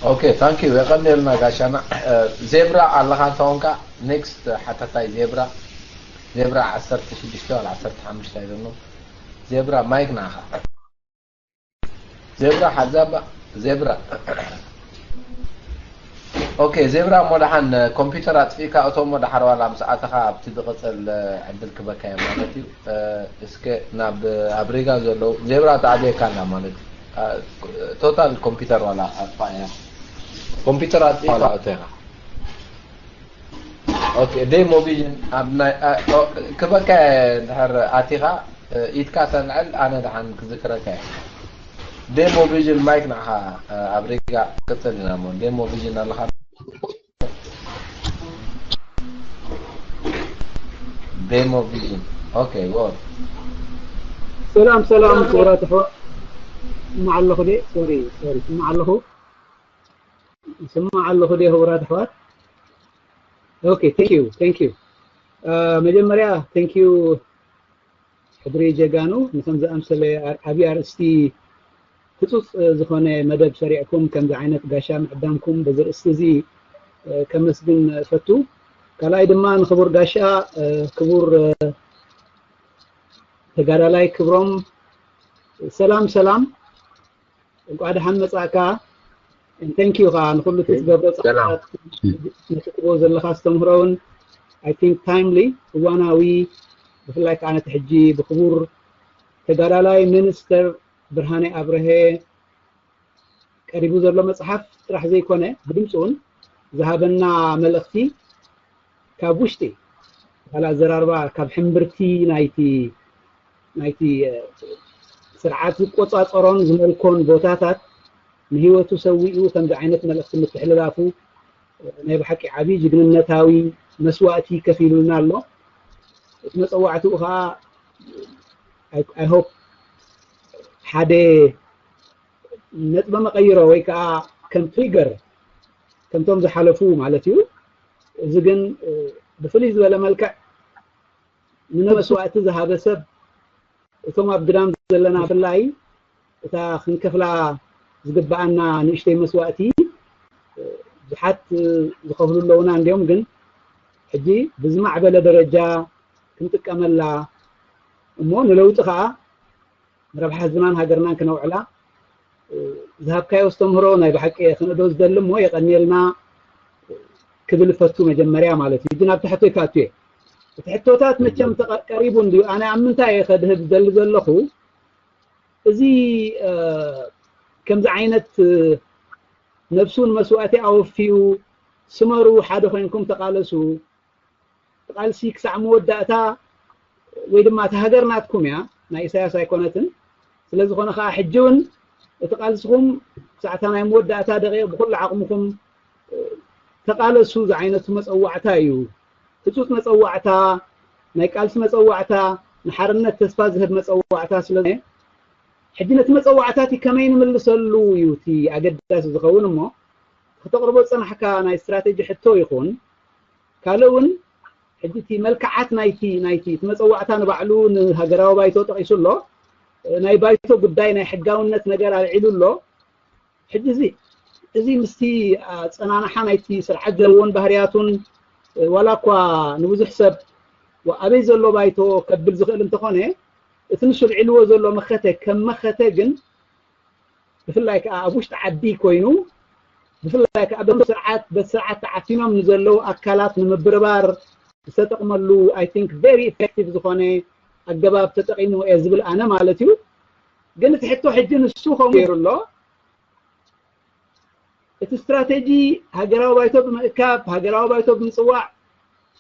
ኦኬ፣ ታንክ ዩ። የቐንየልና ጋሻና። እ፣ ዜብራ ኣለኻ እንተኾንካ፣ ኔክስት ሓታታይ ዜብራ፣ ዜብራ ዓሰርተ ሽዱሽተ ወላ ዓሰርተ ሓሙሽተ ኣይደኖ። ዜብራ፣ ማይክ ንዓኻ። ዜብራ ሓዛባ፣ ዜብራ። ኦኬ፣ ዜብራ፣ እሞ ደሓን ኮምፒውተር ኣጥፊእካ እቶ፣ እሞ ደሓር ዋላ ምስ ኣተኻ ኣብቲ ዝቕጽል ዕድል ክበካ እየ ማለት እዩ። እ፣ እስከ ናብ ኣብ ሪጋ ዘለዉ፣ ዜብራ ተዓብየካ ኣላ ማለት እዩ። እ፣ ቶታል ኮምፒውተር ዋላ ኣጥፋእ እያ። ኮምፒውተር ኣጥፊእካ ዋላ እቶ ኢኻ። ኦኬ፣ ዴሞ ቪዥን ኣብ ናይ፣ እ፣ ኦ፣ ክበካ እየ እንድሕር ኣቲኻ፣ እ፣ ኢድካ ተልዕል፣ ኣነ ደሓን ክዝክረካ እየ። ዴሞ ቪዥን ማይክ ንዓኻ፣ እ፣ ኣብ ሪጋ ክቅጽል ኢና እሞ። ዴሞ ቪዥን ኣለኻ? ዴሞ ቪዥን። ኦኬ፣ ጎ። ሰላም ሰላም ክቡራት ኣሕዋት፣ ስማዕ ኣለኹ ደ? ሶሪ ሶሪ፣ ስማዕ ኣለኹ፣ ስማዕ ኣለኹ ደ ክቡራት ኣሕዋት? ኦኬ፣ thank you thank you። መጀመርያ thank you ሕድሪ ጀጋኑ፣ ንከምዚ ኣምሰለ ዓብዪ ኣርእስቲ ህጹጽ ዝኾነ መደብ ሰሪዕኩም ከምዚ ዓይነት ጋሻ ምዕዳምኩም በዚ ርእስቲ እዚ ከመስግን እፈቱ። ካልኣይ ድማ ንክቡር ጋሻ ክቡር ተጋዳላይ ክብሮም፣ ሰላም ሰላም፣ እንቋዕ ደሓን መጻእካ። And thank you ኸዓ ንኹሉ እቲ ትገብሮ ጻዕርታት፣ ነቲ ትህቦ ዘለኻ ኣስተምህሮ እውን I think timely፣ እዋናዊ፣ ብፍላይ ከዓ ነቲ ሕጂ ብክቡር ተጋዳላይ ሚኒስተር ብርሃነ ኣብርሀ ቀሪቡ ዘሎ መጽሓፍ ጥራሕ ዘይኮነ ብድምፂ እውን ዝሃበና መልእኽቲ ካብ ውሽጢ፣ ካል ኣዘራርባ ካብ ሕምብርቲ ናይቲ ናይቲ ስርዓት ዝቆጻጸሮን ዝመልኮን ቦታታት ንህይወቱ ሰዊኡ ከምዚ ዓይነት መልእኽቲ ምትሕልላፉ ናይ ብሓቂ ዓብዪ ጅግንነታዊ መስዋእቲ ከፊሉልና ኣሎ። እቲ መጸዋዕትኡ ከዓ I hope ሓደ ነጥበ መቐይሮ ወይ ከዓ ከም ትሪገር ከምቶም ዝሓለፉ ማለት እዩ። እዚ ግን ብፍልይ ዝበለ መልክዕ ንመስዋእቲ ዝሃበ ሰብ፣ እቶም ኣብ ግዳም ዘለና ብፍላይ እታ ክንከፍላ ዝግብኣና ንእሽተይ መስዋእቲ ብዙሓት ዝኸፍሉ ኣለዉና እንዲዮም፣ ግን ሕጂ ብዝማዕበለ ደረጃ ክንጥቀመላ እሞ ንለውጢ ከዓ ንረብሓ ህዝብናን ሃገርናን ክነውዕላ ዝሃብካዮ ኣስተምህሮ ናይ ብሓቂ ክንእዶ ዝደሊ እሞ የቐንየልና ክብል እፈቱ መጀመርያ ማለት እዩ። ግን ኣብቲ ሕቶይ ክኣቱ እየ። እቲ ሕቶታት መቸም ተቐ- ቀሪቡ እንድዩ። ኣነ ኣብ ምንታይ እየ ከድህብ ዝደሊ ዘለኹ? እዚ ከምዚ ዓይነት ነብሱ ንመስዋእቲ ኣወፍዩ፣ ስመሩ፣ ሓደ ኮይንኩም ተቓለሱ፣ ቃልሲ ክሳዕ መወዳእታ፣ ወይ ድማ እታ ሃገር ናትኩም እያ፣ ናይ ኢሳያስ ኣይኮነትን። ስለ ዝኾነ ከዓ ሕጂ እውን እቲ ቃልስኹም ክሳዕ እታ ናይ መወዳእታ ደቂቕ ብኩሉ ዓቕምኹም ተቓለሱ ዝዓይነቱ መጸዋዕታ እዩ። ህጹጽ መጸዋዕታ፣ ናይ ቃልሲ መጸዋዕታ፣ ንሓርነት ተስፋ ዝህብ መጸዋዕታ ስለ ዝኾነ፣ ሕጂ ነቲ መጸዋዕታ እቲ ከመይ ንምልሰሉ እዩ እቲ ኣገዳሲ ዝኸውን እሞ፣ ከተቕርቦ ዝጸናሕካ ናይ ስትራቴጂ ሕቶ ይኹን፣ ካልእ እውን ሕጂ እቲ መልክዓት ናይቲ ናይቲ እቲ መጸዋዕታ ንባዕሉ ንሃገራዊ ባይቶ ጠቒሱ ኣሎ፣ ናይ ባይቶ ጉዳይ ናይ ሕጋውነት ነገር ኣልዒሉ ኣሎ። ሕጂ እዚ እዚ ምስቲ ኣጸናንሓ ናይቲ ስርዓት ዘለዎን ባህርያቱን ዋላ እኳ ንብዙሕ ሰብ ኣበይ ዘሎ ባይቶ ከብል ዝኽእል እንተኾነ፣ እቲ ንሱ ኣልዒልዎ ዘሎ መኸተ ከም መኸተ ግን ብፍላይ ከዓ ኣብ ውሽጢ ዓዲ ኮይኑ ብፍላይ ከዓ በቲ ስርዓት በቲ ስርዓት ተዓፊኖም ንዘለዉ ኣካላት ንምብርባር ዝተጠቕመሉ I think very effective ዝኾነ ኣገባብ ተጠቒሙ እየ ዝብል ኣነ ማለት እዩ። ግን እቲ ሕቶ ሕጂ ንሱ ከምኡ ገይሩ ኣሎ። እቲ ስትራቴጂ ሃገራዊ ባይቶ ብምእካብ ሃገራዊ ባይቶ ብምፅዋዕ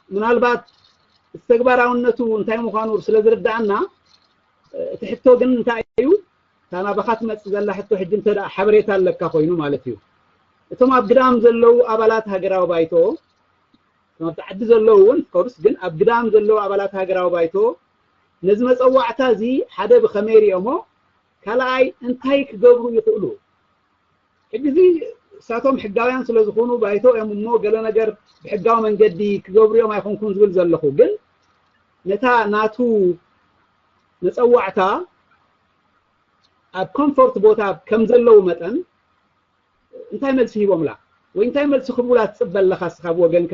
ምናልባት እቲ ተግባራውነቱ እንታይ ምዃኑ ስለ ዝርዳኣና እቲ ሕቶ ግን እንታይ እዩ? እታ ናባኻ ትመጽእ ዘላ ሕቶ ሕጂ እንተ ደኣ ሓበሬታ ኣለካ ኮይኑ ማለት እዩ። እቶም ኣብ ግዳም ዘለዉ ኣባላት ሃገራዊ ባይቶ፣ እቶም ኣብቲ ዓዲ ዘለዉ እውን ኮርስ ግን ኣብ ግዳም ዘለዉ ኣባላት ሃገራዊ ባይቶ ነዚ መጸዋዕታ እዚ ሓደ ብኸመይ ሪኦሞ፣ ካልኣይ እንታይ ክገብሩ ይኽእሉ? ሕጂ እዚ እሳቶም ሕጋውያን ስለ ዝኾኑ ባይቶ እዮም እሞ ገለ ነገር ብሕጋዊ መንገዲ ክገብሩ እዮም ኣይኾንኩን ዝብል ዘለኹ፣ ግን ነታ ናቱ መጸዋዕታ ኣብ ኮምፎርት ቦታ ከም ዘለዉ መጠን እንታይ መልሲ ሂቦምላ ወይ እንታይ መልሲ ክህቡላ ትፅበ ኣለኻ እስኻ ብወገንካ?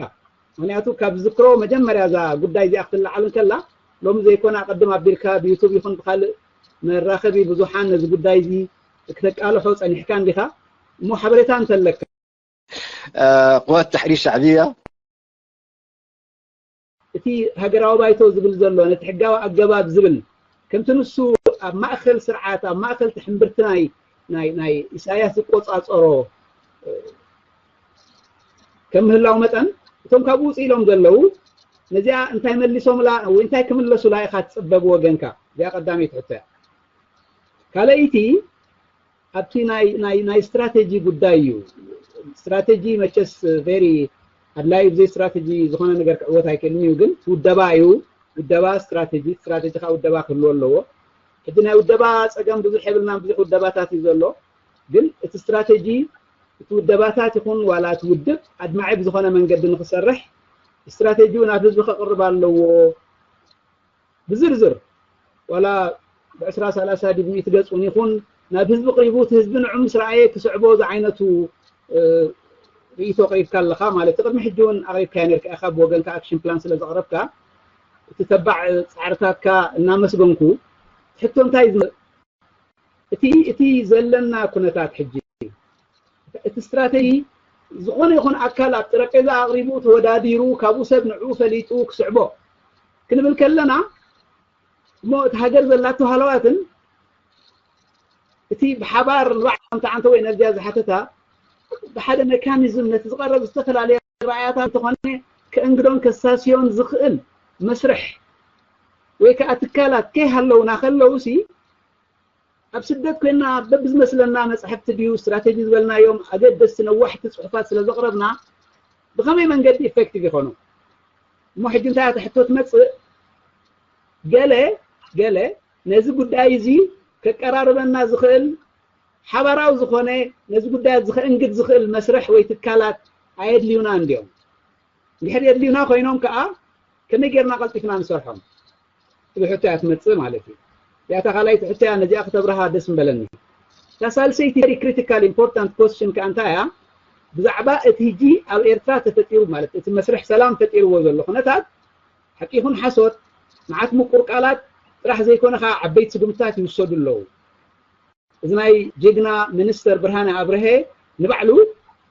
ምክንያቱ ካብ ዝክሮ መጀመርያ እዛ ጉዳይ እዚኣ ክትለዓል እንከላ ሎም ዘይኮነ ኣቐድም ኣቢልካ ብዩቱብ ይኹን ብካልእ መራኸቢ ብዙሓን ነዚ ጉዳይ እዚ ክተቃልሖ ጸኒሕካ እንዲኻ እሞ ሓበሬታ እንተለካ። قوات تحرير شعبية እቲ ሃገራዊ ባይቶ ዝብል ዘሎ ነቲ ሕጋዊ ኣገባብ ዝብል ከምቲ ንሱ ኣብ ማእከል ስርዓት ኣብ ማእከል ትሕምብርቲ ናይ ናይ ናይ ኢሳያስ ዝቆጻጸሮ ከም ምህላው መጠን እቶም ካብኡ ውፅእ ኢሎም ዘለዉ ነዚኣ እንታይ መሊሶምላ ወይ እንታይ ክምለሱላ ኢኻ ትፅበ ብወገንካ? እዚኣ ቀዳመይቲ ሕቶ እያ። ካልኣይቲ ኣብቲ ናይ ናይ ናይ ስትራቴጂ ጉዳይ እዩ። ስትራቴጂ መቸስ ቨሪ ኣድላይ ብዘይ ስትራቴጂ ዝኾነ ነገር ክዕወት ኣይክእልን እዩ። ግን ውደባ እዩ። ውደባ ስትራቴጂ፣ ስትራቴጂ ከዓ ውደባ ክህልዎ ኣለዎ። ሕጂ ናይ ውደባ ፀገም ብዙሕ የብልናን፣ ብዙሕ ውደባታት እዩ ዘሎ። ግን እቲ ስትራቴጂ እቲ ውደባታት ይኹን ዋላ እቲ ውድብ ኣድማዒ ብዝኾነ መንገዲ ንክሰርሕ ስትራቴጂኡ ናብ ህዝቢ ከቕርብ ኣለዎ። ብዝርዝር ዋላ ብዕስራ ሰላሳ ድብ ሚእቲ ገፅ እውን ይኹን ናብ ህዝቢ ቅሪቡ እቲ ህዝቢ ንዑ ምስ ረኣየ ክስዕቦ ዝዓይነቱ ርእይቶ ኣቕሪብካ ኣለኻ ማለት እዩ። ቅድሚ ሕጂ እውን ኣቕሪብካዮ ነርካ ኢኻ ብወገንካ ኣክሽን ፕላን ስለ ዘቕረብካ እቲ ተባዕ ፃዕርታትካ እናመስገንኩ ሕቶ እንታይ እቲ እቲ ዘለና ኩነታት ሕጂ እቲ ስትራተጂ ዝኾነ ይኹን ኣካል ኣብ ጠረጴዛ ኣቕሪቡ ተወዳዲሩ ካብኡ ሰብ ንዕኡ ፈሊጡ ክስዕቦ ክንብል ከለና እሞ እቲ ሃገር ዘላቶ ሃለዋትን እቲ ብሓባር ንባዕሎም ተዓንተው ኤነርጂያ ዝሓተታ ብሓደ ሜካኒዝም ነቲ ዝቐረብ ዝተፈላለየ ራእያታት እንተኾነ ከእንግዶን ከሳስዮን ዝኽእል መስርሕ ወይ ከዓ ትካላት ከይሃለውና ከለውሲ ኣብ ስደት ኮይና በብዝመስለና መፅሕፍቲ ድዩ ስትራቴጂ ዝበልናዮም ኣገደስቲ ነዋሕቲ ፅሑፋት ስለ ዘቕረብና ብኸመይ መንገዲ ኢፌክቲቭ ይኾኑ እሞ ሕጂ እንታይ ኣትሕቶ ትመፅእ ገለ ገለ ነዚ ጉዳይ እዚ ከቀራርበና ዝኽእል ሓባራዊ ዝኾነ ነዚ ጉዳያት ዝኸእንግድ ዝኽእል መስርሕ ወይ ትካላት ኣየድልዩና እንዲዮም እንድሕር የድልዩና ኮይኖም ከዓ ከመይ ጌርና ቀልጢፍና ንሰርሖም ትብል ሕቶ እያ ትመፅእ ማለት እዩ። ያታ ካልኣይቲ ሕቶ እያ ነዚኣ ክተብርሃ ደስ ምበለኒ። እታ ሳልሰይቲ very critical important question ከዓ እንታይ እያ? ብዛዕባ እቲ ህጂ ኣብ ኤርትራ ተፈጢሩ ማለት እቲ መስርሕ ሰላም ፈጢርዎ ዘሎ ኩነታት ሓቂ ይኹን ሓሶት መዓት ምቁር ቃላት ጥራሕ ዘይኮነ ከዓ ዓበይቲ ስጉምትታት ይውሰዱ ኣለዉ። እዚ ናይ ጀግና ሚኒስተር ብርሃነ ኣብርሀ ንባዕሉ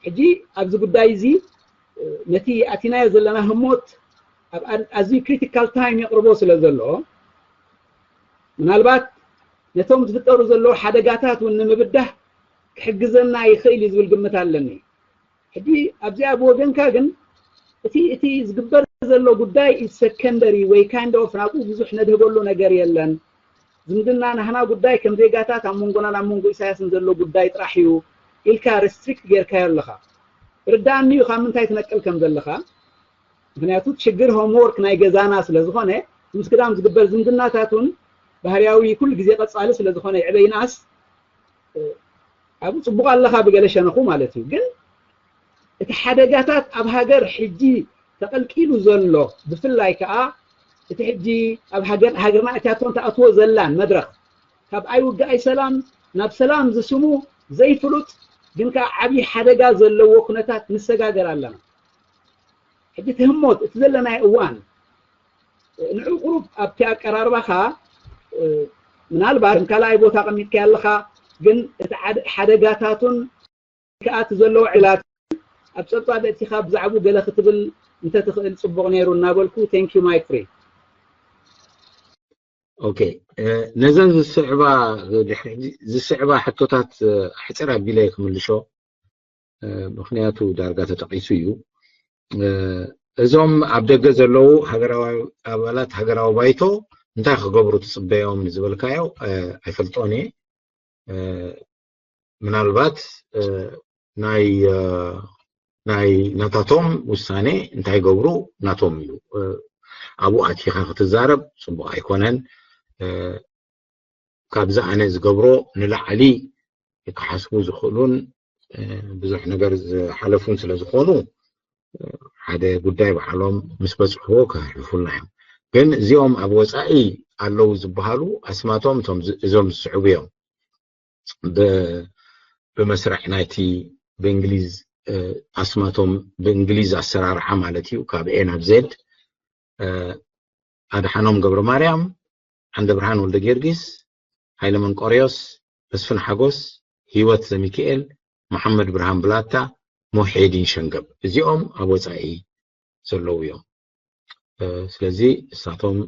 ሕጂ ኣብዚ ጉዳይ እዚ ነቲ ኣቲናዮ ዘለና ህሞት ኣብ ኣዝዩ ክሪቲካል ታይም የቕርቦ ስለ ዘሎ ምናልባት ነቶም ዝፍጠሩ ዘለዉ ሓደጋታት እውን ንምብዳህ ክሕግዘና ይኽእል እዩ ዝብል ግምት ኣለኒ። ሕጂ ኣብዚኣ ብወገንካ ግን እቲ እቲ ዝግበር ዘሎ ጉዳይ is secondary ወይ kind of ናብኡ ብዙሕ ነድህበሉ ነገር የለን። ዝምድና ናህና ጉዳይ ከም ዜጋታት ኣብ መንጎናን ኣብ መንጎ ኢሳያስን ዘሎ ጉዳይ ጥራሕ እዩ ኢልካ ሪስትሪክት ጌርካዮ ኣለኻ። ርዳኣኒ እዩ ካብ ምንታይ ትነቅል ከም ዘለኻ። ምክንያቱ ሽግር ሆምወርክ ናይ ገዛና ስለ ዝኾነ ምስ ግዳም ዝግበር ዝምድናታት እውን ባህርያዊ ኩሉ ግዜ ቀጻሊ ስለ ዝኾነ ይዕበይናስ ኣብኡ ፅቡቕ ኣለኻ ብገለ ሸነኹ ማለት እዩ። ግን እቲ ሓደጋታት ኣብ ሃገር ሕጂ ተቐልቂሉ ዘሎ ብፍላይ ከዓ እቲ ሕጂ ኣብ ሃገር ሃገርና እቲያቶም ተኣትዎ ዘላን መድረኽ ካብ ኣይውግኣይ ሰላም ናብ ሰላም ዝስሙ ዘይፍሉጥ ግን ከዓ ዓብዪ ሓደጋ ዘለዎ ኩነታት ንሰጋገር ኣለና። ሕጂ ትህሞት እቲ ዘለናዮ እዋን ንዑ ቁሩብ ኣብቲ ኣቀራርባኻ ምናልባት ከም ካልኣይ ቦታ ቀሚጥካ ኣለኻ ግን እቲ ሓደጋታቱን ከኣቲ ዘለዎ ዕላት ኣብ ፀብፃብ እቲኻ ብዛዕቡ ገለ ክትብል እንተትኽእል ፅቡቕ ነይሩ እናበልኩ thank you Mike free ኦኬ ነዘን ዝስዕባ ዝስዕባ ሕቶታት ሕፅር ኣቢለ ክምልሾ ምክንያቱ ዳርጋ ተጠቂሱ እዩ እዞም ኣብ ደገ ዘለዉ ሃገራዊ ኣባላት ሃገራዊ ባይቶ እንታይ ክገብሩ ትፅበዮም ዝበልካዮ ኣይፈልጦን እየ ምናልባት ናይ ናይ ናታቶም ውሳኔ እንታይ ገብሩ ናቶም እዩ ኣብኡ ኣቲኻ ክትዛረብ ፅቡቅ ኣይኮነን ካብዚ ኣነ ዝገብሮ ንላዕሊ ክሓስቡ ዝኽእሉን ብዙሕ ነገር ዝሓለፉን ስለ ዝኾኑ ሓደ ጉዳይ ባዕሎም ምስ በፅሕዎ ከሕልፉልና እዮም ግን እዚኦም ኣብ ወፃኢ ኣለዉ ዝበሃሉ ኣስማቶም እዞም ዝስዕቡ እዮም ብመስርዕ ናይቲ ብእንግሊዝ ኣስማቶም ብእንግሊዝ ኣሰራርዓ ማለት እዩ ካብ ኤ ናብ ዜድ ኣድሓኖም ገብረ ማርያም፣ ዓንደ ብርሃን ወልደ ጊዮርጊስ፣ ሃይለ መንቆርዮስ፣ መስፍን ሓጎስ፣ ህይወት ዘሚካኤል፣ መሓመድ ብርሃን ብላታ፣ ሙሒዲን ሸንገብ፣ እዚኦም ኣብ ወፃኢ ዘለዉ እዮም። ስለዚ እሳቶም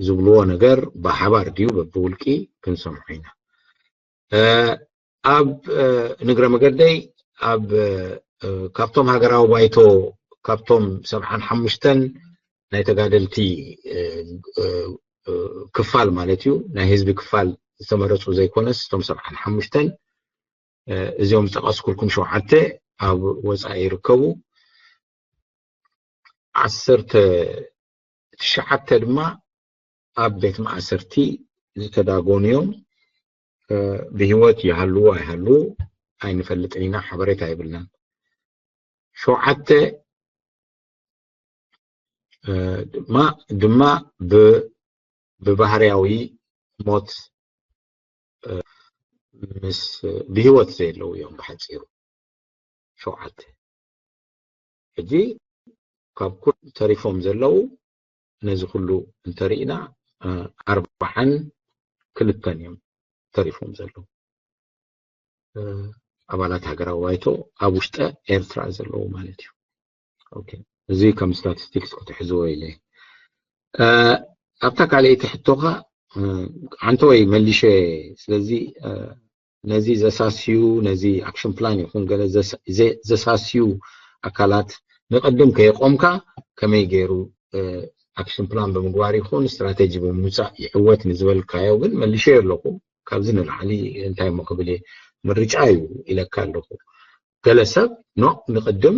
ዝብልዎ ነገር ብሓባር ድዩ በብውልቂ ክንሰምዖ ኢና። ኣብ ንግረ መገደይ ኣብ ካብቶም ሃገራዊ ባይቶ ካብቶም ሰብዓን ሓሙሽተን ናይ ተጋደልቲ ክፋል ማለት እዩ ናይ ህዝቢ ክፋል ዝተመረፁ ዘይኮነስ እቶም ሰብዓን ሓሙሽተን እዚኦም ዝጠቐስኩልኩም ሸውዓተ ኣብ ወፃኢ ይርከቡ። ዓሰርተ ትሽዓተ ድማ ኣብ ቤት ማእሰርቲ ዝተዳጎኑ እዮም። ብህይወት ይሃልዉ ኣይሃልዉ ኣይንፈልጥን ኢና፣ ሓበሬታ የብልናን። ሸውዓተ ድማ ድማ ብባህርያዊ ሞት ምስ ብህይወት ዘየለዉ እዮም ብሓፂሩ። ሸውዓተ ሕጂ ካብ ኩል ተሪፎም ዘለዉ ነዚ ኩሉ እንተሪእና ኣርባዓን ክልተን እዮም ተሪፎም ዘለዉ ኣባላት ሃገራዊ ባይቶ ኣብ ውሽጠ ኤርትራ ዘለዉ ማለት እዩ። እዚ ከም ስታቲስቲክስ ክትሕዝዎ ኢለ ኣብታ ካልኣይቲ ሕቶኻ ዓንተወይ መሊሸ። ስለዚ ነዚ ዘሳስዩ ነዚ ኣክሽን ፕላን ይኹን ገለ ዘሳስዩ ኣካላት ንቅድም ከየቆምካ ከመይ ገይሩ ኣክሽን ፕላን ብምግባር ይኹን ስትራቴጂ ብምውፃእ ይዕወት ንዝበልካዮ ግን መሊሸ ኣለኹ። ካብዚ ንላዕሊ እንታይ ሞ ክብል ምርጫ እዩ ኢለካ ኣለኹ። ገለ ሰብ ኖ ንቅድም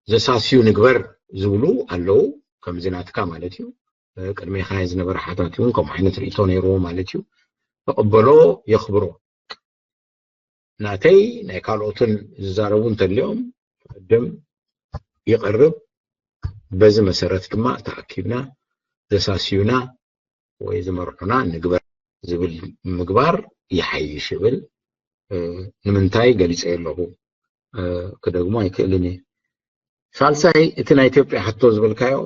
ዘሳስዩ ንግበር ዝብሉ ኣለዉ። ከምዚ ናትካ ማለት እዩ። ቅድሜኻ ዝነበረ ሓታት እውን ከምኡ ዓይነት ርእቶ ነይርዎ ማለት እዩ። ተቐበሎ የኽብሮ። ናተይ ናይ ካልኦትን ዝዛረቡ እንተልዮም ቅድም ይቐርብ። በዚ መሰረት ድማ ተኣኪብና ዘሳስዩና ወይ ዝመርሑና ንግበር ዝብል ምግባር ይሓይሽ ይብል። ንምንታይ ገሊፀ ኣለኹ ክደግሞ ኣይክእልን እየ። ሳልሳይ እቲ ናይ ኢትዮጵያ ሕቶ ዝበልካዮ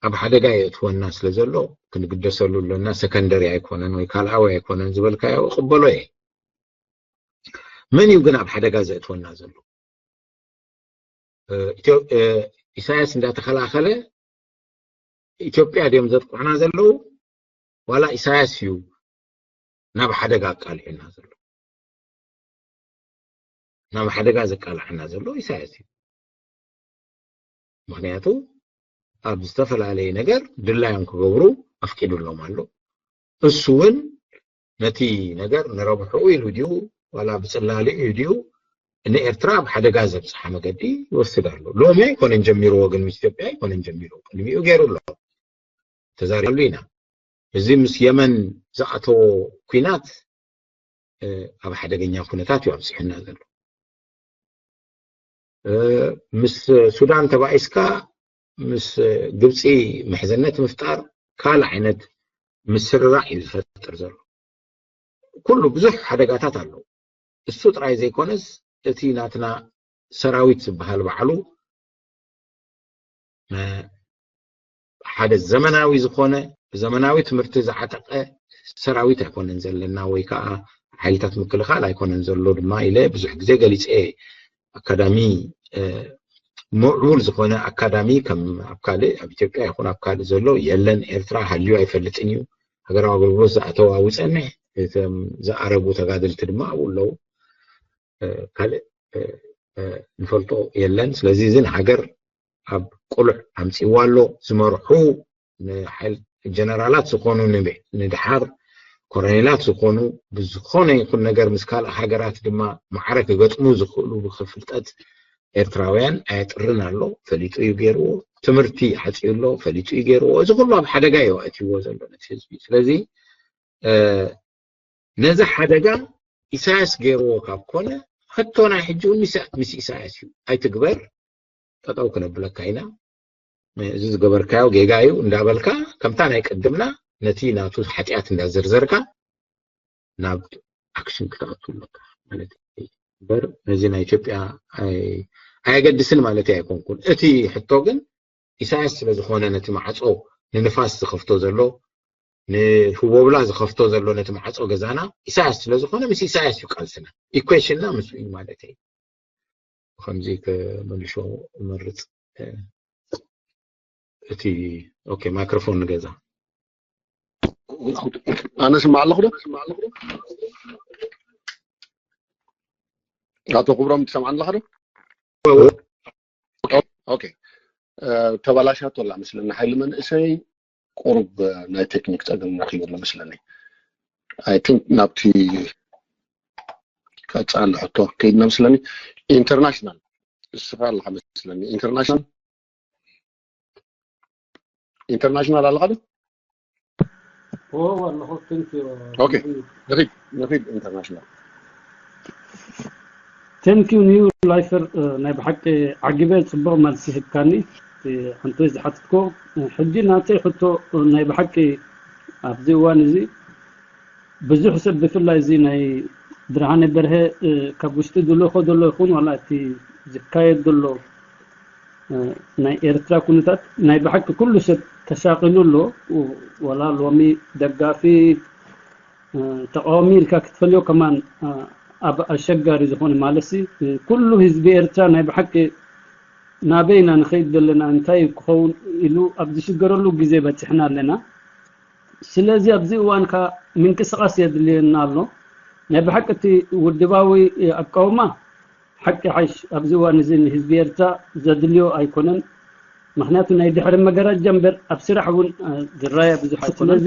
ኣብ ሓደጋ የእትወና ስለ ዘሎ ክንግደሰሉ ኣለና። ሰከንደሪ ኣይኮነን ወይ ካልኣዊ ኣይኮነን ዝበልካዮ እቕበሎ እየ። መን እዩ ግን ኣብ ሓደጋ ዘእትወና ዘሎ? ኢሳያስ እንዳተኸላኸለ ኢትዮጵያ ድዮም ዘጥቅዑና ዘለዉ ዋላ ኢሳያስ እዩ ናብ ሓደጋ ኣቃልዑና ዘሎ? ናብ ሓደጋ ዘቃልዓና ዘሎ ኢሳያስ እዩ። ምክንያቱ ኣብ ዝተፈላለየ ነገር ድላዮም ክገብሩ ኣፍቂዱሎም ኣሎ። እሱ እውን ነቲ ነገር ንረብሕኡ ኢሉ ድዩ ዋላ ብፅላሊ እዩ ድዩ ንኤርትራ ኣብ ሓደጋ ዘብፅሓ መገዲ ይወስድ ኣሎ። ሎሚ ኣይኮነን ጀሚርዎ፣ ግን ምስ ኢትዮጵያ ኣይኮነን ጀሚርዎ፣ ቅድሚኡ ገይሩ ኣሎ። ተዛሪብሉ ኢና። እዚ ምስ የመን ዝኣተዎ ኲናት ኣብ ሓደገኛ ኩነታት እዩ ኣብፂሑና ዘሎ። ምስ ሱዳን ተባኢስካ ምስ ግብፂ ምሕዝነት ምፍጣር ካልእ ዓይነት ምስርራዕ እዩ ዝፈጥር ዘሎ። ኩሉ ብዙሕ ሓደጋታት ኣለዉ። እሱ ጥራይ ዘይኮነስ እቲ ናትና ሰራዊት ዝበሃል ባዕሉ ሓደ ዘመናዊ ዝኾነ ብዘመናዊ ትምህርቲ ዝዓጠቐ ሰራዊት ኣይኮነን ዘለና ወይ ከዓ ሓይልታት ምክልኻል ኣይኮነን ዘሎ ድማ ኢለ ብዙሕ ግዜ ገሊፀ። ኣካዳሚ ምዕቡል ዝኾነ ኣካዳሚ ከም ኣብ ካልእ ኣብ ኢትዮጵያ ይኹን ኣብ ካልእ ዘሎ የለን። ኤርትራ ሃልዩ ኣይፈልጥን እዩ። ሃገራዊ ኣገልግሎት ዝኣተዋ ውፀንሕ እቶም ዝኣረጉ ተጋደልቲ ድማ ኣብኡ ኣለዉ። ካልእ ንፈልጦ የለን። ስለዚ እዚ ንሃገር ኣብ ቁሉዕ ኣምፅዋ ኣሎ። ዝመርሑ ጀነራላት ዝኾኑ ንድሓር ኮረኔላት ዝኾኑ ብዝኾነ ይኹን ነገር ምስ ካልእ ሃገራት ድማ ማዕረ ክገጥሙ ዝኽእሉ ብፍልጠት ኤርትራውያን ኣየጥርን ኣሎ። ፈሊጡ እዩ ገይርዎ። ትምህርቲ ሓፂዩ ኣሎ። ፈሊጡ እዩ ገይርዎ። እዚ ኩሉ ኣብ ሓደጋ እዩ ኣእትይዎ ዘሎ ነቲ ህዝቢ። ስለዚ ነዚ ሓደጋ ኢሳያስ ገይርዎ ካብ ኮነ ሕቶና ሕጂ እውን ምስ ኢሳያስ እዩ። ኣይትግበር፣ ጠጠው ክነብለካ ኢና። እዚ ዝገበርካዮ ጌጋ እዩ እንዳበልካ ከምታ ናይ ቅድምና ነቲ ናቱ ሓጢኣት እንዳዘርዘርካ ናብ ኣክሽን ክትኣቱ ኣለካ ማለት እዩ። እምበር ነዚ ናይ ኢትዮጵያ ኣይ- ኣየገድስን ማለት ኣይኮንኩን። እቲ ሕቶ ግን ኢሳያስ ስለ ዝኾነ ነቲ ማዕጾ ንንፋስ ዝኸፍቶ ዘሎ፣ ንህቦብላ ዝኸፍቶ ዘሎ ነቲ ማዕጾ ገዛና ኢሳያስ ስለ ዝኾነ ምስ ኢሳያስ እዩ ቃልስና። ኢኩዌሽንና ምስ እዩ ማለት እዩ። ከምዚ ከመልሾ እመርጽ። እቲ ኦኬ ማይክሮፎን ንገዛ ኣነ ስማዕ ኣለኹ ዶ? ኣቶ ክብሮም ትሰምዓኒ ኣለኻ ዶ? ኦኬ ተበላሻቶ ኣላ መስለኒ። ሓይሊ መንእሰይ ቁሩብ ናይ ቴክኒክ ጸገም ረኺቡ ኣሎ መስለኒ። ኣይ ቲንክ ናብቲ ቀጻሊ ሕቶ ከይድና መስለኒ። ኢንተርናሽናል እስኻ ኣለኻ መስለኒ። ኢንተርናሽናል ኢንተርናሽናል ኣለኻ ዶ? ኦ ኣለኹ። Thank you. ኦኬ ንኺድ ንኺድ ኢንተርናሽናል። Thank you new lifer. ናይ ብሓቂ ዓጊበ ጽቡቕ መልሲ ሂብካኒ። ሓንቲ ዝሓትትኮ ሕጂ ናተይ ሕቶ ናይ ብሓቂ ኣብዚ እዋን እዚ ብዙሕ ሰብ ብፍላይ እዚ ናይ ብርሃነ በርሀ ካብ ውሽጢ ዝልእኾ ዘሎ ይኹን ዋላ እቲ ዝካየድ ዘሎ ናይ ኤርትራ ኩነታት ናይ ብሓቂ ኩሉ ሰብ ተሻቒሉ ኣሎ። ዋላ ሎሚ ደጋፊ ተቃዋሚ ኢልካ ክትፈልዮ ከማን ኣብ ኣሸጋሪ ዝኾነ ማለት ሲ ኩሉ ህዝቢ ኤርትራ ናይ ብሓቂ ናበይ ኢና ንኸይድ ዘለና እንታይ ክኸውን ኢሉ ኣብ ዝሽገረሉ ግዜ በፂሕና ኣለና። ስለዚ ኣብዚ እዋን ከ ምንቅስቃስ የድልየና ኣሎ። ናይ ብሓቂ እቲ ውድባዊ ኣቃውማ ሓቂ ሓሽ ኣብዚ እዋን እዚ ንህዝቢ ኤርትራ ዘድልዮ ኣይኮነን። ምክንያቱ ናይ ድሕሪ መጋረጃ እምበር ኣብ ስራሕ እውን ዝረኣየ ብዙሕ ኣይኮነን። ስለዚ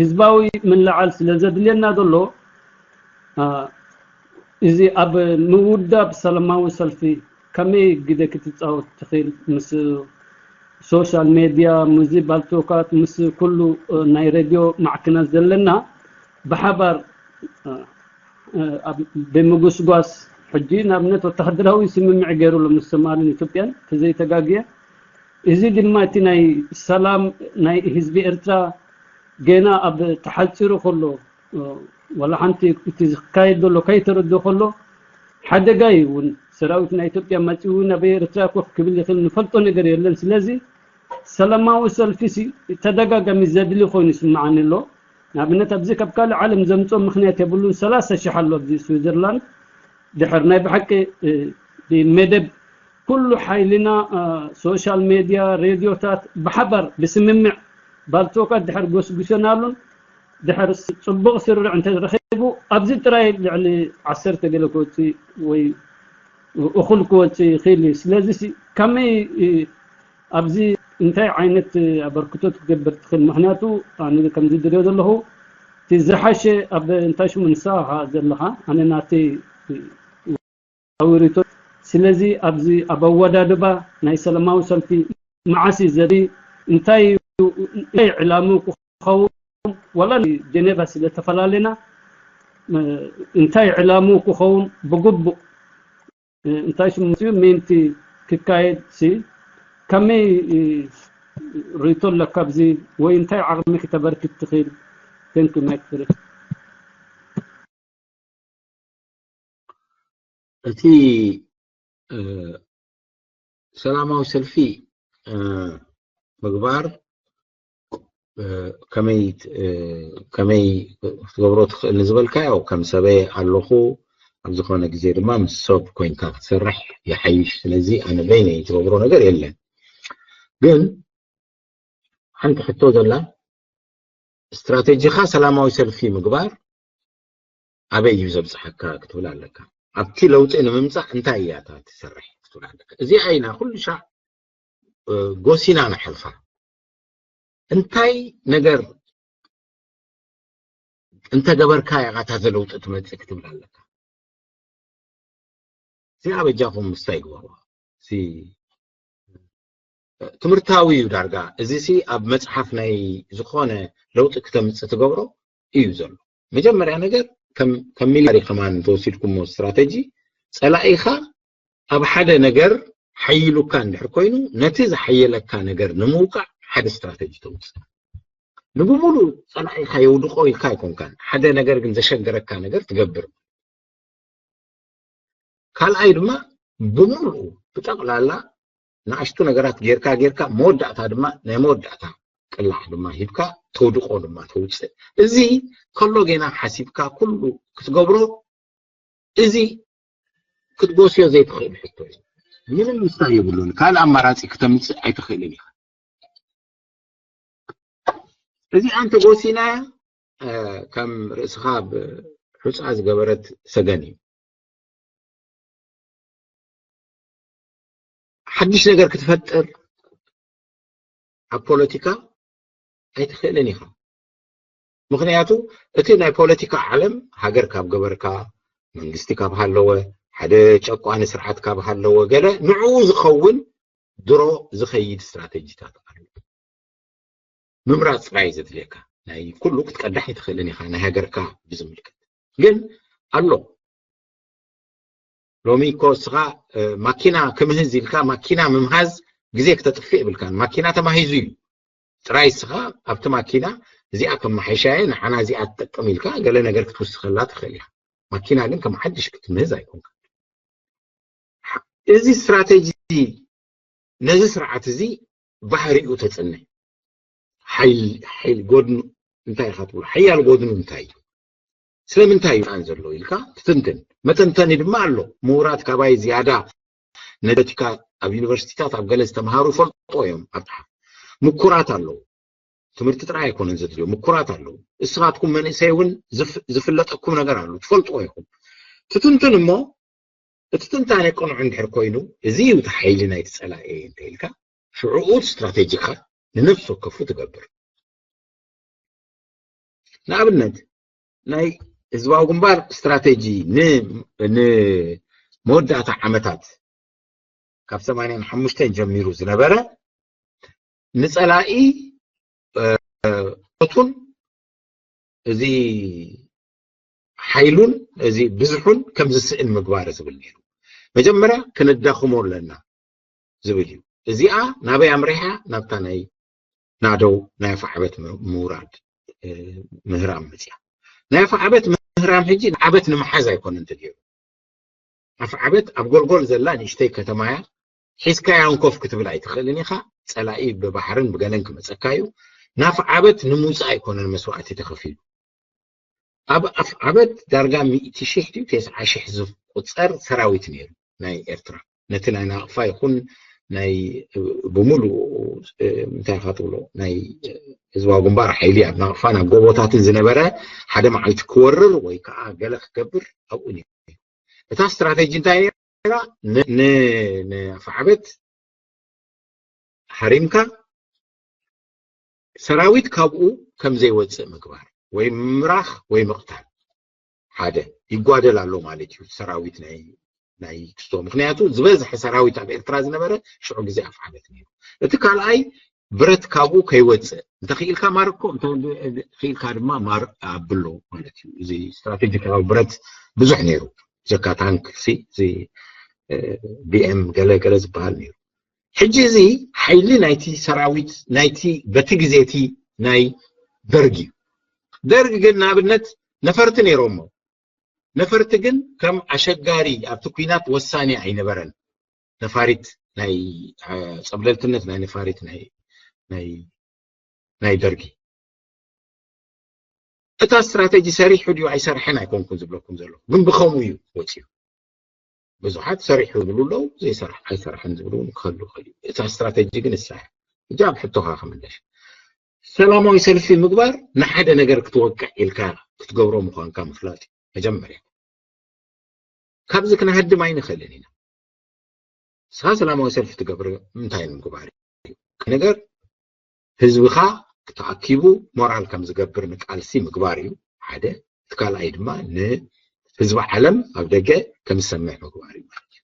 ህዝባዊ ምልዓል ስለ ዘድልየና ዘሎ እዚ ኣብ ምውዳብ ሰላማዊ ሰልፊ ከመይ ግደ ክትፃወት ትኽእል ምስ ሶሻል ሜድያ ምስዚ ባልቶካት ምስ ኩሉ ናይ ሬድዮ ማዕክናት ዘለና ብሓባር ብምጉስጓስ ሕጂ ንኣብነት ወታደራዊ ስምምዕ ገይሩ ኣሎ ምስ ሶማልን ኢትዮጵያን ተዘይተጋግየ እዚ ድማ እቲ ናይ ሰላም ናይ ህዝቢ ኤርትራ ገና ኣብ ተሓፂሩ ከሎ ዋላ ሓንቲ እቲ ዝካየድ ዘሎ ከይተረድኦ ከሎ ሓደጋ እዩ እውን ሰራዊት ናይ ኢትዮጵያ መፂኡ ናብ ኤርትራ ኮፍ ክብል ይኽእል ንፈልጦ ነገር የለን። ስለዚ ሰላማዊ ሰልፊ ሲ ተደጋጋሚ ዘድሊ ኮይኑ ይስምዓኒ ኣሎ። ንኣብነት ኣብዚ ካብ ካልእ ዓለም ዘምፅኦ ምክንያት የብሉን። ሰላሳ ሽሕ ኣሎ ኣብዚ ስዊዘርላንድ ድሕር ናይ ብሓቂ ብመደብ ኩሉ ሓይልና ሶሻል ሜድያ ሬድዮታት ብሓባር ብስምምዕ ባልቶካት ድሕር ጎስጉሰናሉን ድሕር ጽቡቕ ስርርዕ እንተረኺቡ ኣብዚ ጥራይ ልዕሊ ዓሰርተ ገለ ክወፅእ ወይ እኹል ክወፅእ ይኽእል እዩ። ስለዚ ከመይ ኣብዚ እንታይ ዓይነት ኣበርክቶት ክገብር ትኽእል? ምክንያቱ ኣነ ከምዚ ዝሪኦ ዘለኹ እቲ ዝሓሸ ኣብ እንታይ ሽሙ ንስኻ ዘለኻ ኣነ ናተይ ኣውሪቶ ስለዚ ኣብዚ ኣብ ኣወዳድባ ናይ ሰላማዊ ሰልፊ መዓስ እዩ ዘርኢ እንታይ እንታይ ዕላሙ ክኸውን ዋላ ጀኔቫ ስለ ተፈላለና እንታይ ዕላሙ ክኸውን ብግቡእ እንታይ ሽሙ ምእንቲ ክካየድ ሲ ከመይ ርእቶ ኣለካ ኣብዚ ወይ እንታይ ዓቕሚ ክተበርክት ትኽእል thank you my friend እቲ ሰላማዊ ሰልፊ ምግባር ከመይ ከመይ ክትገብሮ ትኽእል ንዝበልካዮ ከም ሰበይ ኣለኹ ኣብ ዝኾነ ግዜ ድማ ምስ ሰብ ኮይንካ ክትሰርሕ ይሓይሽ ስለዚ ኣነ በይነይ ትገብሮ ነገር የለን ግን ሓንቲ ሕቶ ዘላ ስትራቴጂኻ ሰላማዊ ሰልፊ ምግባር ኣበይ እዩ ዘብፅሓካ ክትብል ኣለካ ኣብቲ ለውጢ ንምምፃእ እንታይ እያ እታ ትሰርሕ ክትብል ኣለካ እዚኣ ኢና ኩሉ ሻዕ ጎሲና ንሓልፋ እንታይ ነገር እንተገበርካ ኢኻ እታ ለውጢ ትመፅእ ክትብል ኣለካ እዚኣ በጃኹም ምስታይ ግበሩ ትምህርታዊ እዩ ዳርጋ እዚ ሲ ኣብ መፅሓፍ ናይ ዝኾነ ለውጢ ክተምፅእ ትገብሮ እዩ ዘሎ መጀመርያ ነገር ከም ሚሊታሪ ከማን እንተወሲድኩሞ ስትራተጂ ፀላኢኻ ኣብ ሓደ ነገር ሓይሉካ እንድሕር ኮይኑ ነቲ ዝሓየለካ ነገር ንምውቃዕ ሓደ ስትራተጂ ተውፅእ ንብሙሉ ፀላኢኻ የውድቆ ኢልካ ኣይኮንካን ሓደ ነገር ግን ዘሸገረካ ነገር ትገብር ካልኣይ ድማ ብምሉኡ ብጠቕላላ ንኣሽቱ ነገራት ጌርካ ጌርካ መወዳእታ ድማ ናይ መወዳእታ ቅላዕ ድማ ሂብካ ተውድቆ ድማ ተውፅእ። እዚ ከሎ ጌና ሓሲብካ ኩሉ ክትገብሮ፣ እዚ ክትጎስዮ ዘይትኽእል ሕቶ እዩ። ምንም ምስታይ የብሉን። ካልእ ኣማራፂ ክተምፅእ ኣይትኽእልን ኢኻ። እዚኣ እንተጎሲናያ ከም ርእስኻ ብሑፃ ዝገበረት ሰገን እዩ። ሓድሽ ነገር ክትፈጥር ኣብ ፖለቲካ ኣይትኽእልን ኢኻ። ምኽንያቱ እቲ ናይ ፖለቲካ ዓለም ሃገር ካብ ገበርካ፣ መንግስቲ ካብ ሃለወ፣ ሓደ ጨቋኒ ስርዓት ካብ ሃለወ፣ ገለ ንዕኡ ዝኸውን ድሮ ዝኸይድ ስትራተጂታት ኣሎ። ምምራፅ ጥራይ ዘድልየካ፣ ናይ ኩሉ ክትቀዳሕ ኣይትኽእልን ኢኻ። ናይ ሃገርካ ብዝምልከት ግን ኣሎ። ሎሚ እኮ እስኻ ማኪና ክምህዝ ኢልካ፣ ማኪና ምምሃዝ ግዜ ክተጥፍእ የብልካን። ማኪና ተማሂዙ እዩ። ጥራይ እስኻ ኣብቲ ማኪና እዚኣ ከመሓይሻየ፣ ንዓና እዚኣ ትጠቅም ኢልካ ገለ ነገር ክትውስኸላ ትኽእል ኢኻ። ማኪና ግን ከም ሓድሽ ክትምህዝ ኣይኮንካ። እዚ ስትራተጂ ነዚ ስርዓት እዚ ባህሪኡ ተፅነ። ሓይል ጎድኑ እንታይ ኢኻ ትብሎ? ሓያል ጎድኑ እንታይ እዩ? ስለምንታይ እዩ ጣን ዘሎ ኢልካ ትትንትን። መተንተኒ ድማ ኣሎ። ምሁራት ካባይ ዝያዳ ነቲካ ኣብ ዩኒቨርሲቲታት ኣብ ገለ ዝተምሃሩ ይፈልጦ እዮም። ኣብታ ምኩራት ኣለዉ። ትምህርቲ ጥራይ ኣይኮነን ዘድልዮ፣ ምኩራት ኣለዉ። እስኻትኩም መንእሰይ እውን ዝፍለጠኩም ነገር ኣሎ፣ ትፈልጥዎ ኢኹም። ትትንትን እሞ እቲ ትንታነ ቅኑዕ እንድሕር ኮይኑ፣ እዚ እዩ እቲ ሓይሊ ናይቲ ጸላኢ እንተ ኢልካ፣ ሽዑኡ እቲ ስትራቴጂኻ ንነፍሲ ወከፉ ትገብር። ንኣብነት ናይ ህዝባዊ ግንባር ስትራቴጂ ንመወዳእታ ዓመታት ካብ ሰማንያን ሓሙሽተን ጀሚሩ ዝነበረ ንጸላኢ ቱን እዚ ሓይሉን እዚ ብዝሑን ከም ዝስእን ምግባር ዝብል ነይሩ። መጀመርያ ክነዳኽሞ ኣለና ዝብል እዩ። እዚኣ ናበይ ኣምሪሓ? ናብታ ናይ ናደው ናይ ኣፍዓበት ምውራድ ምህራም መፅያ። ናይ ኣፍዓበት ምህራም ሕጂ ንዓበት ንምሓዝ ኣይኮነን ተገይሩ። ኣፍዓበት ኣብ ጎልጎል ዘላ ንእሽተይ ከተማያ ሒዝካያ እንኮፍ ክትብል ኣይትኽእልን ኢኻ። ፀላኢ ብባሕርን ብገለን ክመፀካ እዩ። ናፍዓበት ንምውፃእ ኣይኮነን መስዋእቲ ተኸፊሉ። ኣብ ኣፍዓበት ዳርጋ ሚእቲ ሺሕ ድዩ ተስዓ ሺሕ ዝቁፀር ሰራዊት ነይሩ ናይ ኤርትራ። ነቲ ናይ ናቕፋ ይኹን ናይ ብምሉኡ እንታይ ኢኻ ትብሎ ናይ ህዝባዊ ግንባር ሓይሊ ኣብ ናቕፋን ኣብ ጎቦታትን ዝነበረ ሓደ መዓልቲ ክወርር ወይ ከዓ ገለ ክገብር ኣብኡ ነይሩ። እታ ስትራተጂ እንታይ ነይራ? ንኣፍዓበት ሃሪምካ ሰራዊት ካብኡ ከም ዘይወፅእ ምግባር ወይ ምምራኽ ወይ ምቕታል። ሓደ ይጓደል ኣሎ ማለት እዩ ሰራዊት ናይ ናይ ክስቶ። ምክንያቱ ዝበዝሐ ሰራዊት ኣብ ኤርትራ ዝነበረ ሽዑ ግዜ ኣፍዓበት ነይሩ። እቲ ካልኣይ ብረት ካብኡ ከይወፅእ፣ እንተኽኢልካ ማርኮ፣ እንተኽኢልካ ድማ ማር ኣብሎ ማለት እዩ። እዚ ስትራቴጂካዊ ብረት ብዙሕ ነይሩ። ብጀካ ታንክ ሲ እዚ ቢኤም ገለ ገለ ዝበሃል ነይሩ። ሕጂ እዚ ሓይሊ ናይቲ ሰራዊት ናይቲ በቲ ግዜ እቲ ናይ ደርግ እዩ። ደርግ ግን ንኣብነት ነፈርቲ ነይሮሞ። ነፈርቲ ግን ከም ኣሸጋሪ ኣብቲ ኲናት ወሳኒ ኣይነበረን። ነፋሪት ናይ ጸብለልትነት ናይ ነፋሪት ናይ ናይ ናይ ደርጊ እታ ስትራተጂ ሰሪሑ ድዩ ኣይሰርሐን ኣይኮንኩን ዝብለኩም ዘለኹ፣ ግን ብኸምኡ እዩ ወፂኡ። ብዙሓት ሰሪሑ ዝብሉ ኣለዉ፣ ዘይሰርሐ ኣይሰርሐን ዝብሉ እውን ክህሉ ይኽእል እዩ። እታ ስትራተጂ ግን እሳ እያ። ሕጂ ኣብ ሕቶኻ ክምለሽ፣ ሰላማዊ ሰልፊ ምግባር ንሓደ ነገር ክትወቅዕ ኢልካ ክትገብሮ ምዃንካ ምፍላጥ እዩ መጀመርያ። ካብዚ ክንሃድም ኣይንኽእልን ኢና። ንስኻ ሰላማዊ ሰልፊ ትገብር እንታይ ንምግባር እዩ? ነገር ህዝብኻ ተኣኪቡ ሞራል ከም ዝገብር ንቃልሲ ምግባር እዩ ሓደ። እቲ ካልኣይ ድማ ንህዝቢ ዓለም ኣብ ደገ ከም ዝሰምዕ ምግባር እዩ ማለት እዩ።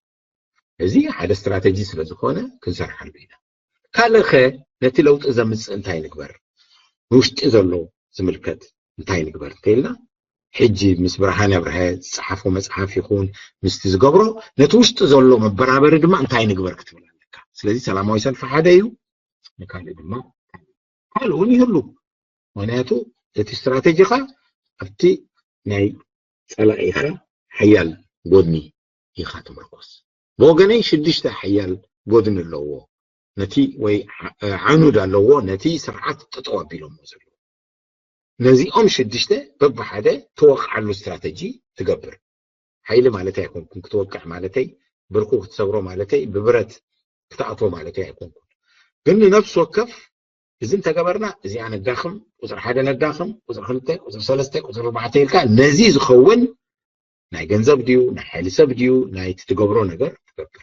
እዚ ሓደ ስትራተጂ ስለ ዝኾነ ክንሰርሓሉ ኢና። ካልእኸ ነቲ ለውጢ ዘምፅእ እንታይ ንግበር? ንውሽጢ ዘሎ ዝምልከት እንታይ ንግበር እንተኢልና ሕጂ ምስ ብርሃነ ኣብርሀ ዝፀሓፎ መፅሓፍ ይኹን ምስቲ ዝገብሮ ነቲ ውሽጢ ዘሎ መበራበሪ ድማ እንታይ ንግበር ክትብል ኣለካ። ስለዚ ሰላማዊ ሰልፊ ሓደ እዩ። ንካልእ ድማ ካልእ እውን ይህሉ። ምክንያቱ እቲ ስትራተጂኻ ኣብቲ ናይ ፀላኢኻ ሓያል ጎድኒ ኢኻ ትምርኮስ። ብወገነይ ሽዱሽተ ሓያል ጎድኒ ኣለዎ፣ ነቲ ወይ ዓኑድ ኣለዎ፣ ነቲ ስርዓት ጠጠው ኣቢሎሞ ዘለዉ። ነዚኦም ሽዱሽተ በብሓደ ተወቕዓሉ ስትራተጂ ትገብር። ሓይሊ ማለተይ ኣይኮንኩን፣ ክትወቅዕ ማለተይ፣ ብርኩ ክትሰብሮ ማለተይ፣ ብብረት ክትኣትዎ ማለተይ ኣይኮንኩን። ግን ንነፍሲ ወከፍ እዚ እንተገበርና እዚኣ ነዳኽም፣ ቁፅሪ ሓደ ነዳኽም፣ ቁፅሪ ክልተ፣ ቁፅሪ ሰለስተ፣ ቁፅሪ ኣርባዕተ ኢልካ ነዚ ዝኸውን ናይ ገንዘብ ድዩ፣ ናይ ሓይሊ ሰብ ድዩ፣ ናይ ትትገብሮ ነገር ትገብር።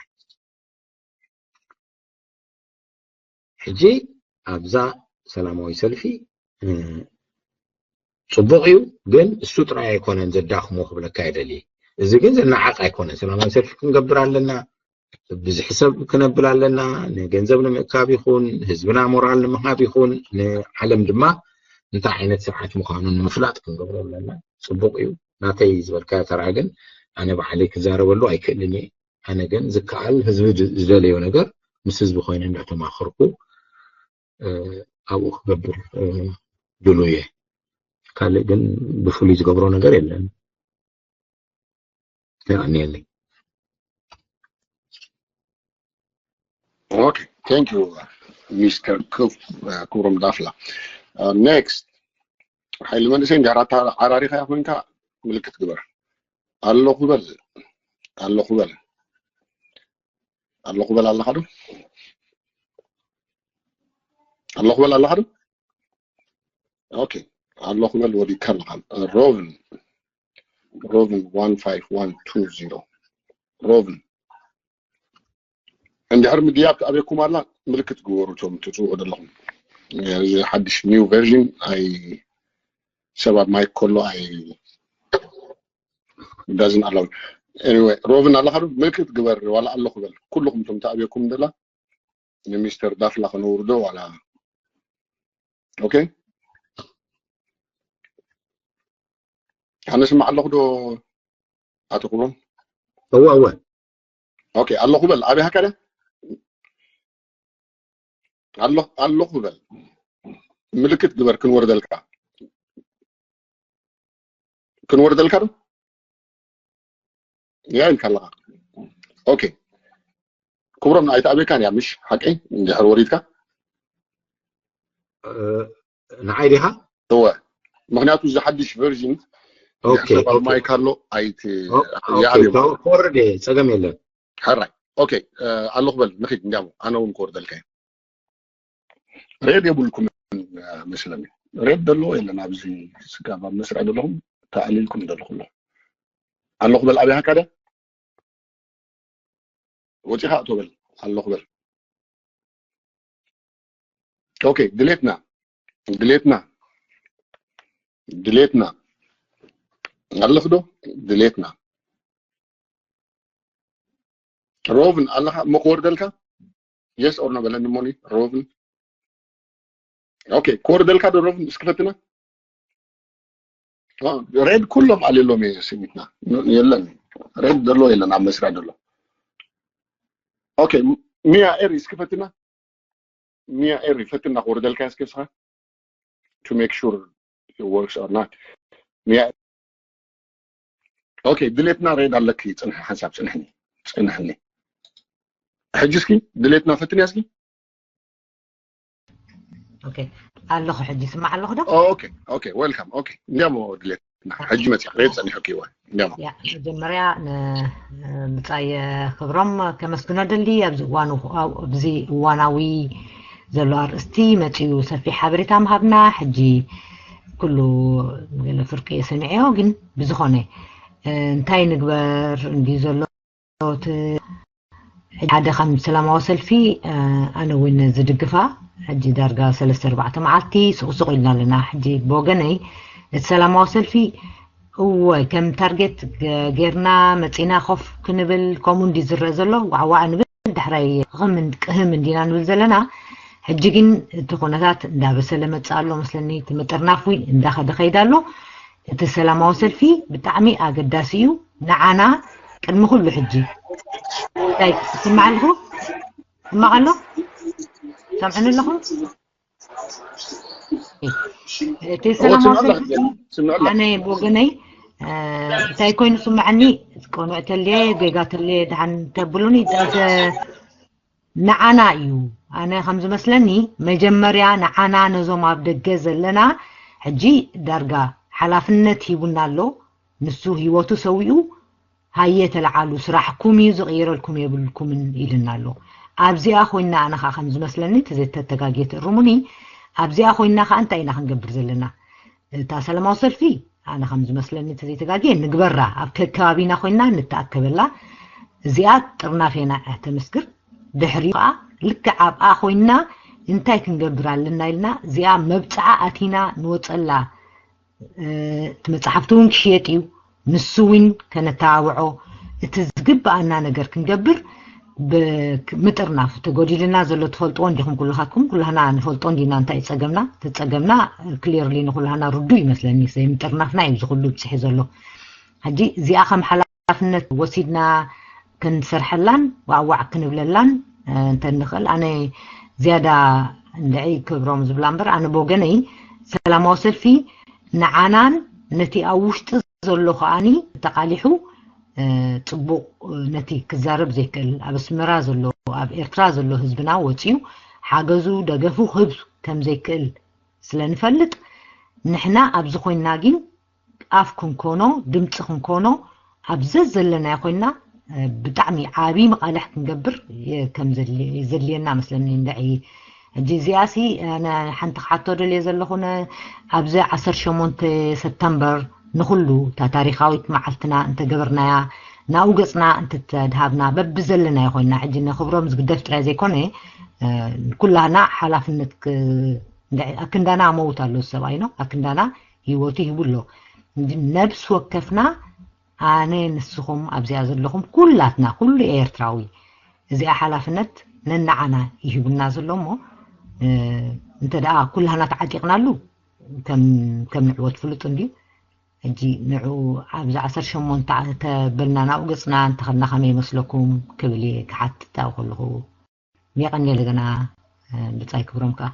ሕጂ ኣብዛ ሰላማዊ ሰልፊ ፅቡቕ እዩ፣ ግን እሱ ጥራይ ኣይኮነን ዘዳኽሞ ክብለካ የደሊ። እዚ ግን ዘነዓቕ ኣይኮነን። ሰላማዊ ሰልፊ ክንገብር ኣለና፣ ብዝሒ ሰብ ክነብል ኣለና። ንገንዘብ ንምእካብ ይኹን ህዝብና ሞራል ንምሃብ ይኹን ንዓለም ድማ እንታይ ዓይነት ስርዓት ምዃኑ ንምፍላጥ ክንገብሮ ኣለና። ፅቡቕ እዩ። ናተይ ዝበልካዮ ተራ ግን ኣነ ባዕለይ ክዛረበሉ ኣይክእልን እየ። ኣነ ግን ዝከኣል ህዝቢ ዝደለዮ ነገር ምስ ህዝቢ ኮይነ እንዳተማኸርኩ ኣብኡ ክገብር ድሉው እየ። ካልእ ግን ብፍሉይ ዝገብሮ ነገር የለን። የቐንየለይ። Okay, thank you ሚስተር ክብሮም ዳፍላ። Next ሓይሊ መንእሰይ እንድሕር ዓራሪኻያ ኮይንካ ምልክት ግበር። ኣለኹ በል፣ ኣለኹ በል፣ ኣለኹ በል ኣለኻ ዶ? ኣለኹ በል ኣለኻ ዶ? Okay, ኣለኹ በል ወዲካ ኣለኻ። ሮብን፣ ሮብን one five one two zero፣ ሮብን እንድሕር ምድያብ ትኣብየኩም ኣላ ምልክት ግበሩ። እቶም ትፅውዑ ዘለኹም እዚ ሓድሽ new version ኣይ ሰብ ኣብ ማይክ ከሎ ኣይ doesn't allow። Anyway ሮብን ኣለኻ ዶ? ምልክት ግበር ዋላ ኣለኹ በል። ኩልኹም እቶም ትኣብየኩም ደላ ንሚስተር ዳፍላ ከነውርዶ ዋላ። Okay፣ ኣነ ስማዕ ኣለኹ ዶ ኣቶ ክብሮም? እወ እወ። Okay ኣለኹ በል። ኣበይ ሃካ ደ ኣለኹ በል። ምልክት ግበር ክንወርደልካ፣ ክንወርደልካ ዶ? ያ ኢልካ ኣለኻ። Okay ክብሮም፣ ኣይትኣብየካን እያ ምሽ ሓቀይ? እንድሕር ወሪድካ ንዓይ ዲኻ? እወ፣ ምክንያቱ እዚ ሓድሽ version Okay፣ ማይክ ኣሎ። ኣይት ክወርድ እየ፣ ፀገም የለን። ሕራይ። Okay ኣለኹ በል ንኺድ። እንዲያሞ ኣነ እውን ክወርደልካ እየ። ሬድ የብልኩምን መስለኒ። ሬድ ዘለዎ የለን ኣብዚ ስጋብ ኣብ መስርዕ ዘለኹም ተኣሊልኩም ዘለኹ ኣሎ። ኣለኹ በል። ኣበይ ሃካ ደ ወፂኻ እቶ በል። ኣለኹ በል። Okay ድሌትና፣ ድሌትና፣ ድሌትና ኣለኽ ዶ? ድሌትና። ሮብን ኣለኻ እሞ ክወርደልካ? Yes or no በለኒ እሞኒ ሮብን። Okay ክወርደልካ ዶ ሮብን? እስኪ ፈትና። ሬድ ኩሎም ኣልሎም እየ ስሚትና። የለን፣ ሬድ ዘሎ የለን ኣብ መስርዕ ዘሎ። Okay ሚያ ኤሪ እስኪ ፈትና። ሚያ ኤሪ ፈትና ክወርደልካ እስኪ እስኻ to make sure it works or not። ሚያ Okay ድሌትና ሬድ ኣለኪ። ፅንሒ ሓንሳብ ፅንሕኒ፣ ፅንሕኒ። ሕጂ እስኪ ድሌትና ፈትንያ እስኪ። Okay ኣለኹ። ሕጂ ስማዕ ኣለኹ ዶ? Okay okay welcome። Okay እንዲያሞ ድሌትና ሕጂ መፅያ ሬድ ፀኒሑኪ እወ። እንዲያሞ ያ መጀመርያ ንብጻይ ክብሮም ከመስግኖ ደሊ። ኣብዚ እዋኑ ኣብዚ እዋናዊ ዘሎ ኣርእስቲ መጺኡ ሰፊሕ ሓበሬታ ምሃብና። ሕጂ ኩሉ ገለ ፍርቂ ሰሚዐዮ፣ ግን ብዝኾነ እንታይ ንግበር እንዲ ዘሎ እቲ ሓደ ከም ሰላማዊ ሰልፊ ኣነ እውን ዝድግፋ። ሕጂ ዳርጋ ሰለስተ ኣርባዕተ መዓልቲ ሱቕሱቕ ኢልና ኣለና። ሕጂ ብወገነይ እቲ ሰላማዊ ሰልፊ እወ ከም ታርጌት ጌርና መፂና ኮፍ ክንብል ከምኡ እንዲ ዝረአ ዘሎ ዋዕዋዕ ንብል፣ ዳሕራይ ቅህም እንዲና ንብል ዘለና። ሕጂ ግን እቲ ኩነታት እንዳበሰለ መፅእ ኣሎ መስለኒ። እቲ ምጥርናፍ እውን እንዳኸደ ከይድ ኣሎ። እቲ ሰላማዊ ሰልፊ ብጣዕሚ ኣገዳሲ እዩ ንዓና። ቅድሚ ኩሉ ሕጂ እንታይ ትስማዕ ኣለኹ? ሕማቕ ኣሎ? ሰምዕኒ ኣለኹም? እቲ ሰላማዊ ሰልፊ ኣነ ብወገነይ እንታይ ኮይኑ ስምዓኒ? ቆኑዕ ተልየ ጌጋ ተልየ ድሓን ተብሉኒ። ንዓና እዩ። ኣነ ከም ዝመስለኒ መጀመርያ ንዓና ነዞም ኣብ ደገ ዘለና ሕጂ ዳርጋ ሓላፍነት ሂቡና ኣሎ። ንሱ ህይወቱ ሰዊኡ ሃየ ተለዓሉ፣ ስራሕኩም እዩ ዝቕይረልኩም የብልኩምን ኢልና ኣሎ። ኣብዚኣ ኮይና ኣነ ከዓ ከም ዝመስለኒ ተዘይተተጋጌ ትእርሙኒ። ኣብዚኣ ኮይና ከዓ እንታይ ኢና ክንገብር ዘለና? እታ ሰላማዊ ሰልፊ ኣነ ከም ዝመስለኒ ተዘይተጋጌ ንግበራ፣ ኣብ ከከባቢና ኮይና ንተኣከበላ። እዚኣ ጥርናፌና እያ ተመስግር። ድሕሪ ከዓ ልክዕ ኣብኣ ኮይና እንታይ ክንገብር ኣለና ኢልና እዚኣ መብፅዓ ኣቲና ንወፀላ። እቲ መፅሓፍቲ እውን ክሽየጥ እዩ። ንሱ እውን ከነተባብዖ፣ እቲ ዝግብኣና ነገር ክንገብር ምጥርናፍ። ተጎዲልና ዘሎ ትፈልጥዎ እንዲኹም ኩልኻትኩም። ኩላህና ንፈልጦ እንዲና እንታይ እዩ ፀገምና። እቲ ፀገምና ክሊርሊ ንኩላህና ርዱ ይመስለኒ። ዘይምጥርናፍና እዩ እዚ ኩሉ ብፅሒ ዘሎ። ሕጂ እዚኣ ከም ሓላፍነት ወሲድና ክንሰርሐላን ዋዕዋዕ ክንብለላን እንተንኽእል፣ ኣነ ዝያዳ እንድዒ ክብሮም ዝብላ እምበር፣ ኣነ ብወገነይ ሰላማዊ ሰልፊ ንዓናን ነቲ ኣብ ውሽጢ ዘሎ ከዓኒ ተቓሊሑ ፅቡቕ ነቲ ክዛረብ ዘይክእል፣ ኣብ ኣስመራ ዘሎ፣ ኣብ ኤርትራ ዘሎ ህዝብና ወፂኡ ሓገዙ ደገፉ ክህብ ከም ዘይክእል ስለ ንፈልጥ፣ ንሕና ኣብዚ ኮይንና ግን ኣፍ ክንኮኖ፣ ድምፂ ክንኮኖ፣ ኣብ ዘዘለናዮ ኮይንና ብጣዕሚ ዓብዪ መቓልሕ ክንገብር ከም ዘድልየና መስለኒ። እንድዒ ሕጂ እዚኣሲ ሓንቲ ክሓቶ ደልየ ዘለኹ፣ ኣብዚ ዓሰርተ ሸሞንተ ሰፕተምበር ንኹሉ እታ ታሪኻዊት መዓልትና እንተገበርናያ፣ ናብኡ ገፅና እንተተድሃብና፣ በብዘለናዮ ኮይንና፣ ሕጂ ንክብሮም ዝግደፍ ጥራይ ዘይኮነ ኩላህና ሓላፍነት ኣክንዳና መውት ኣሎ ሰብኣይ ነው፣ ኣክንዳና ህይወቱ ይህቡ ኣሎ። ነብስ ወከፍና፣ ኣነ፣ ንስኹም ኣብዚኣ ዘለኹም ኩላትና፣ ኩሉ ኤርትራዊ እዚኣ ሓላፍነት ነናዓና ይህብና ዘሎ እሞ፣ እንተ ደኣ ኩላህና ተዓጢቕናሉ ከም ንዕወት ፍሉጥ እንድዩ። ሕጂ ንዑ ኣብዚ ዓሰርተ ሸሞንተ ተበልና ናብኡ ገፅና እንተኸድና ከመይ ይመስለኩም ክብል እየ ክሓትት ኣብ ከለኹ። የቐንየለ ገና ብጻይ ክብሮም ከኣ።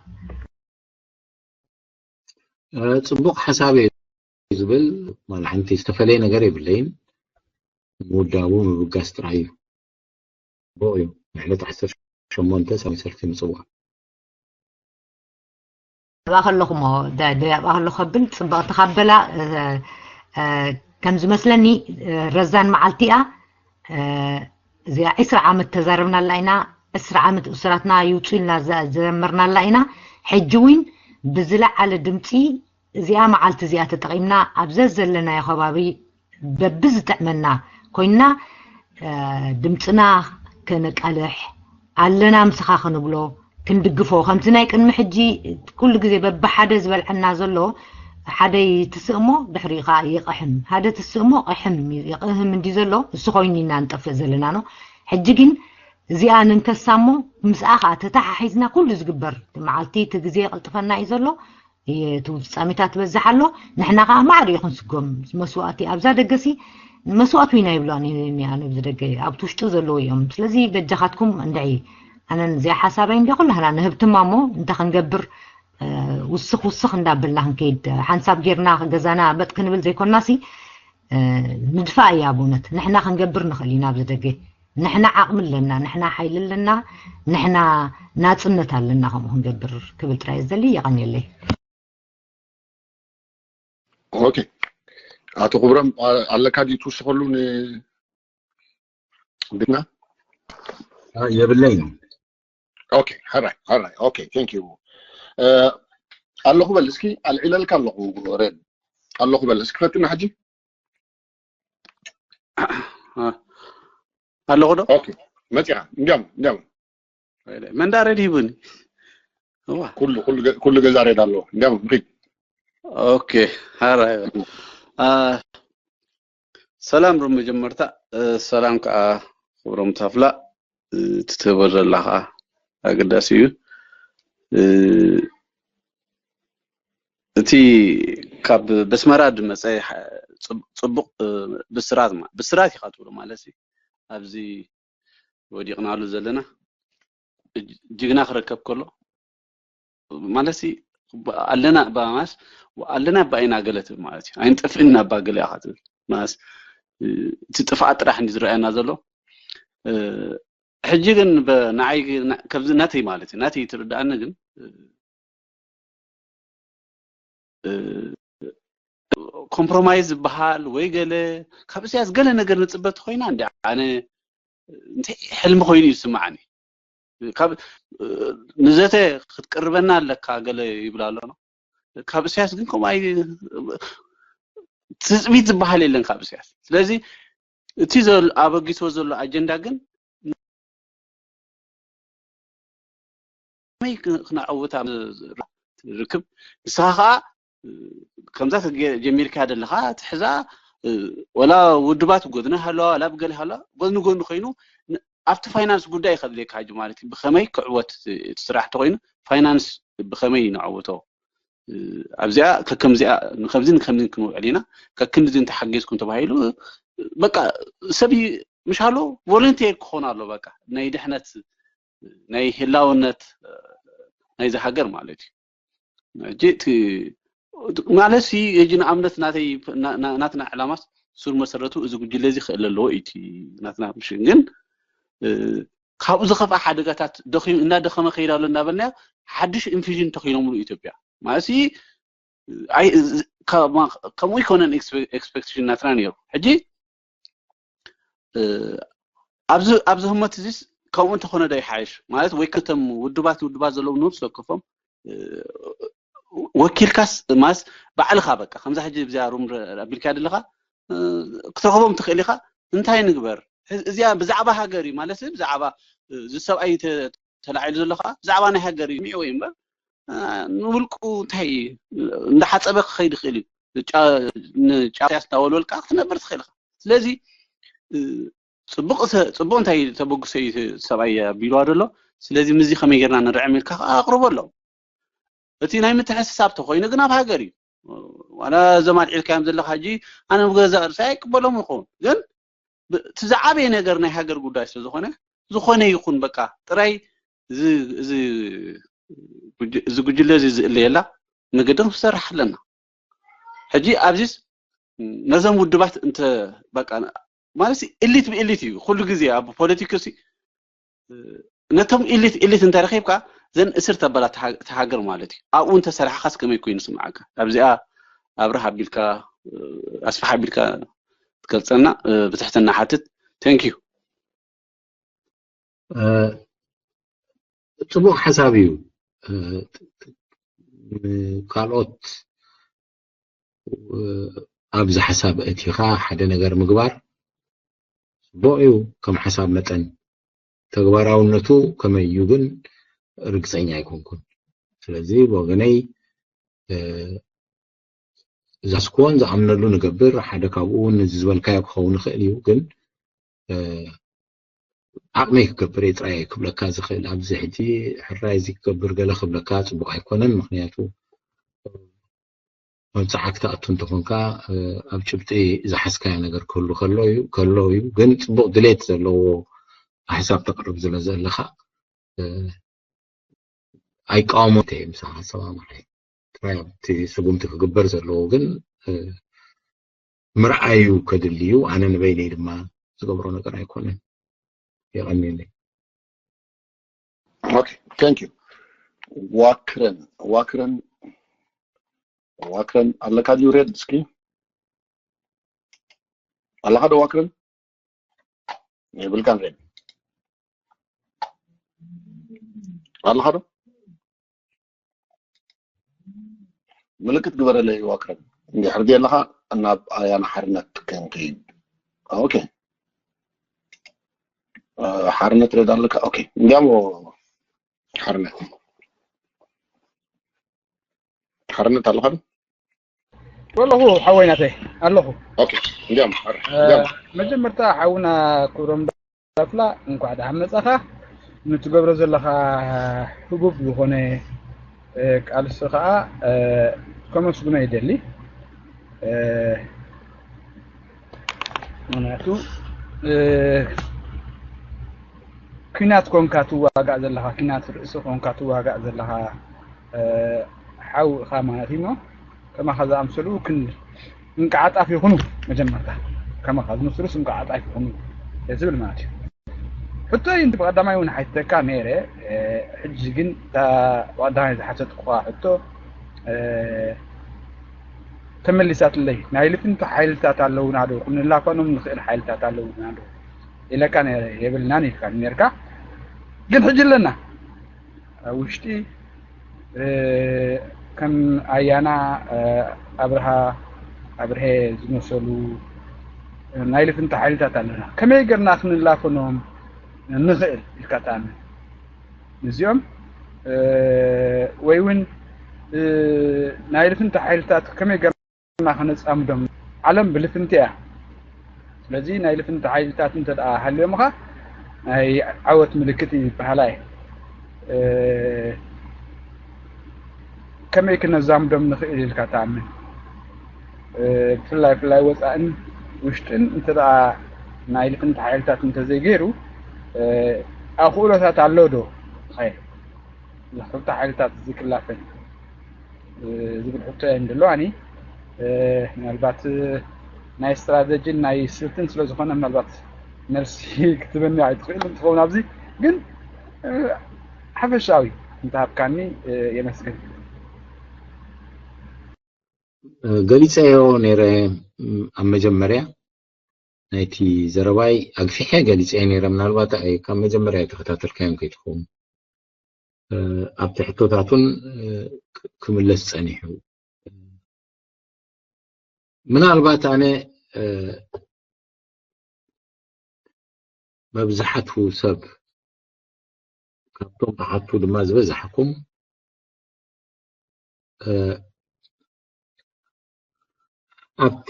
ጽቡቕ ሓሳብ እዩ ዝብል፣ ማለት ሓንቲ ዝተፈለየ ነገር የብለይን። ምውዳቡ ምብጋስ ጥራይ እዩ። ጽቡቕ እዩ። ንዕለት ዓሰርተ ሸሞንተ ሰላማዊ ሰልፊ ምጽዋዕ። ኣብኣ ከለኹ እሞ፣ ደ-፣ ደ-፣ ኣብኣ ከለኹ ከብል ጽብቕቲ ካበላ፣ እ፣ እ፣ ከም ዝመስለኒ፣ እ፣ ረዛን መዓልቲ እያ። እ፣ እዚኣ ዕስራ ዓመት ተዛረብናላ ኢና፣ ዕስራ ዓመት እሱራትና ይውጹ ኢልና ዘ-፣ ዘመርናላ ኢና። ሕጂ እውን ብዝለዓለ ድምጺ እዚኣ መዓልቲ እዚኣ ተጠቒምና ኣብ ዘዘለናዮ ከባቢ በብዝጥዕመና ኮይንና፣ እ፣ ድምፅና ከነቃልሕ ኣለና፣ ምሳኻ ክንብሎ፣ ክንድግፎ። ከምቲ ናይ ቅድሚ ሕጂ ኩሉ ግዜ በብሓደ ዝበልዐና ዘሎ፣ ሓደ ይትስእ እሞ ድሕሪኡ ከዓ ይቕሕም፣ ሓደ ትስእ እሞ ቅሕም፣ ይቕህም እንዲ ዘሎ፣ እሱ ኮይኑ ኢና ንጠፍእ ዘለና ነው። ሕጂ ግን እዚኣ ንንከሳ እሞ ምስኣ ከዓ ተተሓሒዝና ኩሉ ዝግበር፣ እቲ መዓልቲ፣ እቲ ግዜ የቕልጥፈና እዩ ዘሎ። የ-፣ እቲ ፍጻሜታት ትበዝሕ ኣሎ። ንሕና ከዓ ማዕረ እዩ ክንስጎም። መስዋእቲ ኣብዛ ደገሲ መስዋእቲ ኢና ይብሉ፣ ኣነ፣ ኣነ ኣብዚ ደገ ኣብቲ ውሽጢ ዘለዉ እዮም። ስለዚ በጃኻትኩም እንድዒ፣ ኣነ እዚኣ ሓሳበይ እንዲ ኩላህና ንህብትማ እሞ እንታይ ክንገብር፣ እ፣ ውስኽ ውስኽ እንዳበልና ክንከይድ፣ ሓንሳብ ጌርና ገዛና በጥ ክንብል ዘይኮናሲ፣ እ፣ ንድፋእ እያ ብእውነት። ንሕና ክንገብር ንኽእል ኢና ኣብዚ ደገ። ንሕና ዓቕሚ ኣለና፣ ንሕና ሓይሊ ኣለና፣ ንሕና ናጽነት ኣለና ከምኡ ክንገብር ክብል ጥራይ እየ ዝደሊ። የቐንየለይ። ኦኬ፣ ኣቶ ክብሮም፣ ኣ-፣ ኣለካ ድዩ ትውስኸሉ ን-፣ ቤትና? አ፣ የብለይን። ኦኬ፣ ሕራይ፣ ሕራይ። ኦኬ፣ thank you። እ፣ ኣለኹ በል እስኪ፣ ኣልዒለልካ ኣለኹ፣ ሬድ። ኣለኹ በል እስኪ፣ ፈትና ሕጂ። አ፣ ኣለኹ ዶ? ኦኬ፣ መፂኻ። እንዲያም፣ እንዲያም። መንዳ ሬድ ሂቡኒ። እዋ። ኩሉ፣ ኩሉ ገ-፣ ኩሉ ገዛ ሬድ ኣለዎ። እንዲያም፣ ሪድ። ኦኬ፣ ሕራይ። አ፣ ሰላም ሮም መጀመርታ፣ እ፣ ሰላም ከዓ ክብሮም ታፍላ፣ እ፣ ትትህቦ ዘላ ከዓ ኣገዳሲ እዩ። እ፣ እቲ ካብ በስመራ ዝመፀ ሓ-፣ ፅቡ-፣ ፅቡቕ፣ እ፣ ብስራት ማ-፣ ብስራት ኢኻ ትብሎ ማለት እዩ። ኣብዚ ወዲቕናሉ ዘለና ጅ-፣ ጅግና ክረከብ ከሎ ማለት ሲ ኣለና እባ ማስ ኣለና እባ ኢና ገለ ትብል ማለት እዩ። ኣይንጠፍእን ኢና እባ ገለ ኢኻ ትብል። ማስ እቲ ጥፍኣት ጥራሕ እንዲ ዝረኣየና ዘሎ። ሕጂ ግን ንዓይ፣ ከምዚ ናተይ ማለት እዩ፣ ናተይ ትርዳኣኒ ግን ኮምፕሮማይዝ ዝበሃል ወይ ገለ ካብ እስያስ ገለ ነገር ንፅበት ኮይና እንዲ ኣነ እንታይ ሕልሚ ኮይኑ እዩ ዝስማዓኒ። ካብ ንዘተ ክትቅርበና ኣለካ ገለ ይብል ኣሎ። ካብ እስያስ ግን ከምኡ ኣይ ትፅቢት ዝበሃል የለን ካብ እስያስ። ስለዚ እቲ ኣበጊስዎ ዘሎ ኣጀንዳ ግን ከመይ ክነዕውታ ርክብ ንስኻ ከዓ ከምዛ ጀሚርካ ዘለኻ ትሕዛ ወላ ውድባት ጎድኒ ሃለዋ ወላ ብገለ ሃለዋ ጎድኒ ጎድኒ ኮይኑ ኣብቲ ፋይናንስ ጉዳይ ከድልየካ ሕጂ ማለት እዩ። ብኸመይ ክዕወት እቲ ስራሕ ተኮይኑ ፋይናንስ ብኸመይ ነዕውቶ ኣብዚኣ ከከምዚኣ ንከምዚ ንከምዚ ክንውዕል ኢና ከክንድዚ እንተሓገዝኩም ተባሂሉ በቃ ሰብ ምሽ ኣሎ ቮለንቴር ክኾን ኣሎ በቃ ናይ ድሕነት ናይ ህላውነት ናይዚ ሃገር ማለት እዩ። ሕጂ ማለት ሲ ሕጂ ንኣብነት ናተይ ናትና ዕላማስ ሱር መሰረቱ እዚ ጉጅለ እዚ ክእል ኣለዎ እዩ ናትና ምሽን ግን ካብኡ ዝኸፍኣ ሓደጋታት ደኺሙ እናደኸመ ከይድ ኣሎ እናበልና ሓድሽ ኢንፊዥን ተኺሎምሉ ኢትዮጵያ ማለት ከምኡ ይኮነን ኤክስፔክቴሽን ናትና ነይሩ። ሕጂ ኣብዚ ህመት እዚስ ከምኡ እንተኾነ ዶ ይሓይሽ ማለት ወይ ከቶም ውድባት ውድባት ዘለዉ ንብስ ወከፎም ወኪልካስ ማስ ባዕልኻ በቃ ከምዛ ሕጂ ብዚኣ ሩም ኣቢልካ ዘለኻ ክትረኽቦም ትኽእል ኢኻ። እንታይ ንግበር እዚኣ ብዛዕባ ሃገር እዩ ማለት ብዛዕባ እዚ ሰብኣይ ተላዒሉ ዘሎ ከዓ ብዛዕባ ናይ ሃገር እዩ ሚዕወ እዩ እምበር ንውልቁ እንታይ እንዳሓፀበ ክኸይድ ይኽእል እዩ። ንጫት ያስታወልወልካ ክትነብር ትኽእል ኢኻ። ስለዚ ፅቡቅ እንታይ ተበግሶ እዩ ሰብኣይ ኣቢልዋ ዘሎ። ስለዚ ምዚ ከመይ ጌርና ንርዕም ኢልካ ከዓ ኣቅርቦ ኣለዉ። እቲ ናይ ምትሕስሳብ ተኮይኑ ግን ኣብ ሃገር እዩ። ዋላ እዞም ኣልዒልካዮም ዘለካ ሕጂ ኣነ ብገዛእ ርእሰይ ኣይቅበሎም ይኸውን ግን እቲ ዝዓበየ ነገር ናይ ሃገር ጉዳይ ስለዝኾነ ዝኾነ ይኹን በቃ ጥራይ እዚ ጉጅለ እዚ ዝእለየላ መገዲ ክንሰርሕ ኣለና። ሕጂ ኣብዚስ ነዞም ውድባት እንተ በቃ ማለት ኢሊት ብኢሊት እዩ ኩሉ ግዜ ኣብ ፖለቲክስ ነቶም ኢሊት ኢሊት እንተረኺብካ ዘን እስር ተበላ ተሃገር ማለት እዩ። ኣብኡ እንተሰራሕኻስ ከመይ ኮይኑ ስምዓካ ኣብዚኣ ኣብርህ ኣቢልካ ኣስፍሕ ኣቢልካ ትገልፀልና ብትሕትና ሓትት። Thank you። ፅቡቅ ሓሳብ እዩ። ካልኦት ኣብዚ ሓሳብ እቲኻ ሓደ ነገር ምግባር ፅቡቅ እዩ ከም ሓሳብ መጠን ተግባራውነቱ ከመይ እዩ ግን ርግፀኛ ኣይኮንኩን። ስለዚ ብወገነይ ዝሓስክዎን ዝኣምነሉ ንገብር ሓደ ካብኡ እውን እዚ ዝበልካዮ ክኸውን ይኽእል እዩ ግን ዓቕመይ ክገብር እየ ጥራይ ክብለካ ዝኽእል ኣብዚ ሕጂ ሕራይ እዚ ክገብር ገለ ክብለካ ፅቡቅ ኣይኮነን ምክንያቱ መብፅዓ ክትኣቱ እንተኾንካ ኣብ ጭብጢ ዝሓዝካዮ ነገር ክህሉ ከሎ እዩ ግን ፅቡቅ ድሌት ዘለዎ ሓሳብ ተቅርብ ዝለ ዘለካ ኣይቃወሞ ምስ ሓሳብ ኣማሓይ ጥራይ ኣብቲ ስጉምቲ ክግበር ዘለዎ ግን ምርኣዩ ከድሊ እዩ ኣነ ንበይነይ ድማ ዝገብሮ ነገር ኣይኮነን የቀኒለይ Okay, thank you. ዋክረን ዋክረን ዋክረን ኣለካ ድዩ ሬድ እስኪ ኣለካ ዶ ዋክረን የብልካን ሬድ ኣለካ ዶ ምልክት ግበረለይ ዋክረን እንድሕር ኣለካ ናብ ኣያና ሓርነት ክንከይድ okay ሓርነት ሬድ ኣለካ okay እንዲያሞ ሓርነት ሓርነት ኣለኻ ወለኹ ሓወይ ናተይ ኣለኹ እንዲያም መጀመርታ ሓውና ክብሮም ዳፍላ እንኳዕ ደሓን መጻኻ ንትገብሮ ዘለኻ ህቡብ ዝኾነ ቃልሲ ከዓ ከመስግኖ ይደሊ ምክንያቱ ኲናት ኮንካ ትዋጋእ ዘለኻ ኲናት ርእሲ ኮንካ ትዋጋእ ዘለኻ ሓው ኢኻ ማለት እዩ ከማኻ ዝኣምሰሉ ክን እንቃዓጣፍ ይኹኑ መጀመርታ ከማኻ ዝመስሉስ እንቃዓጣፍ ይኹኑ ዝብል ማለት እዩ። ሕቶይ እንዲ ብቐዳማይ እውን ሓይተካ ነይረ። ሕጂ ግን ብቐዳማይ ዝሓተትኩዋ ሕቶ ተመሊሳትለይ። ናይ ልፍንቲ ሓይልታት ኣለውና ዶ? ክንላፈኖም ንኽእል ሓይልታት ኣለውና ዶ ኢለካ ነይረ። የብልናን ኢልካ ነርካ፣ ግን ሕጂ ኣለና። ኣብ ውሽጢ ከም ኣያና ኣብርሃ ኣብርሀ ዝመሰሉ ናይ ልፍንቲ ሓይልታት ኣለና። ከመይ ገርና ክንላፈኖም ንኽእል ኢልካ ትኣምን? እዚኦም ወይ እውን ናይ ልፍንቲ ሓይልታት ከመይ ገርና ከነፃምዶም? ዓለም ብልፍንቲ እያ። ስለዚ ናይ ልፍንቲ ሓይልታት እንተ ደኣ ሃልዮምኻ ናይ ዓወት ምልክት እዩ ይበሃላ እየ። ከመይ ክነዛምዶም ንኽእል ኢልካ ትኣምን? ብፍላይ ብፍላይ ወፃእን ውሽጥን እንተ ደኣ ናይ ልፍንቲ ሓይልታት እንተዘይገይሩ ኣኽእሎታት ኣሎ ዶ? ክልተ ሓይልታት ዝክላፈን ዝብል ሕቶ እየን ዘለዋኒ። ምናልባት ናይ ስትራተጂን ናይ ስልትን ስለ ዝኾነ ምናልባት መልሲ ክትበኒ ኣይትኽእል እንትኸውን ኣብዚ ግን ሓፈሻዊ እንተሃብካኒ የመስግን። ገሊፀዮ ነይረ ኣብ መጀመርያ ናይቲ ዘረባይ ኣግፊሐ ገሊፀዮ ነይረ። ምናልባት ካብ መጀመርያ የተኸታተልካዮም ከይትኸውን ኣብቲ ሕቶታቱን ክምለስ ፀኒሑ። ምናልባት ኣነ መብዛሕቱ ሰብ ካብቶም ተሓቱ ድማ ዝበዛሕኩም ኣብቲ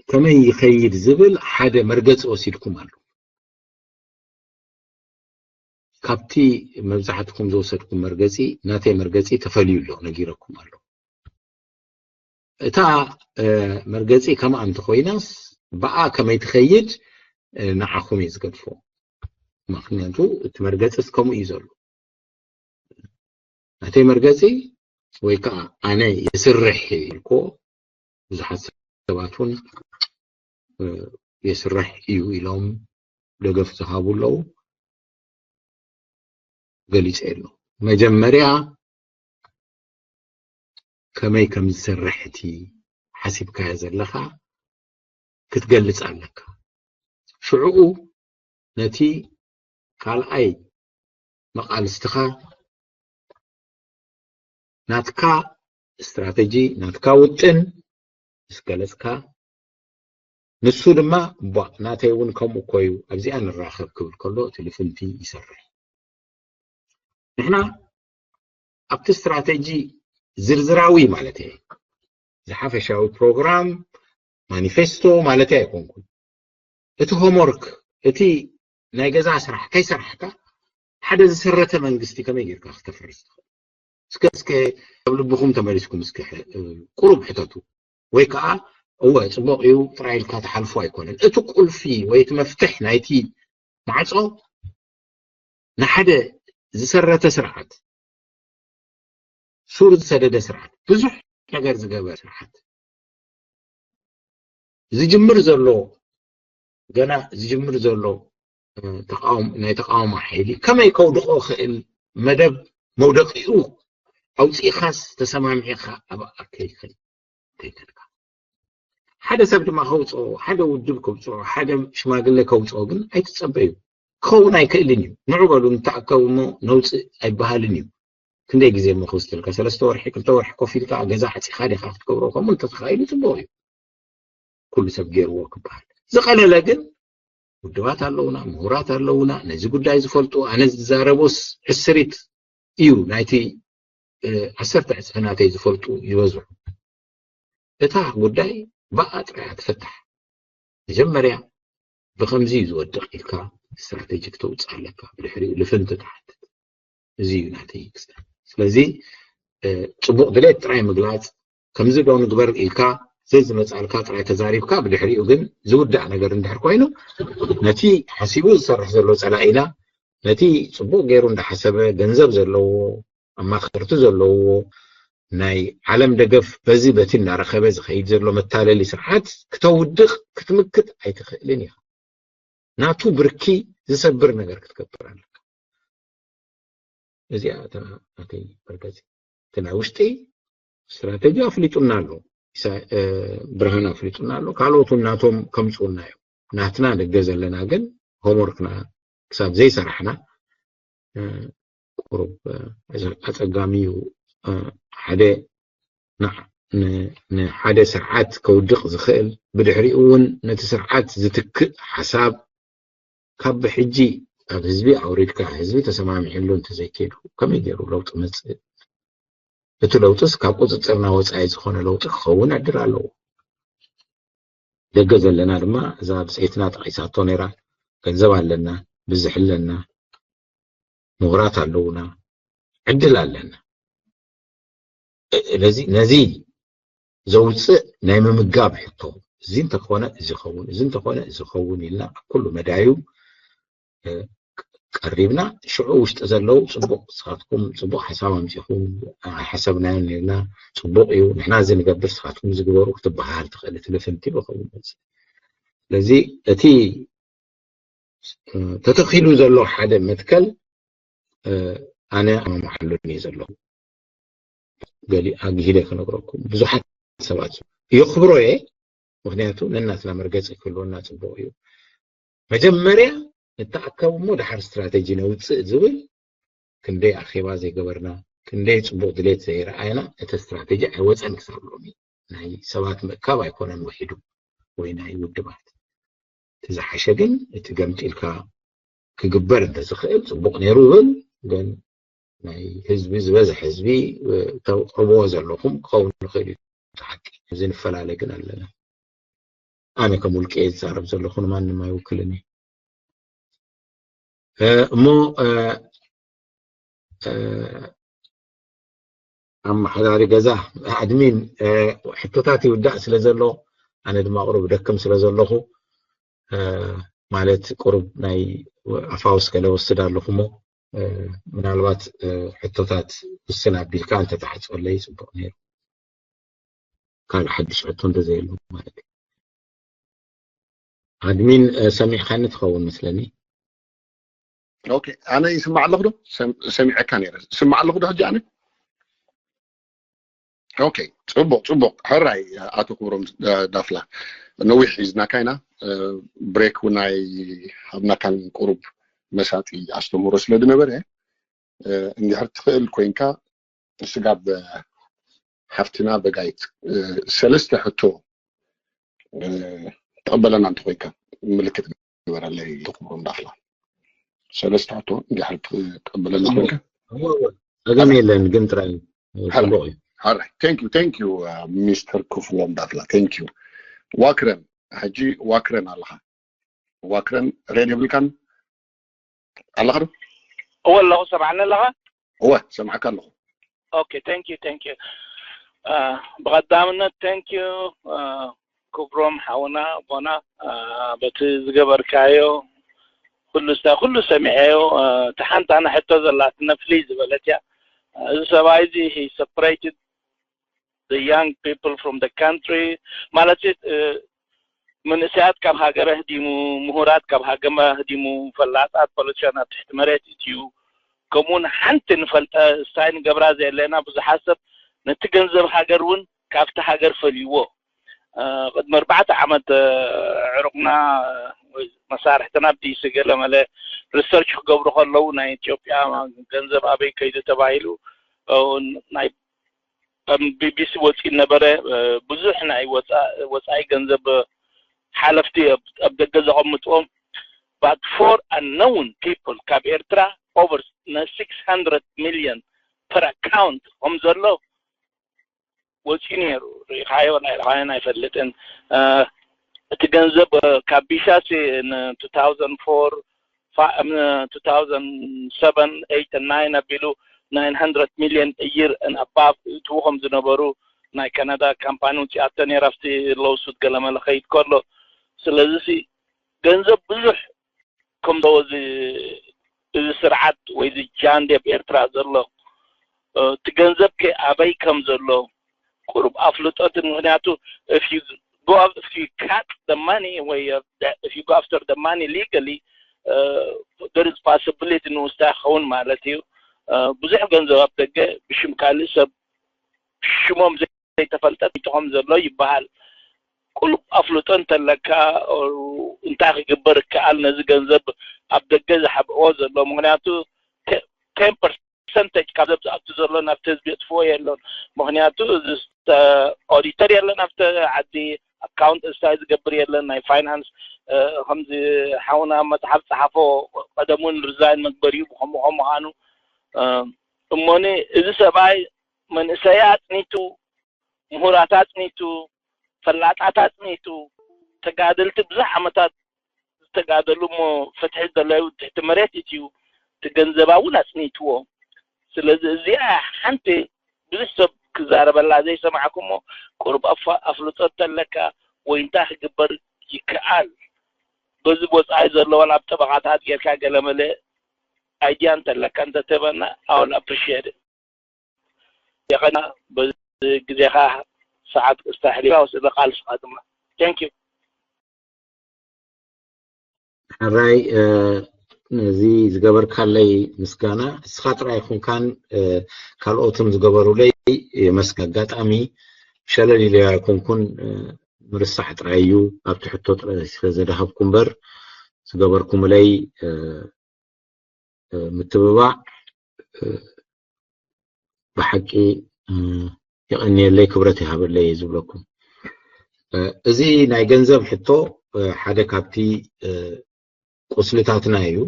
ከመይ ይኸይድ ዝብል ሓደ መርገፂ ወሲድኩም ኣሎ። ካብቲ መብዛሕትኩም ዝወሰድኩም መርገፂ ናተይ መርገፂ ተፈልዩ ኣሎ፣ ነጊረኩም ኣሎ። እታ መርገፂ ከምኣ እንተኮይናስ ብኣ ከመይ ትኸይድ ንዓኹም እየ ዝገድፎ። ምክንያቱ እቲ መርገፂስ ከምኡ እዩ ዘሎ። ናተይ መርገፂ ወይ ከዓ ኣነ የስርሕ ኢልኮ ብዙሓት ሰባት እውን የስርሕ እዩ ኢሎም ደገፍ ዝሃቡ ኣለዉ። ገሊፀ ኣሎ መጀመርያ ከመይ ከም ዝሰርሕ እቲ ሓሲብካዮ ዘለኻ ክትገልፅ ኣለካ። ሽዕኡ ነቲ ካልኣይ መቓልስትኻ ናትካ ስትራተጂ ናትካ ውጥን ምስ ገለፅካ ንሱ ድማ ቧ ናተይ እውን ከምኡ እኮ እዩ ኣብዚኣ ንራኸብ ክብል ከሎ እቲ ልፍንቲ ይሰርሕ። ንሕና ኣብቲ ስትራተጂ ዝርዝራዊ ማለት እየ ዝሓፈሻዊ ፕሮግራም ማኒፌስቶ ማለት ኣይኮንኩን። እቲ ሆምወርክ እቲ ናይ ገዛ ስራሕ ከይሰራሕካ ሓደ ዝሰረተ መንግስቲ ከመይ ጌርካ ክተፍርስ ትኽእል? እስከ እስከ ኣብ ልብኹም ተመሊስኩም እስከ ቁሩብ ሕተቱ። ወይ ከዓ እወ ፅቡቕ እዩ ጥራይ ኢልካ ትሓልፎ ኣይኮነን። እቲ ቁልፊ ወይ እቲ መፍትሕ ናይቲ ማዕፆ ንሓደ ዝሰረተ ስርዓት፣ ሱር ዝሰደደ ስርዓት፣ ብዙሕ ነገር ዝገበረ ስርዓት ዝጅምር ዘሎ ገና ዝጅምር ዘሎ ናይ ተቃውሞ ሓይሊ ከመይ ከውድቆ ክእል መደብ መውደቂኡ ኣውፂእኻስ ተሰማሚዕካ ኣብኣ ከይከይድ ከይከድካ ሓደ ሰብ ድማ ከውፅኦ ሓደ ውድብ ከውፅኦ ሓደ ሽማግለ ከውፅኦ ግን ኣይትፀበዩ። ክኸውን ኣይክእልን እዩ። ንዑ በሉ ንተኣከቡ እሞ ነውፅእ ኣይበሃልን እዩ። ክንደይ ግዜ እሞ ክውስደልካ ሰለስተ ወርሒ ክልተ ወርሒ ኮፍ ኢልካ ገዛ ዓፂኻ ዲኻ ክትገብሮ ከምኡ እንተተኻኢሉ ፅቡቕ እዩ። ኩሉ ሰብ ገይርዎ ክበሃል ዝቐለለ ግን ውድባት ኣለውና፣ ምሁራት ኣለውና፣ ነዚ ጉዳይ ዝፈልጡ ኣነ ዝዛረቦስ ዕስሪት እዩ ናይቲ ዓሰርተ ዕፅፊ ናተይ ዝፈልጡ ይበዝሑ። እታ ጉዳይ ብኣ ጥራይ እያ ትፍታሕ። መጀመርያ ብኸምዚ እዩ ዝወድቕ ኢልካ ስትራቴጂ ክተውፅእ ኣለካ። ብድሕሪኡ ልፍንቲ ትሓትት። እዚ እዩ ናተይ ክስተ። ስለዚ ፅቡቕ ድሌት ጥራይ ምግላፅ ከምዚ ዶ ንግበር ኢልካ ዘዝመፃልካ ጥራይ ተዛሪብካ ብድሕሪኡ ግን ዝውዳእ ነገር እንድሕር ኮይኑ ነቲ ሓሲቡ ዝሰርሕ ዘሎ ፀላኢና ነቲ ፅቡቕ ገይሩ እንዳሓሰበ ገንዘብ ዘለዎ ኣማኸርቲ ዘለዎ ናይ ዓለም ደገፍ በዚ በቲ እናረኸበ ዝኸይድ ዘሎ መታለሊ ስርዓት ክተውድቕ ክትምክት ኣይትኽእልን ኢኻ። ናቱ ብርኪ ዝሰብር ነገር ክትገብር ኣለካ። እዚኣ እታ ናተይ መርገፂ። እቲ ናይ ውሽጢ ስትራተጂ ኣፍሊጡና ኣሎ። ኢሳ- እ፣ ብርሃን ኣፍሊጡና ኣሎ። ካልኦት እውን ናቶም ከምፅኡና እዮም። ናትና ደገ ዘለና ግን ሆምወርክና ክሳብ ዘይሰራሕና፣ እ፣ ቁሩብ፣ እ፣ ኣጸጋሚ እዩ። እ፣ ሓደ ንዓ- ን- ንሓደ ስርዓት ከውድቕ ዝኽእል፣ ብድሕሪኡ እውን ነቲ ስርዓት ዝትክእ ሓሳብ ካብ ብሕጂ ኣብ ህዝቢ ኣውሪድካ ህዝቢ ተሰማሚዕሉ እንተዘይከይዱ ከመይ ገይሩ ለውጢ መጽእ? እቲ ለውጥስ ካብ ቁጽጽርና ወጻኢ ዝኾነ ለውጢ ክኸውን ዕድል ኣለዎ። ደገ ዘለና ድማ እዛ ብጸይትና ጠቒሳቶ ነይራ፣ ገንዘብ ኣለና፣ ብዝሕ ኣለና፣ ምሁራት ኣለውና፣ ዕድል ኣለና። ስለዚ ነዚ ዘውፅእ ናይ ምምጋብ ሕቶ፣ እዚ እንተኾነ እዚ ኸውን፣ እዚ እንተኾነ እዚ ኸውን ኢልና ኣብ ኩሉ መዳዩ፣ እ፣ ቀሪብና፣ ሽዑ ውሽጢ ዘለዉ ጽቡቕ፣ ንስኻትኩም ጽቡቕ ሓሳብ ኣምጺኹም፣ ኣይሓሰብናዮን ነርና፣ ጽቡቕ እዩ፣ ንሕና እዚ ንገብር፣ ንስኻትኩም እዚ ግበሩ ክትበሃል ትኽእል፣ እቲ ልፍንቲ ብኸውን። ስለዚ እቲ ተተኺሉ ዘሎ ሓደ መትከል፣ እ፣ ኣነ ኣማማሓሉን እየ ዘለኹ። ገሊ ኣግሂደ ክነግረኩም፣ ብዙሓት ሰባት የኽብሮ እየ፣ ምኽንያቱ ነናትና መርገፂ ክህልወና ፅቡቕ እዩ። መጀመርያ ንተኣከብ እሞ ድሓር ስትራተጂ ነውፅእ ዝብል ክንደይ ኣኼባ ዘይገበርና፣ ክንደይ ፅቡቕ ድሌት ዘይረኣየና፣ እቲ ስትራተጂ ኣይወፀን ክሳብ ሎሚ። ናይ ሰባት ምእካብ ኣይኮነን ውሒዱ ወይ ናይ ውድባት። እቲ ዝሓሸ ግን እቲ ገምጢልካ ክግበር እንተዝኽእል ጽቡቕ ነይሩ ይብል። ግን ናይ ህዝቢ፣ ዝበዝሕ ህዝቢ፣ እ፣ ተቕርብዎ ዘለኹም ክኸውን ይኽእል እዩ። እቲ ሓቂ እዚ ንፈላለ ግን ኣለና። ኣነ ከም ውልቀ እየ ዝዛረብ ዘለኹ፣ ንማንም ኣይውክልን እዩ። እ፣ እሞ፣ እ፣ እ፣ ኣመሓዳሪ ገዛ፣ ኣድሚን፣ እ፣ ሕቶታት ይውዳእ ስለ ዘሎ፣ ኣነ ድማ ቁሩብ ደክም ስለ ዘለኹ፣ እ፣ ማለት ቁሩብ ናይ ኣፋውስ ገለ ወስድ ኣለኹ እሞ፣ እ፣ ምናልባት፣ እ፣ ሕቶታት ውስን ኣቢልካ እንተተሓጽበለይ ጽቡቕ ነይሩ። ካልእ ሓድሽ ሕቶ እንተዘየሎ ማለት እዩ። ኣድሚን፣ እ፣ ሰሚዕካኒ ትኸውን መስለኒ። ኦኬ፣ ኣነ ይስማዕ ኣለኹ ዶ? ሰም-፣ ሰሚዐካ ነይረ። ይስማዕ ኣለኹ ዶ ሕጂ ኣነ? ኦኬ፣ ጽቡቕ፣ ጽቡቕ። ሕራይ፣ ኣቶ ክብሮም፣ እ፣ ዳፍላ። ነዊሕ ሒዝናካ ኢና። እ፣ ብሬክ እውን ኣይሃብናካን፣ ቁሩብ መሳጢ ኣስተምህሮ ስለ ዝነበረ፣ እ፣ እንድሕር ትኽእል ኮይንካ፣ ስጋብ ሓፍትና በጋይት፣ እ፣ ሰለስተ ሕቶ፣ እ፣ ትቐበለና እንተኾይንካ ምልክት ግበረለይ። ትኹብሮም ዳፍላ ሰለስተ ሕቶ እንድሕር ትቐበለና ኮይንካ። እወ፣ እወ። ጸገም የለን ግን ጥራይ፣ እ፣ ሕራይ፣ ጽቡቕ እዩ። ሕራይ። Thank you, thank you, እ፣ ሚስተር ክፍሎም ዳፍላ። Thank you። ዋክረን፣ ሕጂ ዋክረን ኣለኻ። ዋክረን ሬድዮ የብልካን ኣለኻ ዶ? እወ ኣለኹ፣ ሰምዓኒ ኣለኻ? እወ፣ ሰምዓካ ኣለኹ። ኦኬ፣ thank you, thank you። እ፣ ብቐዳምነት thank you፣ እ፣ ክብሮም ሓውና ቦና፣ እ፣ በቲ ዝገበርካዮ ኩሉ ስታ-፣ ኩሉ ሰሚዐዮ። እ፣ እቲ ሓንቲ ኣነ ሕቶ ዘላትነ ፍልይ ዝበለት እያ። እ፣ እዚ ሰብኣይ እዚ he separated the young people from the country፣ ማለት እ፣ መንእሰያት ካብ ሃገር ኣህዲሙ፣ ምሁራት ካብ ሃገር ኣህዲሙ፣ ፈላጣት ፖለቲሻን ኣብ ትሕቲ መሬት እትዩ፣ ከምኡውን ሓንቲ ንፈልጠ ስታይ ንገብራ ዘየለና ብዙሓት ሰብ ነቲ ገንዘብ ሃገር እውን ካብቲ ሃገር ፈልይዎ። እ፣ ቅድሚ ኣርባዕተ ዓመት፣ እ፣ ዕሩቕና፣ እ፣ ወይ መሳርሕትና ኣብ ዲሲ ገለ መለ ሪሰርች ክገብሩ ከለዉ ናይ ኢትዮጵያ ገንዘብ ኣበይ ከይዱ ተባሂሉ፣ እ፣ ናይ ከም ቢቢሲ ወፂኡ ነበረ። እ፣ ብዙሕ ናይ ወፃ-፣ ወፃኢ ገንዘብ ሓለፍቲ ኣብ፣ ኣብ ደገ ዘቐምጥዎም፣ but for unknown people ካብ ኤርትራ over ን six hundred million per account ከም ዘሎ ወፂኡ ነይሩ። ርኢኻዮ ናይ ርኻዮን ኣይፈልጥን። እ፣ እቲ ገንዘብ፣ እ፣ ካብ ቢሻሲ ን two thousand four ፋ-፣ ም-፣ two thousand seven, eight and nine ኣቢሉ nine hundred million a year and above እትዉ ከም ዝነበሩ ናይ ካናዳ ካምፓኒ ውፅኣቶ ነይራ። ኣብቲ ሎውሱት ገለመለ ኸይድ ከሎ፣ ስለዚ ሲ ገንዘብ ብዙሕ ከም ዘለዎ እዚ፣ እዚ ስርዓት ወይ እዚ ጃንዲ ኣብ ኤርትራ ዘሎ እቲ ገንዘብ ከ ኣበይ ከም ዘሎ ቁሩብ ኣፍልጦትን። ምክንያቱ if you go af- if you catch the money ወይ if you go after the money legally there is possibility ንውስታ ይኸውን ማለት እዩ። ብዙሕ ገንዘብ ኣብ ደገ ብሽም ካልእ ሰብ ሽሞም ዘይተፈልጠ ይትኾም ዘሎ ይበሃል። ቁሉብ ኣፍልጦ እንተለካ እንታይ ክግበር ይከኣል ነዚ ገንዘብ ኣብ ደገ ዝሓብእዎ ዘሎ? ምክንያቱ ten percentage ካብ ዝኣቱ ዘሎ ናብቲ ህዝቢ የጥፍዎ የለን። ምክንያቱ እዚ auditor የለን ኣብቲ ዓዲ፣ account እንታይ ዝገብር የለን። ናይ finance ከምዚ ሓውና መፅሓፍ ፀሓፎ ቀደሙን resign መግበሪኡ ብከምኡ ከም ምዃኑ እሞኒ እዚ ሰብኣይ መንእሰያ ኣፅኒቱ፣ ምሁራት ኣፅኒቱ፣ ፈላጣት ኣፅኒቱ፣ ተጋደልቲ ብዙሕ ዓመታት ዝተጋደሉ እሞ ፍትሒ ዝደለዩ ትሕቲ መሬት እትዩ እቲ ገንዘባ እውን ኣፅኒትዎ። ስለዚ እዚኣ ሓንቲ ብዙሕ ሰብ ክዛረበላ ዘይሰማዕኩሞ ቁሩብ ኣፋ- ኣፍልጦ እንተለካ ወይ እንታይ ክግበር ይከኣል በዚ ወፃኢ ዘለዋን ኣብ ጠበቃታት ጌርካ ገለመለ idea እንተለካ እንተትህበና I will appreciate it። የቐና በዚ ግዜኻ ሰዓት ክስታ ሕሊፋ ወስደ ቃልስኻ ድማ thank you። ሕራይ ነዚ ዝገበርካለይ ምስጋና እስኻ ጥራይ ይኹንካን ካልኦትን ዝገበሩለይ የመስግን። ኣጋጣሚ ሸለል ኢለ ኣይኮንኩን፣ ምርሳዕ ጥራይ እዩ ኣብቲ ሕቶ ጥራይ ስለዘድሃብኩ እምበር ዝገበርኩምለይ ምትብባዕ ብሓቂ የቐንየለይ፣ ክብረት ይሃበለይ እየ ዝብለኩም። እዚ ናይ ገንዘብ ሕቶ ሓደ ካብቲ ቁስልታትና እዩ።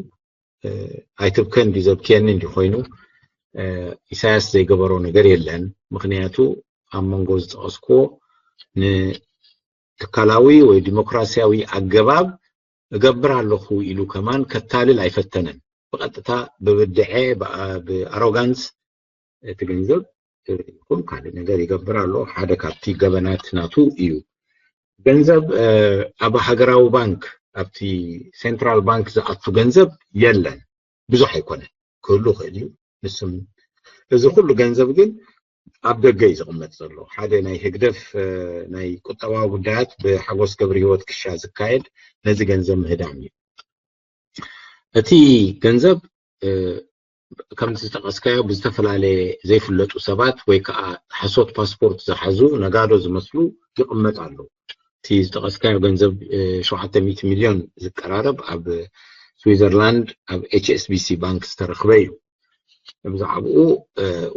ኣይትብከ እንዲ ዘብክየኒ እንዲ ኮይኑ ኢሳያስ ዘይገበሮ ነገር የለን። ምክንያቱ ኣብ መንጎ ዝጠቐስኩዎ ንትካላዊ ወይ ዲሞክራሲያዊ ኣገባብ እገብር ኣለኹ ኢሉ ከማን ከታልል ኣይፈተነን። ብቐጥታ ብብድዐ ብኣሮጋንስ እቲ ገንዘብ ይኹን ካልእ ነገር ይገብር ኣሎ። ሓደ ካብቲ ገበናት ናቱ እዩ። ገንዘብ ኣብ ሃገራዊ ባንክ ኣብቲ ሴንትራል ባንክ ዝኣቱ ገንዘብ የለን። ብዙሕ ኣይኮነን፣ ክህሉ ክእል እዩ። ንስም እዚ ኩሉ ገንዘብ ግን ኣብ ደገ እዩ ዝቕመጥ ዘሎ። ሓደ ናይ ህግደፍ ናይ ቁጠባዊ ጉዳያት ብሓጎስ ገብረ ህይወት ክሻ ዝካየድ ነዚ ገንዘብ ምህዳም እዩ። እቲ ገንዘብ ከምቲ ዝጠቐስካዮ ብዝተፈላለየ ዘይፍለጡ ሰባት ወይ ከዓ ሓሶት ፓስፖርት ዝሓዙ ነጋዶ ዝመስሉ ይቕመጥ ኣሎ። እቲ ዝጠቐስካዮ ገንዘብ ሸውዓተ ሚእቲ ሚልዮን ዝቀራረብ ኣብ ስዊዘርላንድ ኣብ ኤች ኤስ ቢ ሲ ባንክ ዝተረኽበ እዩ። ብዛዕባኡ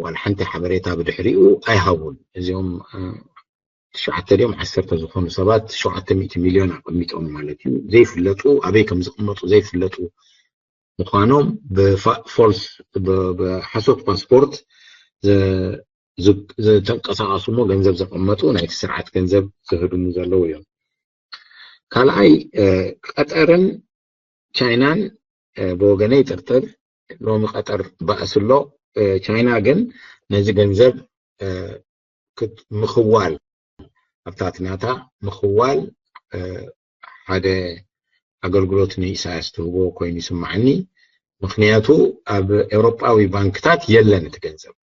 ዋላ ሓንቲ ሓበሬታ ብድሕሪኡ ኣይሃቡን። እዚኦም ትሽዓተ ድዮም ዓሰርተ ዝኾኑ ሰባት ሸውዓተ ሚእቲ ሚልዮን ኣቐሚጦም ማለት እዩ። ዘይፍለጡ፣ ኣበይ ከም ዝቕመጡ ዘይፍለጡ ምዃኖም ብፋ- ፎልስ ብ- ብሓሶት ፓስፖርት ዘ- ዝ- ዝተንቀሳቐሱ እሞ ገንዘብ ዘቐመጡ ናይቲ ስርዓት ገንዘብ ዘህድሙ ዘለዉ እዮም። ካልኣይ ቀጠርን ቻይናን ብወገነይ ይጥርጥር። ሎሚ ቀጠር ባእሲ ኣሎ። ቻይና ግን ነዚ ገንዘብ ምኽዋል ኣብታት ናታ ምኽዋል ሓደ ኣገልግሎት ንኢሳያስ ትህቦ ኮይኑ ይስማዓኒ። ምክንያቱ ኣብ ኤውሮጳዊ ባንክታት የለን እቲ ገንዘብ።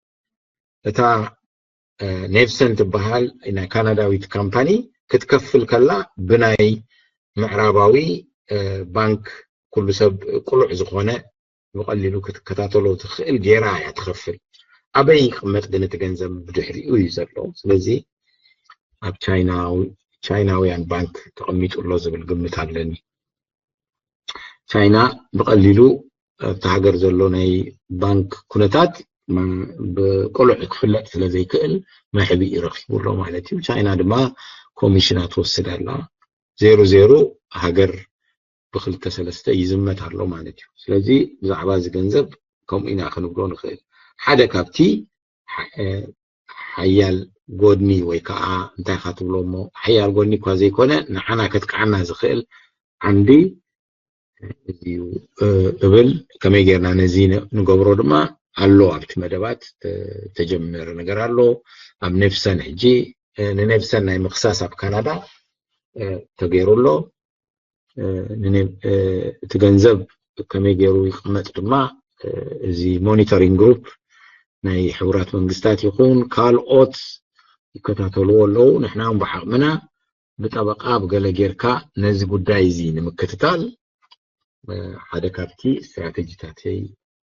እታ ኔቭሰን ትበሃል ናይ ካናዳዊት ካምፓኒ ክትከፍል ከላ ብናይ ምዕራባዊ ባንክ ኩሉ ሰብ ቅሉዕ ዝኾነ ብቐሊሉ ክትከታተሎ ትኽእል ጌራ እያ ትኸፍል። ኣበይ ይቕመጥ ግን እቲ ገንዘብ ብድሕሪኡ እዩ ዘሎ። ስለዚ ኣብ ቻይናውያን ባንክ ተቐሚጡ ኣሎ ዝብል ግምት ኣለኒ። ቻይና ብቐሊሉ ኣብቲ ሃገር ዘሎ ናይ ባንክ ኩነታት ብቅሉዕ ክፍለጥ ስለ ዘይክእል መሕብኢ ረኪቡ ኣሎ ማለት እዩ። ቻይና ድማ ኮሚሽና ትወስድ ኣላ። ዜሩ ዜሩ ሃገር ብክልተ ሰለስተ ይዝመት ኣሎ ማለት እዩ። ስለዚ ብዛዕባ እዚ ገንዘብ ከምኡ ኢና ክንብሎ ንኽእል። ሓደ ካብቲ ሓያል ጎድኒ ወይ ከዓ እንታይ ኢኻ ትብሎ እሞ ሓያል ጎድኒ እኳ ዘይኮነ ንዓና ከጥቅዓና ዝኽእል ዓንዲ እዩ እብል። ከመይ ጌርና ነዚ ንገብሮ ድማ ኣሎ ኣብቲ መደባት ተጀመረ ነገር ኣሎ። ኣብ ኔቭሰን ሕጂ ንኔቭሰን ናይ ምኽሳስ ኣብ ካናዳ ተገይሩ ኣሎ። እቲ ገንዘብ ከመይ ገይሩ ይቕመጥ ድማ እዚ ሞኒተሪንግ ግሩፕ ናይ ሕቡራት መንግስታት ይኹን ካልኦት ይከታተልዎ ኣለዉ። ንሕና እውን ብዓቕምና ብጠበቃ ብገለ ጌርካ ነዚ ጉዳይ እዚ ንምክትታል ሓደ ካብቲ ስትራቴጂታተይ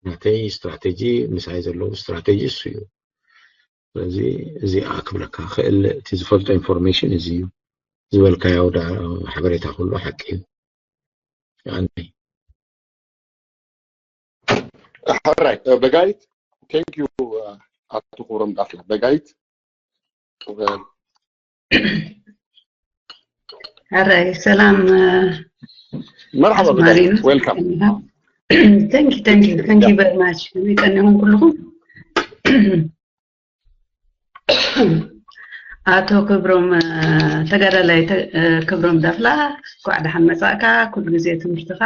ናተይ ስትራቴጂ ምሳይ ዘለዉ ስትራቴጂ እሱ እዩ። ስለዚ እዚኣ ክብለካ ክእል እቲ ዝፈልጦ ኢንፎርሜሽን እዚ እዩ ዝበልካዮ ሓበሬታ ኩሉ ሓቂ እዩ። ሕራይ በጋይት ቴንክ ዩ። ኣቶ ክብሮም ዳፍላ በጋይት ሕራይ ሰላም። መርሓባ በጋይት ዌልካም። Thank you, thank you, thank you very much። ከመይ ቀኒኹም ኩልኹም? ኣቶ ክብሮም ተጋዳላይ ክብሮም ዳፍላ፣ እንኳዕ ደሓን መጻእካ። ኩሉ ግዜ ትምህርትኻ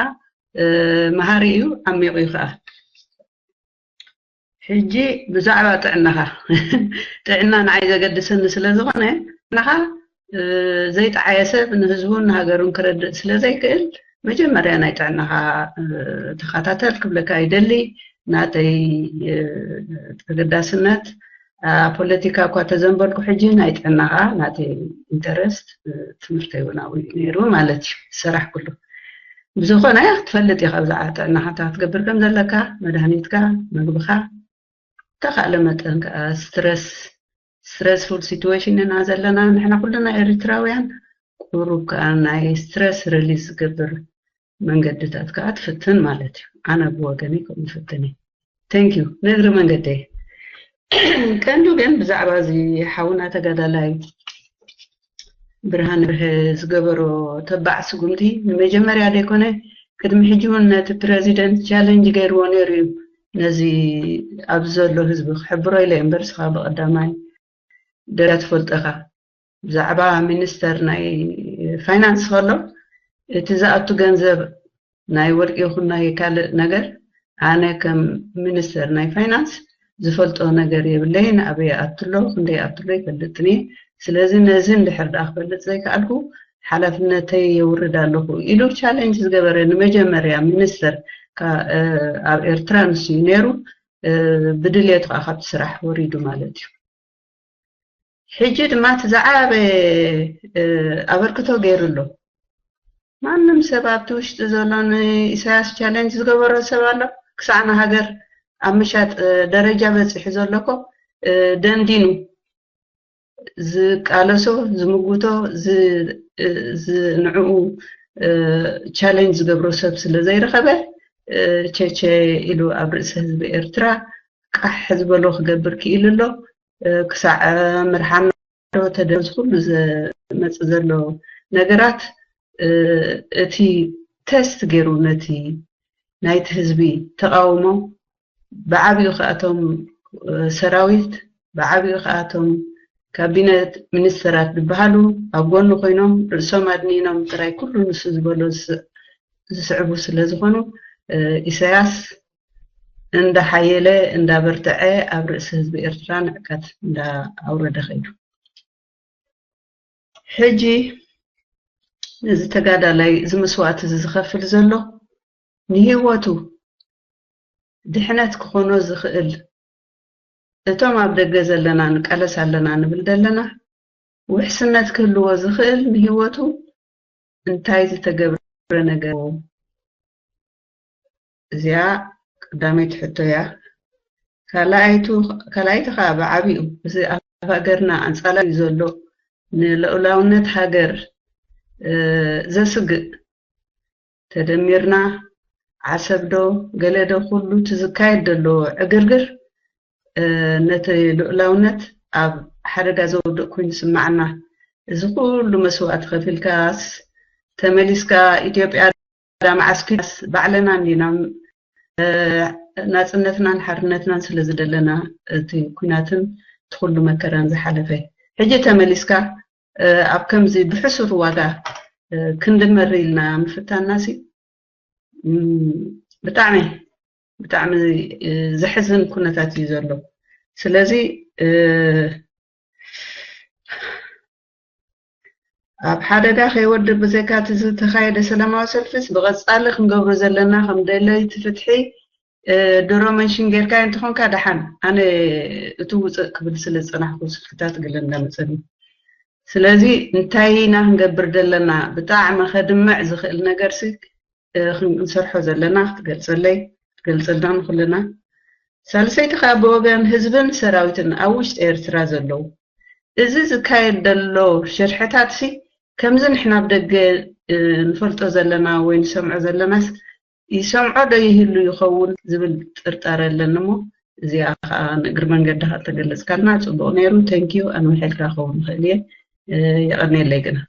መሃሪ እዩ፣ ዓሚቕ እዩ ከዓ። ሕጂ ብዛዕባ ጥዕናኻ፣ ጥዕና ንዓይ ዘገድሰኒ ስለ ዝኾነ፣ ጥዕናኻ ዘይጠዓየ ሰብ ንህዝቡን ንሃገሩን ክረድእ ስለ ዘይክእል፣ መጀመርያ ናይ ጥዕናኻ ተኸታተል ክብለካ ይደሊ። ናተይ ተገዳስነት ፖለቲካ እኳ ተዘንበልኩ፣ ሕጂ ናይ ጥዕናኻ ናተይ ኢንተረስት፣ ትምህርተይ እውን ኣብኡ እዩ ነይሩ ማለት እዩ ዝሰራሕኩሉ። ብዝኾነ ክትፈልጥ ኢኻ ብዛዕባ ጥዕናኻ እንታይ ክትገብር ከም ዘለካ፣ መድሃኒትካ፣ ምግብኻ፣ ተኻእለ መጠን ከዓ ስትረስ፣ ስትረስፉል ሲትዌሽን ኢና ዘለና ንሕና ኩልና ኤሪትራውያን። ቁሩብ ከዓ ናይ ስትረስ ሪሊዝ ዝገብር መንገድታት ከዓ ትፍትን ማለት እዩ። ኣነ ብወገነይ ከምኡ ይፍትን እየ። Thank you። ንእግሪ መንገደይ ቀንዱ ግን ብዛዕባ እዚ ሓውና ተጋዳላይ ብርሃን በርሀ ዝገበሮ ተባዕ ስጉምቲ ንመጀመርያ ዘይኮነ፣ ቅድሚ ሕጂ እውን ነቲ ፕረዚደንት ቻለንጅ ገይርዎ ነይሩ እዩ። ነዚ ኣብዚ ዘሎ ህዝቢ ክሕብሮ ኢለ እምበር፣ ንስኻ ብቐዳማይ ደረጃ ትፈልጦ ኢኻ። ብዛዕባ ሚኒስተር ናይ ፋይናንስ ከሎ፣ እቲ ዝኣቱ ገንዘብ ናይ ወርቂ ይኹን ናይ ካልእ ነገር፣ ኣነ ከም ሚኒስተር ናይ ፋይናንስ ዝፈልጦ ነገር የብለይን። ኣበይ ይኣቱ ኣሎ፣ ክንደይ ይኣቱ ኣሎ ኣይፈልጥን እየ። ስለዚ ነዚ እንድሕር ደኣ ክፈልጥ ዘይከኣልኩ፣ ሓላፍነተይ የውርድ ኣለኹ ኢሉ ቻለንጅ ዝገበረ ንመጀመርያ ሚኒስተር ኣብ ኤርትራ ንሱ እዩ ነይሩ። ብድልየቱ ከዓ ካብቲ ስራሕ ወሪዱ ማለት እዩ። ሕጂ ድማ እቲ ዝዓበየ ኣበርክቶ ገይሩ ኣሎ። ማንም ሰብ ኣብቲ ውሽጢ ዘሎ ንኢሳያስ ቻለንጅ ዝገበሮ ሰብ ኣሎ? ክሳዕ ንሃገር ኣብ ምሻጥ ደረጃ በፂሑ ዘሎ እኮ ደንዲኑ ዝቃለሶ፣ ዝምጉቶ፣ ንዕኡ ቻለንጅ ዝገብሮ ሰብ ስለ ዘይረኸበ፣ ቸቸ ኢሉ ኣብ ርእሲ ህዝቢ ኤርትራ ቃሕ ዝበሎ ክገብር ክኢሉ ኣሎ። ክሳዕ ምርሓና ተደዚ ኩሉ ዝመፅእ ዘሎ ነገራት እቲ ተስት ገይሩ ነቲ ናይቲ ህዝቢ ተቃውሞ ብዓብዩ ከኣቶም ሰራዊት ብዓብዩ ከኣቶም ካቢነት ሚኒስተራት ዝበሃሉ ኣብ ጎኑ ኮይኖም ርእሶም ኣድኒኖም ጥራይ ኩሉ ንሱ ዝበሎ ዝስዕቡ ስለ ዝኾኑ ኢሳያስ እንዳሓየለ እንዳበርተዐ ኣብ ርእሲ ህዝቢ ኤርትራ ንዕቀት እንዳኣውረደ ከይዱ። ሕጂ እዚ ተጋዳላይ እዚ መስዋእቲ እዚ ዝኸፍል ዘሎ ንህይወቱ ድሕነት ክኾኖ ዝኽእል እቶም ኣብ ደገ ዘለና ንቃለስ ኣለና ንብል ዘለና ውሕስነት ክህልዎ ዝኽእል ንህይወቱ እንታይ ዝተገብረ ነገር እዚኣ ቀዳመይቲ ሕቶ እያ። ካልኣይቲ ከዓ ብዓብኡ እዚ ኣብ ሃገርና ኣንፃላዩ ዘሎ ንልኡላውነት ሃገር ዘስግእ ተደሚርና ዓሰብ ዶ ገለ ዶ ኩሉ እቲ ዝካየድ ዘሎ ዕግርግር ነቲ ልኡላውነት ኣብ ሓደጋ ዘውድቕ ኮይኑ ይስማዓና። እዚ ኩሉ መስዋእቲ ከፊልካስ ተመሊስካ ኢትዮጵያ ዳ መዓስ ኩናት ባዕልና እንዲና ናፅነትናን ሓርነትናን ስለ ዝደለና እቲ ኩናትን እቲ ኩሉ መከራን ዝሓለፈ ሕጂ ተመሊስካ ኣብ ከምዚ ብሕሱር ዋጋ ክንዲ መሪ ኢልና ምፍታንና ሲ ብጣዕሚ ብጣዕሚ ዘሕዝን ኩነታት እዩ ዘሎ። ስለዚ ኣብ ሓደጋ ከይወድቅ ብዘይካ እቲ ዝተኻየደ ሰላማዊ ሰልፊስ ብቐጻሊ ክንገብሮ ዘለና ከም ደለይቲ ፍትሒ ድሮ መንሽን ጌርካ እንተኾንካ ደሓን፣ ኣነ እቲ ውፅእ ክብል ስለ ዝፀናሕኩ ስልክታት ገለ እንዳመፀኒ። ስለዚ እንታይ ኢና ክንገብር ዘለና? ብጣዕሚ ከድምዕ ዝኽእል ነገር ሲ ክንሰርሖ ዘለና ክትገልፀለይ ክትገልፀልና ንኩልና። ሳልሰይቲ ከዓ ብወገን ህዝብን ሰራዊትን ኣብ ውሽጢ ኤርትራ ዘለዉ፣ እዚ ዝካየድ ዘሎ ሽርሕታት ሲ ከምዚ ንሕና ኣብ ደገ ንፈልጦ ዘለና ወይ ንሰምዖ ዘለናስ ይሰምዖ ዶ ይህሉ ይኸውን ዝብል ጥርጣረ ኣለኒ። እሞ እዚኣ ከዓ ንእግሪ መንገዲ ተገለፅካልና ፅቡቅ ነይሩ። ተንኪዩ ኣንዊሐልካ ክኸውን ይኽእል እየ። የቐንየለይ ግና።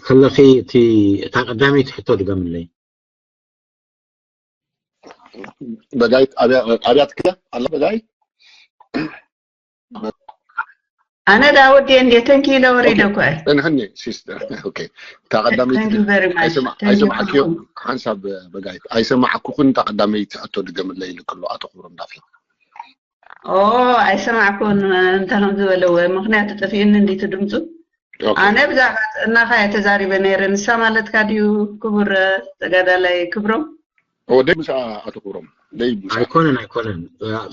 ከለኺ እቲ እታ ቀዳመይቲ ሕቶ ድገምለይ። በጋይት ኣብያት ክያ ኣላ በጋይ ኣነ ዳ ወዲ እንዴ ተንኪ ኢለ ወሪደ እኮ። እንህኒ ሲስተር። ኦኬ፣ እታ ቀዳመይቲ ኣይሰማዕክዮ ሓንሳብ በጋይት ኣይሰማዕኩኹን። እታ ቀዳመይቲ ሕቶ ድገምለይ ኢሉ ክሎ ኣቶ ክብሮም ዳፍላ። ኦ ኣይሰማዕኩን እንታይ ከም ዝበለወ ምክንያቱ ጠፊእኒ እንዲቱ ድምፁ። ኣነ ብዛዕባ ጥዕናኻ እየ ተዛሪበ ነይረ። ንሳ ማለትካ ድዩ ክቡር ተጋዳላይ ክብሮም? ወደይ ምሳ ኣቶ ክብሮም ደይ ምሳ ኣይኮነን ኣይኮነን።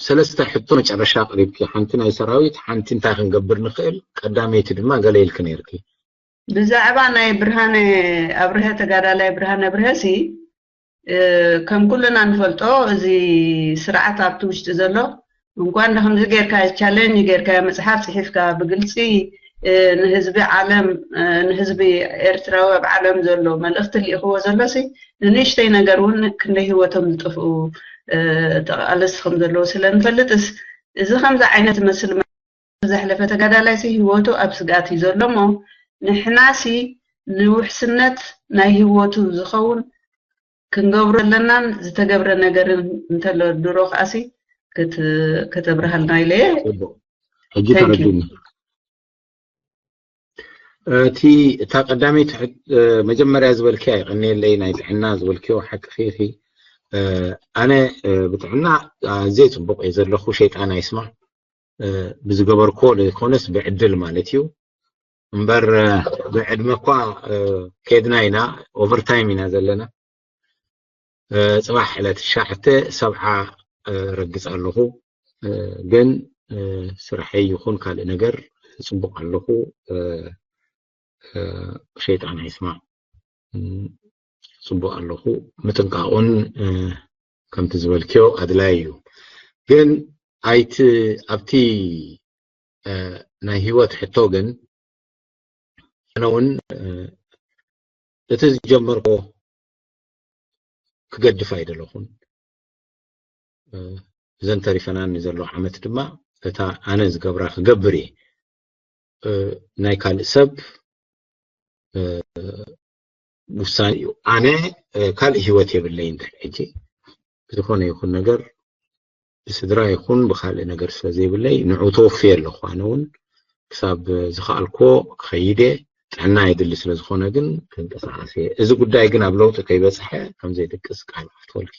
ሰለስተ ሕቶ መጨረሻ ቀሪብኪ፣ ሓንቲ ናይ ሰራዊት፣ ሓንቲ እንታይ ክንገብር ንኽእል፣ ቀዳመይቲ ድማ ገለ ኢልኪ ነይርኪ። ብዛዕባ ናይ ብርሃነ ኣብርሀ፣ ተጋዳላይ ብርሃነ ኣብርሀ ሲ ከም ኩልና ንፈልጦ እዚ ስርዓት ኣብቲ ውሽጢ ዘሎ እንኳን ከምዚ ጌርካ ቻሌንጅ ጌርካ መፅሓፍ ፅሒፍካ ብግልፂ ንህዝቢ ዓለም ንህዝቢ ኤርትራዊ ኣብ ዓለም ዘሎ መልእኽቲ ልኢኽዎ ዘሎ ሲ ንንእሽተይ ነገር እውን ክንደይ ህይወቶም ዝጠፍኡ ተቓለስቲ ከም ዘለዉ ስለ ንፈልጥስ እዚ ከምዚ ዓይነት ዝመስል ዘሕለፈ ተጋዳላይ ሲ ህይወቱ ኣብ ስግኣት እዩ ዘሎ እሞ ንሕና ሲ ንውሕስነት ናይ ህይወቱ ዝኸውን ክንገብሮ ዘለናን ዝተገብረ ነገርን እንተሎ ድሮ ከኣሲ ከተብርሃልና ኢለ እየ። ሕጂ ተረዲኒ። እቲ እታ ቀዳመይቲ መጀመርያ ዝበልክያ ይቀንየለይ ናይ ጥዕና ዝበልክዮ ሓቂ ኺኺ ኣነ ብጥዕና ኣዝየ ፅቡቅ እየ ዘለኹ። ሸይጣን ኣይስማዕ። ብዝገበርኮ ዘይኮነስ ብዕድል ማለት እዩ እምበር ብዕድመ እኳ ከድና ኢና ኦቨርታይም ኢና ዘለና። ፅባሕ ዕለት ትሽዓተ ሰብዓ ረግፅ ኣለኹ። ግን ስራሐይ ይኹን ካልእ ነገር ፅቡቅ ኣለኹ። ሸይጣን ኣይስማዕ። ፅቡቅ ኣለኹ። ምጥንቃቁን ከምቲ ዝበልክዮ ኣድላይ እዩ። ግን ኣይቲ ኣብቲ ናይ ህይወት ሕቶ ግን ኣነ እውን እቲ ዝጀመርኮ ክገድፍ ኣይደለኹን። እዘን ተሪፈናኒ ዘሎ ዓመት ድማ እታ ኣነ ዝገብራ ክገብር እየ። ናይ ካልእ ሰብ ውሳኔ እዩ። ኣነ ካልእ ህይወት የብለይ እንተ ሕጂ ብዝኾነ ይኹን ነገር ብስድራ ይኹን ብካልእ ነገር ስለ ዘይብለይ ንዑ ተወፍየ ኣለኹ። ኣነ እውን ክሳብ ዝኸኣልኮ ክኸይድ እየ። ጥዕና የድሊ ስለ ዝኾነ ግን ክንቀሳቐስ እየ። እዚ ጉዳይ ግን ኣብ ለውጢ ከይበፅሐ ከም ዘይድቅስ ቃል ኣሕትወልኪ።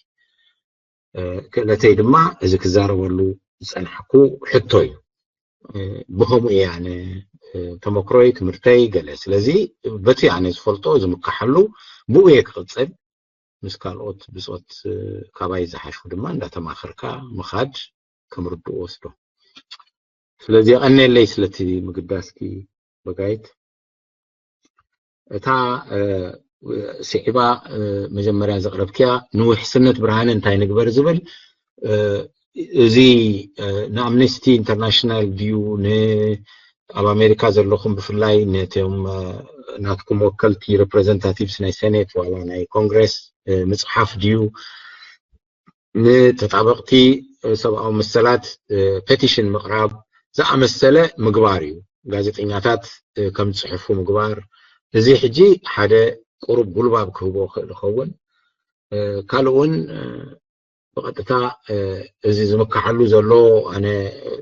ክእለተይ ድማ እዚ ክዛረበሉ ዝፀናሕኩ ሕቶ እዩ። ብኸምኡ እየ ኣነ ተመክሮይ ትምህርተይ ገለ ስለዚ በቲ ኣነ ዝፈልጦ ዝምካሓሉ ብኡ እየ ክቕፅል። ምስ ካልኦት ብፆት ካባይ ዝሓሹ ድማ እንዳተማኸርካ ምኻድ ከም ርዱእ ወስዶ። ስለዚ የቐንየለይ ስለቲ ምግዳስኪ በጋይት። እታ ስዒባ መጀመርያ ዘቕረብክያ ንውሕስነት ብርሃነ እንታይ ንግበር ዝብል እዚ ንኣምነስቲ ኢንተርናሽናል ድዩ ኣብ ኣሜሪካ ዘለኹም ብፍላይ ነቶም ናትኩም ወከልቲ ሪፕሬዘንታቲቭስ ናይ ሴኔት ዋላ ናይ ኮንግረስ ምፅሓፍ ድዩ ንተጣበቕቲ ሰብኣዊ መሰላት ፔቲሽን ምቕራብ ዝኣመሰለ ምግባር እዩ። ጋዜጠኛታት ከም ዝፅሕፉ ምግባር እዚ ሕጂ ሓደ ቁሩብ ጉልባብ ክህቦ ክእል ይኸውን። ካልእ እውን ብቐጥታ እዚ ዝምካሓሉ ዘሎ ኣነ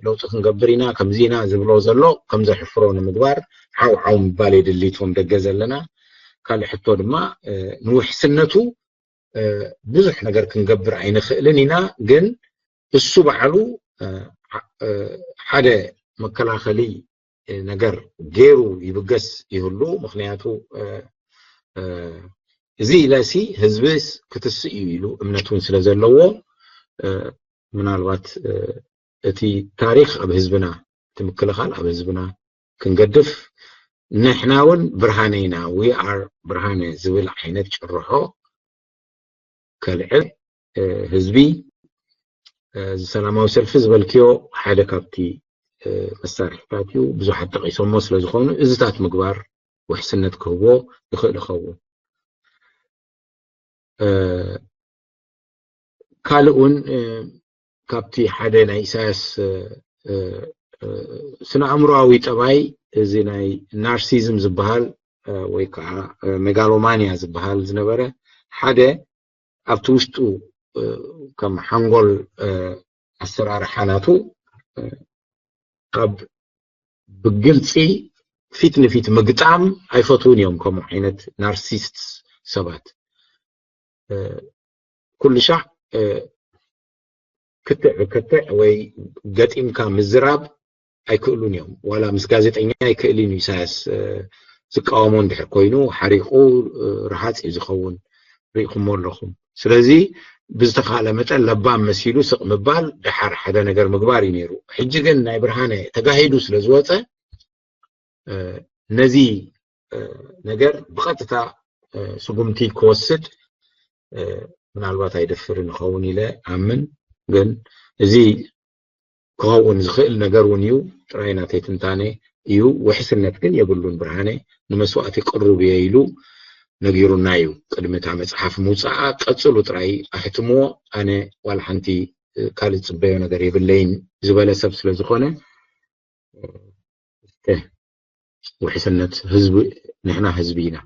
ለውጢ ክንገብር ኢና ከምዚ ኢና ዝብሎ ዘሎ ከም ዘሕፍሮ ንምግባር ዓው ዓው ምባል የድሊ። እቶም ደገ ዘለና ካልእ ሕቶ ድማ ንውሕስነቱ ብዙሕ ነገር ክንገብር ኣይንኽእልን ኢና፣ ግን እሱ ባዕሉ ሓደ መከላኸሊ ነገር ገይሩ ይብገስ ይህሉ። ምክንያቱ እዚ ኢለሲ ህዝብስ ክትስእ እዩ ኢሉ እምነት እውን ስለ ዘለዎ ምናልባት እቲ ታሪኽ ኣብ ህዝብና፣ እቲ ምክልኻል ኣብ ህዝብና ክንገድፍ፣ ንሕና እውን ብርሃነ ኢና፣ we are ብርሃነ ዝብል ዓይነት ጭርሖ ከልዕል ህዝቢ እዚ ሰላማዊ ሰልፊ ዝበልክዮ ሓደ ካብቲ መሳርሕታት እዩ። ብዙሓት ጠቒሶሞ ስለ ዝኾኑ እዚታት ምግባር ውሕስነት ክህቦ ይኽእል ይኸውን። ካልእ እውን ካብቲ ሓደ ናይ ኢሳያስ ስነ ኣእምሮኣዊ ጠባይ፣ እዚ ናይ ናርሲዝም ዝበሃል ወይ ከዓ ሜጋሎማንያ ዝበሃል ዝነበረ፣ ሓደ ኣብቲ ውሽጡ ከም ሓንጎል ኣሰራርሓ ናቱ ኣብ ብግልፂ ፊት ንፊት ምግጣም ኣይፈትውን እዮም። ከምኡ ዓይነት ናርሲስት ሰባት ኩሉ ሻዕ ክትዕ ብክትዕ ወይ ገጢምካ ምዝራብ ኣይክእሉን እዮም። ዋላ ምስ ጋዜጠኛ ኣይክእልን እዩ። ኢሳያስ ዝቃወሞ እንድሕር ኮይኑ ሓሪቑ ርሃፅ እዩ ዝኸውን። ርኢኹሞ ኣለኹም። ስለዚ ብዝተኻለ መጠን ለባም መሲሉ ስቕ ምባል፣ ደሓር ሓደ ነገር ምግባር እዩ ነይሩ። ሕጂ ግን ናይ ብርሃነ ተጋሂዱ ስለ ዝወፀ ነዚ ነገር ብቐጥታ ስጉምቲ ክወስድ ምናልባት ኣይደፍርን ይኸውን ኢለ ኣምን። ግን እዚ ክኸውን ዝኽእል ነገር እውን እዩ። ጥራይ ናተይ ትንታነ እዩ። ውሕስነት ግን የብሉን። ብርሃነ ንመስዋእቲ ቅሩብ እየ ኢሉ ነጊሩና እዩ። ቅድሚ እታ መፅሓፍ ምውፃኣ ቀፅሉ ጥራይ ኣሕትምዎ፣ ኣነ ዋላ ሓንቲ ካልእ ዝፅበዮ ነገር የብለይን ዝበለ ሰብ ስለ ዝኾነ ውሕስነት ህዝቢ፣ ንሕና ህዝቢ ኢና።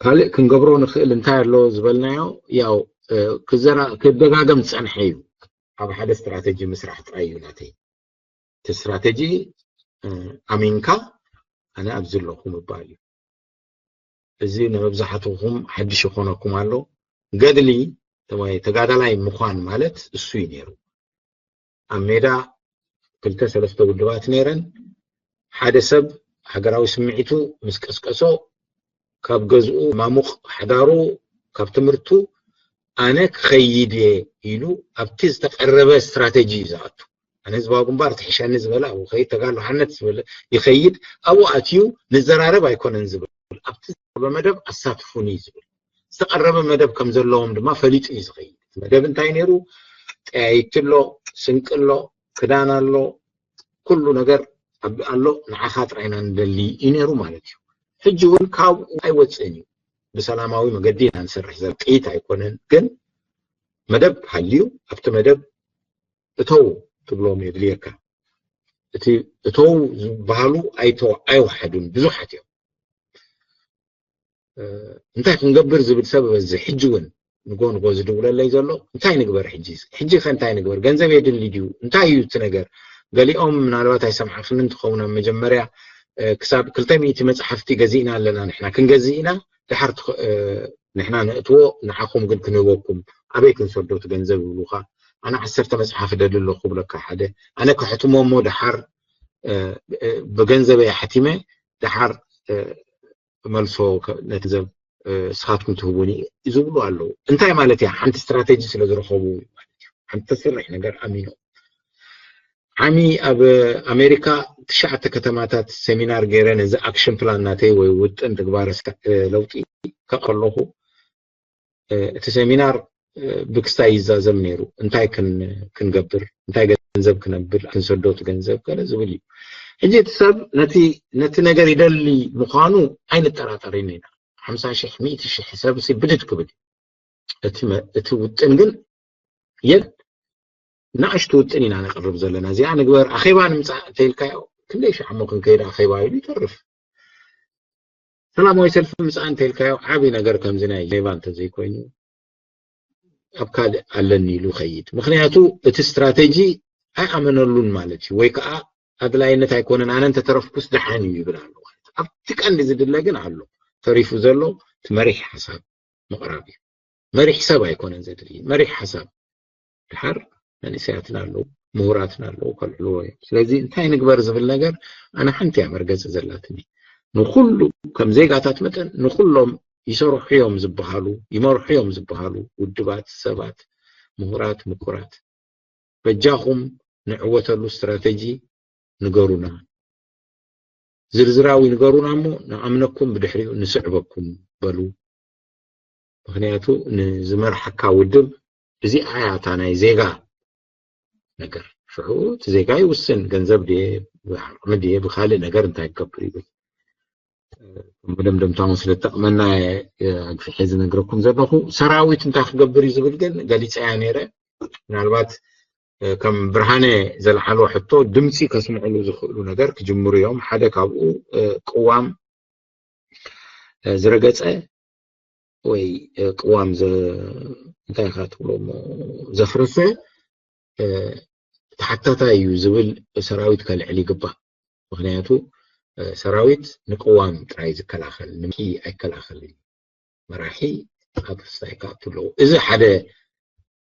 ካልእ ክንገብሮ ንኽእል እንታይ ኣሎ ዝበልናዮ፣ ያው ክደጋገም ዝፀንሐ እዩ። ኣብ ሓደ ስትራተጂ ምስራሕ ጥራይ እዩ ናተይ። እቲ ስትራተጂ ኣሚንካ ኣነ ኣብዚ ኣለኹ ምባል እዩ። እዚ ንመብዛሕትኹም ሓድሽ ይኾነኩም ኣሎ። ገድሊ ተጋዳላይ ምዃን ማለት እሱ እዩ ነይሩ። ኣብ ሜዳ ክልተ ሰለስተ ውድባት ነይረን። ሓደ ሰብ ሃገራዊ ስምዒቱ ምስ ቀስቀሶ ካብ ገዝኡ ማሙቕ ሓዳሩ ካብ ትምህርቱ ኣነ ክኸይድ እየ ኢሉ ኣብቲ ዝተቐረበ ስትራተጂ እዩ ዝኣቱ። ኣነ ህዝባዊ ግንባር ትሕሸኒ ዝበለ ኣብኡ ከይድ፣ ተጋድሎ ሓርነት ዝበለ ይኸይድ፣ ኣብኡ ኣትዩ ንዘራረብ ኣይኮነን ዝብል፣ ኣብቲ ዝተቐረበ መደብ ኣሳትፉኒ እዩ ዝብል። ዝተቐረበ መደብ ከም ዘለዎም ድማ ፈሊጡ እዩ ዝኸይድ። መደብ እንታይ ነይሩ? ጠያይቲ ኣሎ፣ ስንቂ ኣሎ፣ ክዳን ኣሎ፣ ኩሉ ነገር ኣሎ፣ ንዓኻ ጥራይ ኢና ንደሊ እዩ ነይሩ ማለት እዩ። ሕጂ እውን ካብኡ ኣይወፅእን እዩ። ብሰላማዊ መገዲ ኢና ንሰርሕ ዘለና፣ ጥይት ኣይኮነን። ግን መደብ ሃልዩ ኣብቲ መደብ እተው ትብሎም የድልየካ። እቲ እተው ዝበሃሉ ኣይወሓዱን፣ ብዙሓት እዮም። እንታይ ክንገብር ዝብል ሰብ በዚ ሕጂ እውን ንጎ ንጎ ዝድውለለይ ዘሎ እንታይ ንግበር ሕጂ? ሕጂ ከ እንታይ ንግበር? ገንዘብ የድሊ ድዩ? እንታይ እዩ እቲ ነገር? ገሊኦም ምናልባት ኣይሰምዓኽንን ትኸውን። ኣብ መጀመርያ ክሳብ ክልተ ሚእቲ መፅሓፍቲ ገዚእና ኣለና ንሕና። ክንገዝእ ኢና፣ ድሓር ንሕና ነእትዎ፣ ንዓኹም ግን ክንህበኩም። ኣበይ ክንሰዶ እቲ ገንዘብ ይብሉኻ። ኣነ ዓሰርተ መፅሓፍ ደሊ ኣለኹ ብለካ ሓደ፣ ኣነ ከሕትሞ እሞ ድሓር ብገንዘበይ ሓቲመ ድሓር መልሶ ነቲ ገንዘብ ንስኻትኩም ትህቡኒ ዝብሉ ኣለዉ። እንታይ ማለት እያ? ሓንቲ ስትራተጂ ስለ ዝረኸቡ ማለት እዩ። ሓንቲ ተስርሕ ነገር ኣሚኖም። ዓሚ ኣብ ኣሜሪካ ትሽዓተ ከተማታት ሴሚናር ገይረ ነዚ ኣክሽን ፕላን ናተይ ወይ ውጥን ትግባረ ለውጢ ከቐለኹ እቲ ሴሚናር ብክስታይ ይዛዘም ነይሩ። እንታይ ክንገብር፣ እንታይ ገንዘብ ክነብል፣ ክንሰዶ እቲ ገንዘብ ገለ ዝብል እዩ። ሕጂ እቲ ሰብ ነቲ ነገር ይደሊ ምዃኑ ኣይንጠራጠርን ኢና። ሓምሳ ሽሕ፣ ሚእቲ ሽሕ ሰብ ሲ ብድድ ክብል እዩ። እቲ ውጥን ግን የድ ንኣሽቱ ውጥን ኢና ነቕርብ ዘለና። እዚኣ ንግበር፣ ኣኼባ ንምፃእ እንተኢልካዮ ክንደይ ሻዕ እሞ ክንከይድ ኣኼባ ኢሉ ይተርፍ። ሰላማዊ ሰልፊ ምፃእ እንተኢልካዮ ዓብዪ ነገር ከምዚ ናይ ጀኔቫ እንተዘይኮይኑ ኣብ ካልእ ኣለኒ ኢሉ ይኸይድ። ምክንያቱ እቲ ስትራተጂ ኣይኣመነሉን ማለት እዩ፣ ወይ ከዓ ኣድላይነት ኣይኮነን፣ ኣነ እንተተረፍኩስ ደሓን እዩ ይብል ኣሎ ማለት እዩ። ኣብቲ ቀንዲ ዝድለ ግን ኣሎ፣ ተሪፉ ዘሎ እቲ መሪሕ ሓሳብ ምቕራብ እዩ። መሪሕ ሰብ ኣይኮነን ዘድሊ፣ መሪሕ ሓሳብ። ድሓር መንእሰያትና ኣለዉ፣ ምሁራትና ኣለዉ፣ ከልዕልዎ እዮም። ስለዚ እንታይ ንግበር ዝብል ነገር ኣነ ሓንቲ እያ መርገፂ ዘላትኒ። ንኹሉ ከም ዜጋታት መጠን ንኹሎም ይሰርሑ እዮም ዝበሃሉ፣ ይመርሑ እዮም ዝበሃሉ ውድባት፣ ሰባት፣ ምሁራት፣ ምኩራት፣ በጃኹም ንዕወተሉ ስትራተጂ ንገሩና፣ ዝርዝራዊ ንገሩና እሞ ንኣምነኩም፣ ብድሕሪኡ ንስዕበኩም በሉ። ምክንያቱ ንዝመርሓካ ውድብ እዚኣ እያ እታ ናይ ዜጋ ነገር። ሽዑ እቲ ዜጋ ይውስን፣ ገንዘብ ድየ፣ ብዓቕሚ ድየ፣ ብካልእ ነገር እንታይ ክገብር ይብል። መደምደምታ እውን ስለ ዝጠቕመና እየ ኣግፊሐ ዝነግረኩም ዘለኹ። ሰራዊት እንታይ ክገብር እዩ ዝብል ግን ገሊፀያ ነይረ። ምናልባት ከም ብርሃነ ዘልዓሎ ሕቶ ድምፂ ከስምዕሉ ዝኽእሉ ነገር ክጅምሩ እዮም። ሓደ ካብኡ ቅዋም ዝረገፀ ወይ ቅዋም እንታይ ኢኻ ትብሎ እሞ ዘፍረሰ ተሓታታይ እዩ ዝብል ሰራዊት ከልዕል ይግባእ። ምክንያቱ ሰራዊት ንቅዋም ጥራይ ዝከላኸል፣ ንምልኪ ኣይከላኸልን። መራሒ ኣብ ፍስታይ ከኣቱ ኣለዎ። እዚ ሓደ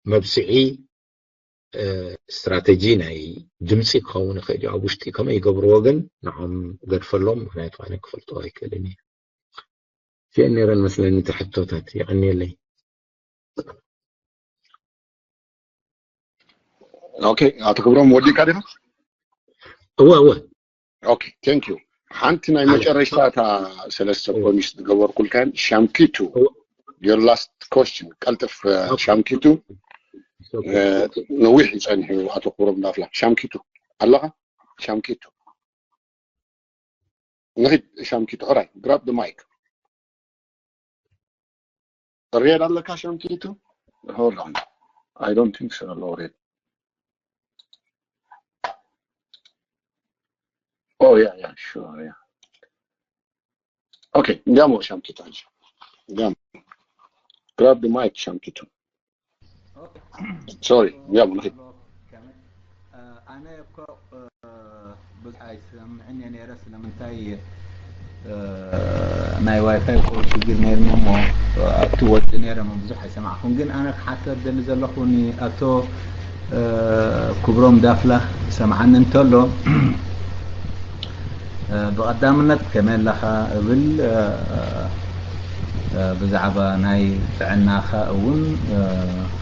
መብስዒ ስትራተጂ ናይ ድምፂ ክኸውን ይኽእል እዩ። ኣብ ውሽጢ ከመይ ይገብርዎ ግን ንዖም ገድፈሎም፣ ምክንያቱ ኣነ ክፈልጦ ኣይክእልን እየ። እዚአን ነይረን መስለኒ እቲ ሕቶታት። የቐንየለይ። ኦኬ፣ ኣቶ ክብሮም ወዲእካ ዲኻ? እወ እወ። ኦኬ፣ thank you። ሓንቲ ናይ መጨረሻታ ሰለስተ ፖይንት ዝገበርኩልካን ሻምኪቱ፣ your last question፣ ቀልጥፍ። ሻምኪቱ ነዊሕ ይፀንሕ እዩ። ኣቶ ክብሮም ዳፍላ፣ ሻምኪቱ ኣለኻ? ሻምኪቱ ንኺድ። ሻምኪቱ፣ ሕራይ፣ grab the mic። ሬድ ኣለካ ሻምኪቱ? Hold on, I don't think so ኣሎ ሬድ። Oh yeah, yeah, sure, yeah. Okay, እንዲያሞ ሻምኪቱ፣ እንዲያሞ grab the mic ሻምኪቱ። Sorry, እንዲያሞ ንኺድ። ኣነ እኮ ብዙሕ ኣይሰምዕን እየ ነይረ። ስለምንታይ? ናይ ዋይፋይ እኮ ሽግር ነይርኒ እሞ ኣብቲ ወፂ ነይረ እሞ ብዙሕ ኣይሰማዕኩን። ግን ኣነ ክሓተት ደሊ ዘለኹ ንኣቶ ክብሮም ዳፍላ ሰምዓኒ እንተሎ፣ ብቐዳምነት ከመይ ኣለኻ እብል። ብዛዕባ ናይ ጥዕናኻ እውን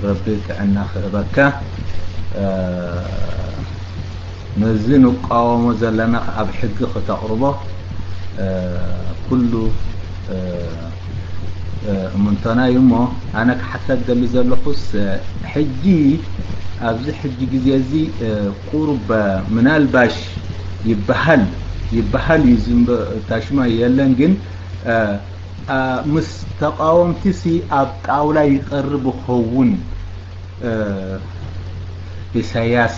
ረቢ ጥዕና ክህበካ። ነዚ ንቃወሞ ዘለና ኣብ ሕጊ ክተቕርቦ ኩሉ እምንቶና እዩ። እሞ ኣነ ክሓተት ደሊ ዘለኹስ፣ ሕጂ ኣብዚ ሕጂ ግዜ እዚ ቁሩብ ምናልባሽ ይበሃል ይበሃል እዩ ዝንበ-፣ ታሽማ የለን ግን ምስ ተቃወምቲሲ ኣብ ጣውላ ይቀርብ ይኸውን ኢሳያስ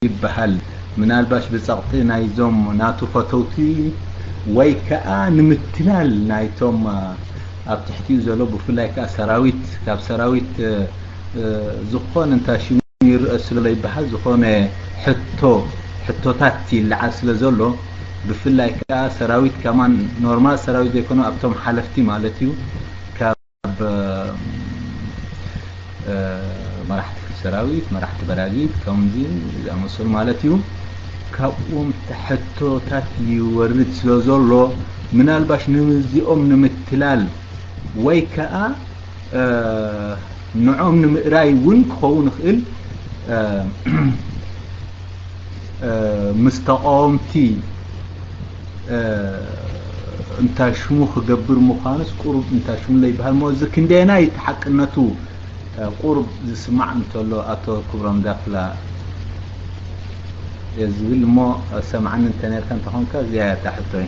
ይበሃል። ምናልባሽ ብጸቕጢ ናይዞም ናቱ ፈተውቲ ወይ ከኣ ንምትላል ናይቶም ኣብ ትሕቲኡ ዘሎ ብፍላይ ከኣ ሰራዊት ካብ ሰራዊት ዝኾነ እንታይ ሽሙ ይረአ ስለ ይበሃል ዝኾነ ሕቶ ሕቶታት ይለዓል ስለ ዘሎ ብፍላይ ከኣ ሰራዊት ከማን ኖርማል ሰራዊት ዘይኮኑ ኣብቶም ሓለፍቲ ማለት እዩ ካብ መራሕቲ ሰራዊት መራሕቲ በራጊት ከምዚ ዝኣመሰሉ ማለት እዩ ካብኡም ሕቶታት ይወርድ ስለ ዘሎ ምናልባሽ ንዚኦም ንምትላል ወይ ከኣ ንዖም ንምእራይ እውን ክኸውን ይኽእል ምስ ተቃወምቲ እንታይ ሽሙ ክገብር ምዃኑስ ቁሩብ እንታይ ሽሙ ለይበሃል ሞ እዚ ክንደየናይ እቲ ሓቅነቱ ቁሩብ ዝስማዕ እንተሎ ኣቶ ክብሮም ዳፍላ ዝብል እሞ ሰምዓኒ እንተነርካ እንተኾንካ እዚኣ እያ እታ ሕቶይ።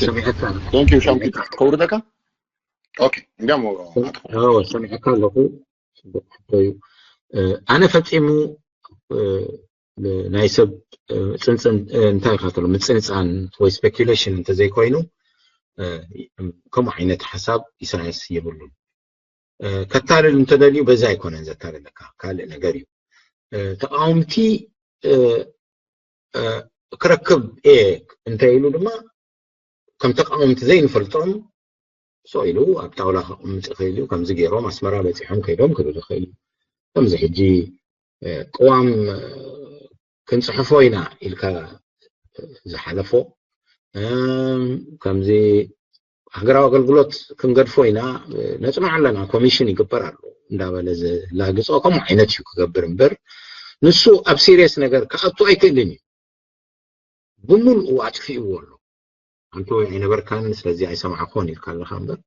ሰሚዐካ። Thank you ሻምኪ። ከውርደካ? ኦኬ፣ እንዲያም ሰሚዐካ ኣለኹ። ጽቡቕ ሕቶ እዩ። ኣነ ፈጺሙ ናይ ሰብ ጽንጽን እንታይ ኢኻ ትብሎ ምጽንጻን ወይ ስፔኩሌሽን እንተዘይኮይኑ ከምኡ ዓይነት ሓሳብ ኢሳያስ የብሉን። ከታልል እንተደልዩ በዛ ኣይኮነን ዘታልለካ፣ ካልእ ነገር እዩ። ተቃወምቲ ክረክብ እየ እንተ ኢሉ ድማ ከም ተቃወምቲ ዘይንፈልጦም ሶ ኢሉ ኣብ ጣውላ ከቕምጥ ይኽእል እዩ። ከምዚ ገይሮም ኣስመራ በፂሖም ከይዶም ክብል ይኽእል እዩ። ከምዚ ሕጂ ቅዋም ክንፅሕፎ ኢና ኢልካ ዝሓለፎ፣ ከምዚ ሃገራዊ ኣገልግሎት ክንገድፎ ኢና፣ ነፅንዖ ኣለና፣ ኮሚሽን ይግበር ኣሎ እንዳበለ ዝላግፆ ከምኡ ዓይነት እዩ ክገብር እምበር፣ ንሱ ኣብ ሲሪየስ ነገር ክኣቱ ኣይክእልን እዩ። ብምልኡ ኣጥፊእዎ ኣሎ። ኣንተ ወይ ኣይነበርካን ስለዚ ኣይሰማዕኮን ኢልካ ኣለካ እምበር፣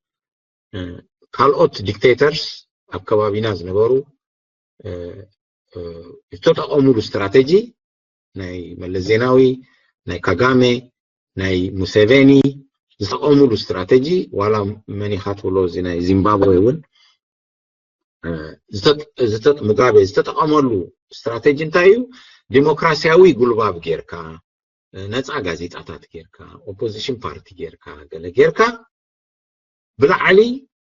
ካልኦት ዲክቴተርስ ኣብ ከባቢና ዝነበሩ ዝተጠቐሙሉ ስትራተጂ፣ ናይ መለስ ዜናዊ፣ ናይ ካጋሜ፣ ናይ ሙሴቬኒ ዝተጠቐሙሉ ስትራተጂ፣ ዋላ መን ኢኻ ትብሎ፣ እዚ ናይ ዚምባብዌ እውን ሙጋቤ ዝተጠቐመሉ ስትራተጂ እንታይ እዩ? ዲሞክራሲያዊ ጉልባብ ጌርካ፣ ነፃ ጋዜጣታት ጌርካ፣ ኦፖዚሽን ፓርቲ ጌርካ፣ ገለ ጌርካ ብላዕሊ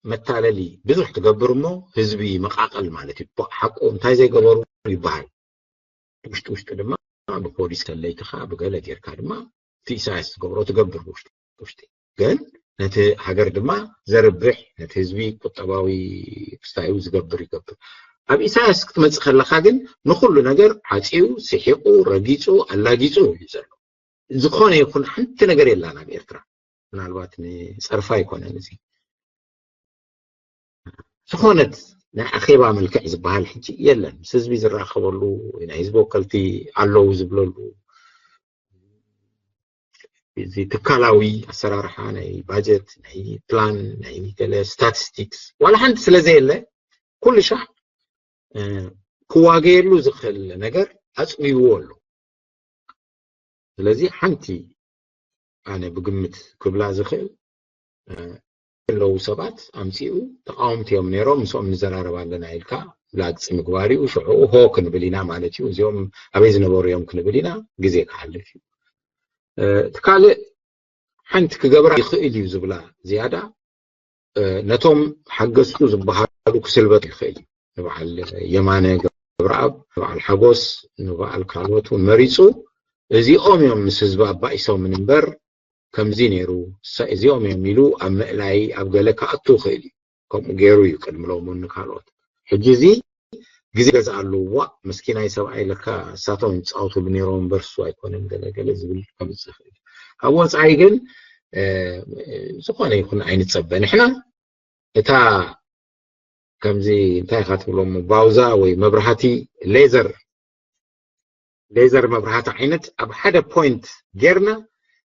መታለሊ ብዙሕ ትገብር እሞ ህዝቢ መቃቐል ማለት እዩ። ሓቁ እንታይ ዘይገበሩ ይበሃል። ውሽጢ ውሽጢ ድማ ብፖሊስ ከለይትኻ ብገለ ጌርካ ድማ እቲ ኢሳያስ ዝገብሮ ትገብር ውሽጢ ውሽጢ። ግን ነቲ ሃገር ድማ ዘርብሕ፣ ነቲ ህዝቢ ቁጠባዊ ክስታዩ ዝገብር ይገብር። ኣብ ኢሳያስ ክትመጽእ ከለኻ ግን ንኹሉ ነገር ዓጽዩ፣ ስሒቑ፣ ረጊጹ፣ ኣላጊጹ እዩ ዘሎ። ዝኾነ ይኹን ሓንቲ ነገር የላን ኣብ ኤርትራ። ምናልባት ንጸርፋ ኣይኮነን እዚ። ዝኾነት ናይ ኣኼባ መልክዕ ዝበሃል ሕጂ የለን። ምስ ህዝቢ ዝራኸበሉ፣ ናይ ህዝቢ ወከልቲ ኣለዉ ዝብለሉ፣ እዚ ትካላዊ ኣሰራርሓ ናይ ባጀት፣ ናይ ፕላን፣ ናይ ገለ ስታቲስቲክስ ዋላ ሓንቲ ስለ ዘየለ፣ ኩሉ ሻዕ ክዋገየሉ ዝኽእል ነገር ኣጽብይዎ ኣሎ። ስለዚ ሓንቲ ኣነ ብግምት ክብላ ዝኽእል፣ ዘለዉ ሰባት ኣምጺኡ ተቃወምቲ እዮም ነይሮም፣ ምስኦም ንዘራረብ ኣለና ኢልካ ላግጺ ምግባር እዩ። ሽዑ ሆ ክንብል ኢና ማለት እዩ። እዚኦም ኣበይ ዝነበሩ እዮም ክንብል ኢና፣ ግዜ ክሓልፍ እዩ። እቲ ካልእ ሓንቲ ክገብራ ይኽእል እዩ ዝብላ ዝያዳ፣ ነቶም ሓገዝቱ ዝበሃሉ ክስልበጥ ይኽእል እዩ። ንበዓል የማነ ገብረኣብ፣ ንበዓል ሓጎስ፣ ንበዓል ካልኦት እውን መሪፁ፣ እዚኦም እዮም ምስ ህዝቢ ኣባኢሶምን እምበር ከምዚ ነይሩ፣ እዚኦም እዮም ኢሉ ኣብ ምእላይ ኣብ ገለ ክኣቱ ይኽእል እዩ። ከምኡ ገይሩ እዩ ቅድሚ ሎሙን ንካልኦት። ሕጂ እዚ ግዜ ገዝኣሉ፣ ዋእ መስኪናይ ሰብኣይ ለካ እሳቶም ይፃወትሉ ነይሮም እምበር እሱ ኣይኮነን ገለ ገለ ዝብል ከምፅእ ይኽእል እዩ። ካብ ወፃኢ ግን ዝኾነ ይኹን ኣይንፀበ ንሕና። እታ ከምዚ እንታይ ኢኻ ትብሎ እሞ ባውዛ ወይ መብራህቲ ሌዘር ሌዘር መብራህቲ ዓይነት ኣብ ሓደ ፖይንት ጌርና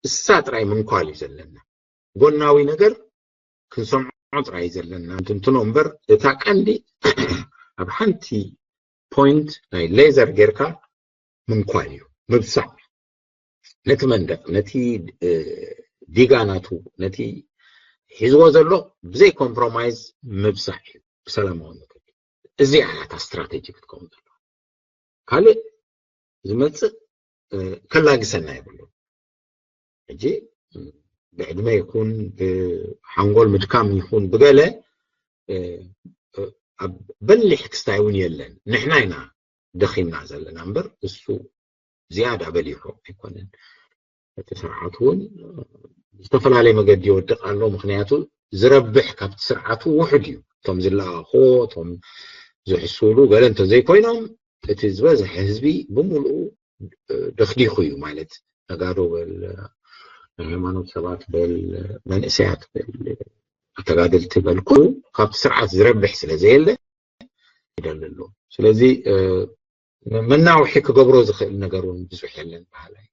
እሳ ጥራይ ምንኳል እዩ ዘለና። ጎናዊ ነገር ክንሰምዖ ጥራይ እዩ ዘለና እንትንትኖ እምበር እታ ቀንዲ ኣብ ሓንቲ ፖይንት ናይ ሌዘር ጌርካ ምንኳል እዩ፣ ምብሳዕ። ነቲ መንደቕ፣ ነቲ ዲጋ ናቱ፣ ነቲ ሒዝዎ ዘሎ ብዘይ ኮምፕሮማይዝ ምብሳዕ እዩ ብሰላማዊ መገዲ። እዚኣ እያ እታ ስትራቴጂ ክትከውን ዘለዋ። ካልእ ዝመፅእ ከላግሰና የብሉ። ሕጂ ብዕድመ ይኹን ብሓንጎል ምድካም ይኹን ብገለ ኣብ በሊሕ ክስታይ እውን የለን። ንሕና ኢና ደኺምና ዘለና እምበር እሱ ዝያዳ በሊሑ ኣይኮነን። እቲ ስርዓት እውን ዝተፈላለየ መገዲ ይወድቕ ኣሎ። ምክንያቱ ዝረብሕ ካብቲ ስርዓቱ ውሑድ እዩ። እቶም ዝለኣኹ፣ እቶም ዝሕስውሉ ገለ እንተዘይኮይኖም እቲ ዝበዝሐ ህዝቢ ብምሉኡ ደኽዲኹ እዩ ማለት ነጋዶ በል፣ ናይ ሃይማኖት ሰባት በል፣ መንእሰያት በል፣ ኣተጋደልቲ በል፣ ኩሉ ካብቲ ስርዓት ዝረብሕ ስለ ዘየለ ይደሊ ኣሎ። ስለዚ መናውሒ ክገብሮ ዝኽእል ነገር እውን ብዙሕ የለን በሃላይ።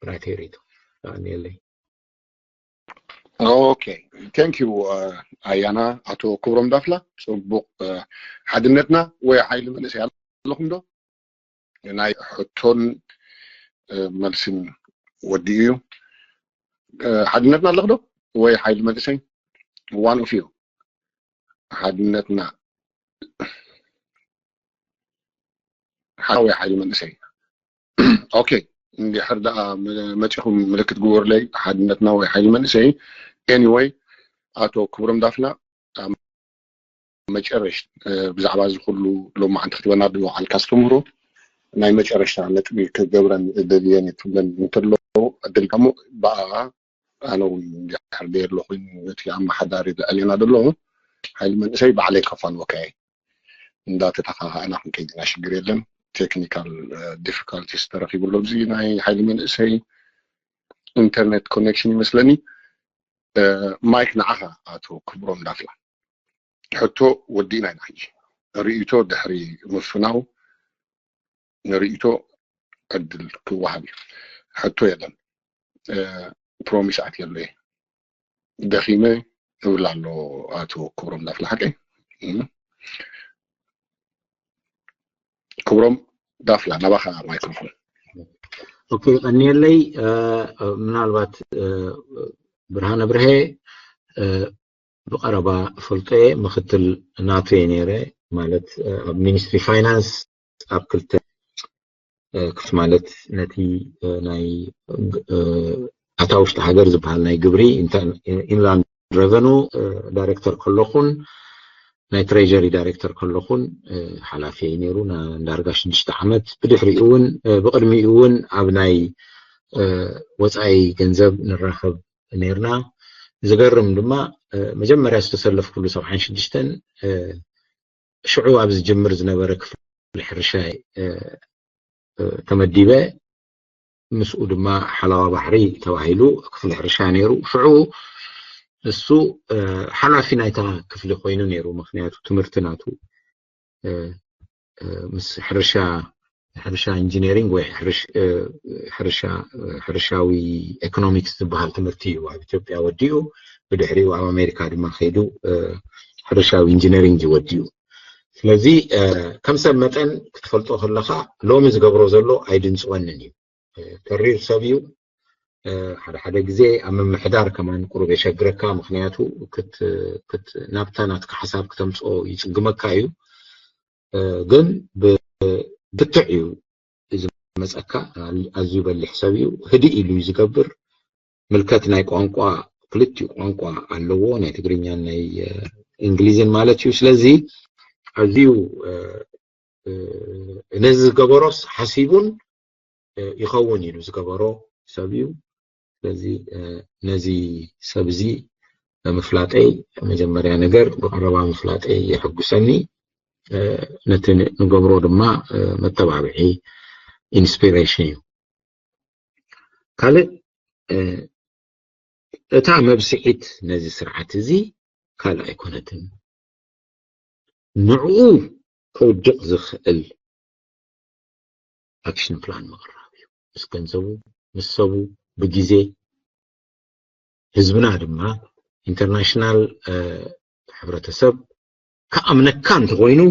ብራተይ ሪቶ የለይ። ኦኬ፣ thank you ኣያና። ኣቶ ክብሮም ዳፍላ፣ ፅቡቕ። ሓድነትና ወይ ሓይሊ መንእሰይ ኣለኹም ዶ? ናይ ሕቶን መልስን ወዲኡ እዩ። ሓድነትና ኣለኹ ዶ ወይ ሓይሊ መንእሰይ? One of you። ሓድነትና ሓ- ወይ ሓይሊ መንእሰይ። ኦኬ፣ እንድሕር ደኣ መ- መጺኹም ምልክት ግበሩለይ። ሓድነትና ወይ ሓይሊ መንእሰይ። Anyway፣ ኣቶ ክብሮም ዳፍላ፣ ኣብ መጨረሽ ብዛዕባ እዚ ኩሉ ሎማዓንቲ ክትበና ዝወዓልካ ኣስተምህሮ ናይ መጨረሽታ ነጥቢ ክገብረን ደልየን ትብለን እንተሎ ዕድል ከሞ ብኣ ኣነ እውን እንድሕር ደየሎ ኮይኑ እቲ ኣመሓዳሪ ልዕሌና ዘሎ ሓይሊ መንእሰይ ባዕለይ ከፋንወካ እየ። እንዳተተኻኸእና ክንከይድ ኢና፣ ሽግር የለን። ቴክኒካል ዲፊካልቲስ ተረኺቡ ኣሎ። እዚ ናይ ሓይሊ መንእሰይ ኢንተርኔት ኮኔክሽን ይመስለኒ። ማይክ ንዓኻ ኣቶ ክብሮም ዳፍላ። ሕቶ ወዲእና ኢና ሕጂ። ርእይቶ ድሕሪ ምፍናው ንርእይቶ ዕድል ክወሃብ እዩ። ሕቶ የለን። ፕሮሚስ ኣትየሉ እየ። ደኺመ እብል ኣሎ ኣቶ ክብሮም ዳፍላ ሓቀይ። ክብሮም ዳፍላ ናባኻ ማይክሮፎን። ኦኬ፣ ቀኒየለይ። ምናልባት ብርሃነ ብርሄ ብቐረባ ፈልጦ እየ፣ ምክትል ናቱ እየ ነይረ። ማለት ኣብ ሚኒስትሪ ፋይናንስ ኣብ ክልተ ክፍት ማለት ነቲ ናይ ኣታ ውሽጢ ሃገር ዝበሃል ናይ ግብሪ ኢንላንድ ሬቨኑ ዳይሬክተር ከለኹን ናይ ትሬጀሪ ዳይሬክተር ከለኹን ሓላፊ ነይሩ ንዳርጋ ሽዱሽተ ዓመት። ብድሕሪኡ እውን ብቅድሚኡ እውን ኣብ ናይ ወፃኢ ገንዘብ ንራኸብ ነርና። ዝገርም ድማ መጀመርያ ዝተሰለፍኩሉ ሰብዓን ሽዱሽተን ሽዑ ኣብ ዝጅምር ዝነበረ ክፍሊ ሕርሻ ተመዲበ። ምስኡ ድማ ሓላዋ ባሕሪ ተባሂሉ ክፍሊ ሕርሻ ነይሩ። ሽዑ እሱ ሓላፊ ናይታ ክፍሊ ኮይኑ ነይሩ። ምክንያቱ ትምህርቲ ናቱ ምስ ሕርሻ ሕርሻ ኢንጂነሪንግ ወይ ሕርሻዊ ኤኮኖሚክስ ዝበሃል ትምህርቲ እዩ ኣብ ኢትዮጵያ ወዲኡ። ብድሕሪኡ ኣብ ኣሜሪካ ድማ ከይዱ ሕርሻዊ ኢንጂነሪንግ እዩ ወዲኡ። ስለዚ ከም ሰብ መጠን ክትፈልጦ ከለካ ሎሚ ዝገብሮ ዘሎ ኣይድንፅወንን እዩ። ተሪር ሰብ እዩ። ሓደ ሓደ ግዜ ኣብ ምምሕዳር ከማን ቁሩብ የሸግረካ፣ ምክንያቱ ናብታ ናትካ ሓሳብ ክተምፅኦ ይፅግመካ እዩ። ግን ብትዕ እዩ ዝመፀካ። ኣዝዩ በሊሕ ሰብ እዩ። ህድእ ኢሉ እዩ ዝገብር። ምልከት ናይ ቋንቋ፣ ክልቲኡ ቋንቋ ኣለዎ፣ ናይ ትግርኛን ናይ እንግሊዝን ማለት እዩ። ስለዚ ኣዝዩ ነዚ ዝገበሮስ ሓሲቡን ይኸውን ኢሉ ዝገበሮ ሰብ እዩ። ስለዚ ነዚ ሰብ እዚ ምፍላጠይ መጀመርያ ነገር ብቐረባ ምፍላጠይ የሐጉሰኒ። ነቲ ንገብሮ ድማ መተባብዒ ኢንስፒሬሽን እዩ። ካልእ እታ መብስዒት ነዚ ስርዓት እዚ ካልእ ኣይኮነትን። ንዕኡ ከውድቕ ዝኽእል ኣክሽን ፕላን ምቕራብ እዩ። ምስ ገንዘቡ፣ ምስ ሰቡ፣ ብግዜ ህዝብና ድማ ኢንተርናሽናል ሕብረተሰብ ክኣምነካ እንተኾይኑ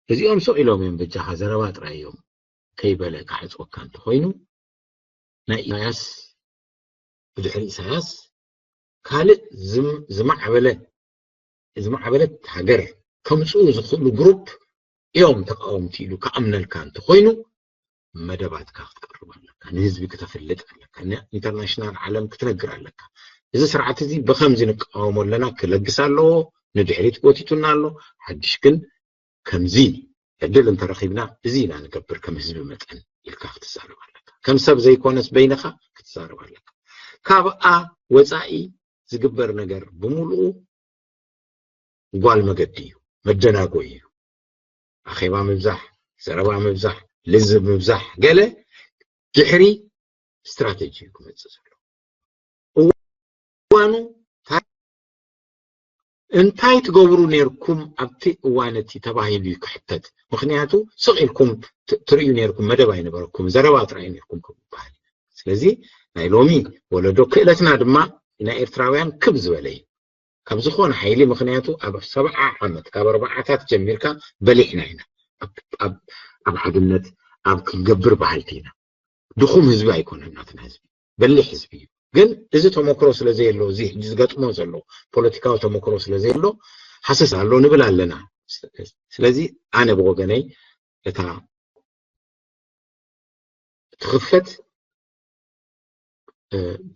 እዚኦም ስቕ ኢሎም እዮም በጃኻ ዘረባ ጥራይ እዮም ከይበለ ክዓፅወካ እንተኾይኑ ናይ ኢሳያስ ብድሕሪ ኢሳያስ ካልእ ዝማዕበለ ዝማዕበለት ሃገር ከምፅኡ ዝኽእሉ ግሩፕ እዮም ተቃወምቲ ኢሉ ክኣምነልካ እንተኾይኑ መደባትካ ክትቀርብ ኣለካ፣ ንህዝቢ ክተፍልጥ ኣለካ፣ ንኢንተርናሽናል ዓለም ክትነግር ኣለካ። እዚ ስርዓት እዚ ብከምዚ ንቃወሞ ኣለና፣ ክለግስ ኣለዎ፣ ንድሕሪት ጎቲቱና ኣሎ፣ ሓድሽ ግን ከምዚ ዕድል እንተረኺብና እዚ ኢና ንገብር ከም ህዝቢ መጠን ኢልካ ክትዛረብ ኣለካ። ከም ሰብ ዘይኮነስ በይንኻ ክትዛረብ ኣለካ። ካብኣ ወፃኢ ዝግበር ነገር ብምሉኡ ጓል መገዲ እዩ፣ መደናጎይ እዩ። ኣኼባ ምብዛሕ፣ ዘረባ ምብዛሕ፣ ልዝብ ምብዛሕ ገለ ድሕሪ ስትራተጂ እዩ ክመፅእ ዘሎ። እዋኑ እንታይ ትገብሩ ነርኩም ኣብቲ እዋን እቲ ተባሂሉ እዩ ክሕተት። ምክንያቱ ስቕ ኢልኩም ትርእዩ ነርኩም፣ መደብ ኣይነበረኩም፣ ዘረባ ጥራይ ነርኩም ከም ዝበሃል። ስለዚ ናይ ሎሚ ወለዶ ክእለትና ድማ ናይ ኤርትራውያን ክብ ዝበለ እዩ ካብ ዝኾነ ሓይሊ። ምክንያቱ ኣብ ሰብዓ ዓመት ካብ ኣርባዓታት ጀሚርካ በሊሕና ኢና ኣብ ሓድነት ኣብ ክንገብር ባህልቲ ኢና። ድኹም ህዝቢ ኣይኮነን ናትና ህዝቢ፣ በሊሕ ህዝቢ እዩ። ግን እዚ ተመክሮ ስለ ዘየሎ፣ እዚ ሕጂ ዝገጥሞ ዘሎ ፖለቲካዊ ተመክሮ ስለ ዘየሎ ሃሰስ ኣሎ ንብል ኣለና። ስለዚ ኣነ ብወገነይ እታ ትኽፈት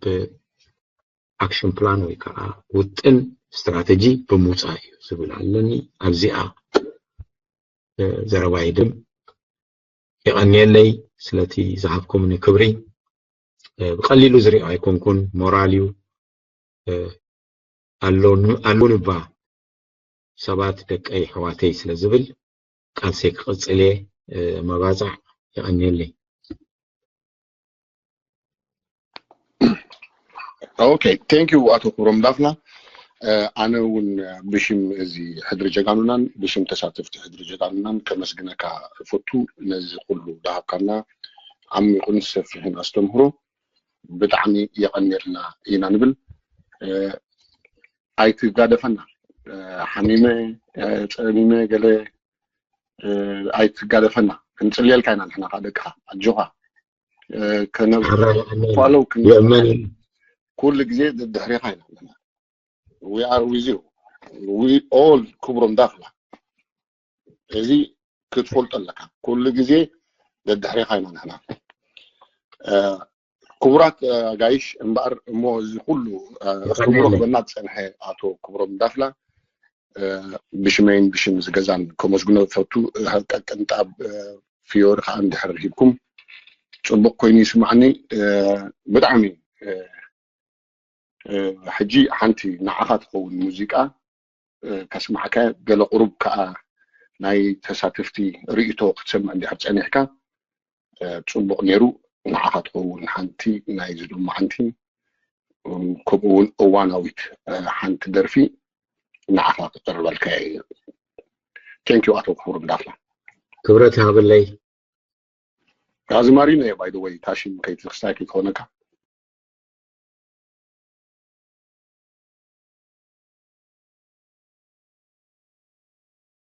ብኣክሽን ፕላን ወይ ከዓ ውጥን ስትራተጂ ብምውፃእ እዩ ዝብል ኣለኒ። ኣብዚኣ ዘረባ ይድም። የቐንየለይ ስለቲ ዝሃብኩምኒ ክብሪ። ብቐሊሉ ዝሪኦ ኣይኮንኩን፣ ሞራል እዩ። ኣሎን እባ ሰባት ደቀይ ኣሕዋተይ ስለ ዝብል ቃልሰይ ክቕጽል እየ። መባጻዕ የቐንየለይ። Okay, thank you ኣቶ ክብሮም ዳፍላ። ኣነ እውን ብሽም እዚ ሕድሪ ጀጋኑናን ብሽም ተሳተፍቲ ሕድሪ ጀጋኑናን ከመስግነካ እፈቱ፣ ነዚ ኩሉ ዳሃብካና ዓሚቑን ሰፊሕን ኣስተምህሮ ብጣዕሚ የቐንየልና ኢና ንብል። ኣይትጋደፈና። ሓሚመ፣ ፀሚመ፣ ገለ ኣይትጋደፈና። ክንፅልየልካ ኢና ንሕና ከዓ ደቅኻ። ኣጆኻ። ከነፋለው ክንፈቱ ኩሉ ግዜ ደድሕሬኻ ኢና ኣለና። We are with you. We all ክብሮም ዳፍላ። እዚ ክትፈልጦ ኣለካ። ኩሉ ግዜ ደድሕሬኻ ኢና ንሕና። ክቡራት ኣጋይሽ፣ እምበኣር እሞ እዚ ኩሉ ኣስተምህሮ ክበና ዝፀንሐ ኣቶ ክብሮም ዳፍላ ብሽመይን ብሽም ዝገዛን ከመስግኖ ፈቱ። ቀቅንጣብ ፊዮሪ ከዓ እንድሕር ሂብኩም ፅቡቅ ኮይኑ ይስማዕኒ። ብጣዕሚ ሕጂ ሓንቲ ንዓኻ ትኸውን ሙዚቃ ከስማዕካ። ገለ ቁሩብ ከዓ ናይ ተሳተፍቲ ርእይቶ ክትሰምዕ እንድሕር ፀኒሕካ ፅቡቅ ነይሩ። ንዓኻ ትኸውን ሓንቲ ናይ ዝሎማዓንቲ ከምኡ እውን እዋናዊት ሓንቲ ደርፊ ንዓኻ ክቅርበልካ እየ። Thank you ኣቶ ክቡር እንዳፍላ። ክብረት ይሃበለይ። ኣዝማሪኖ እየ by the way፣ ታሽም ከይትክስታይ ከይትኾነካ።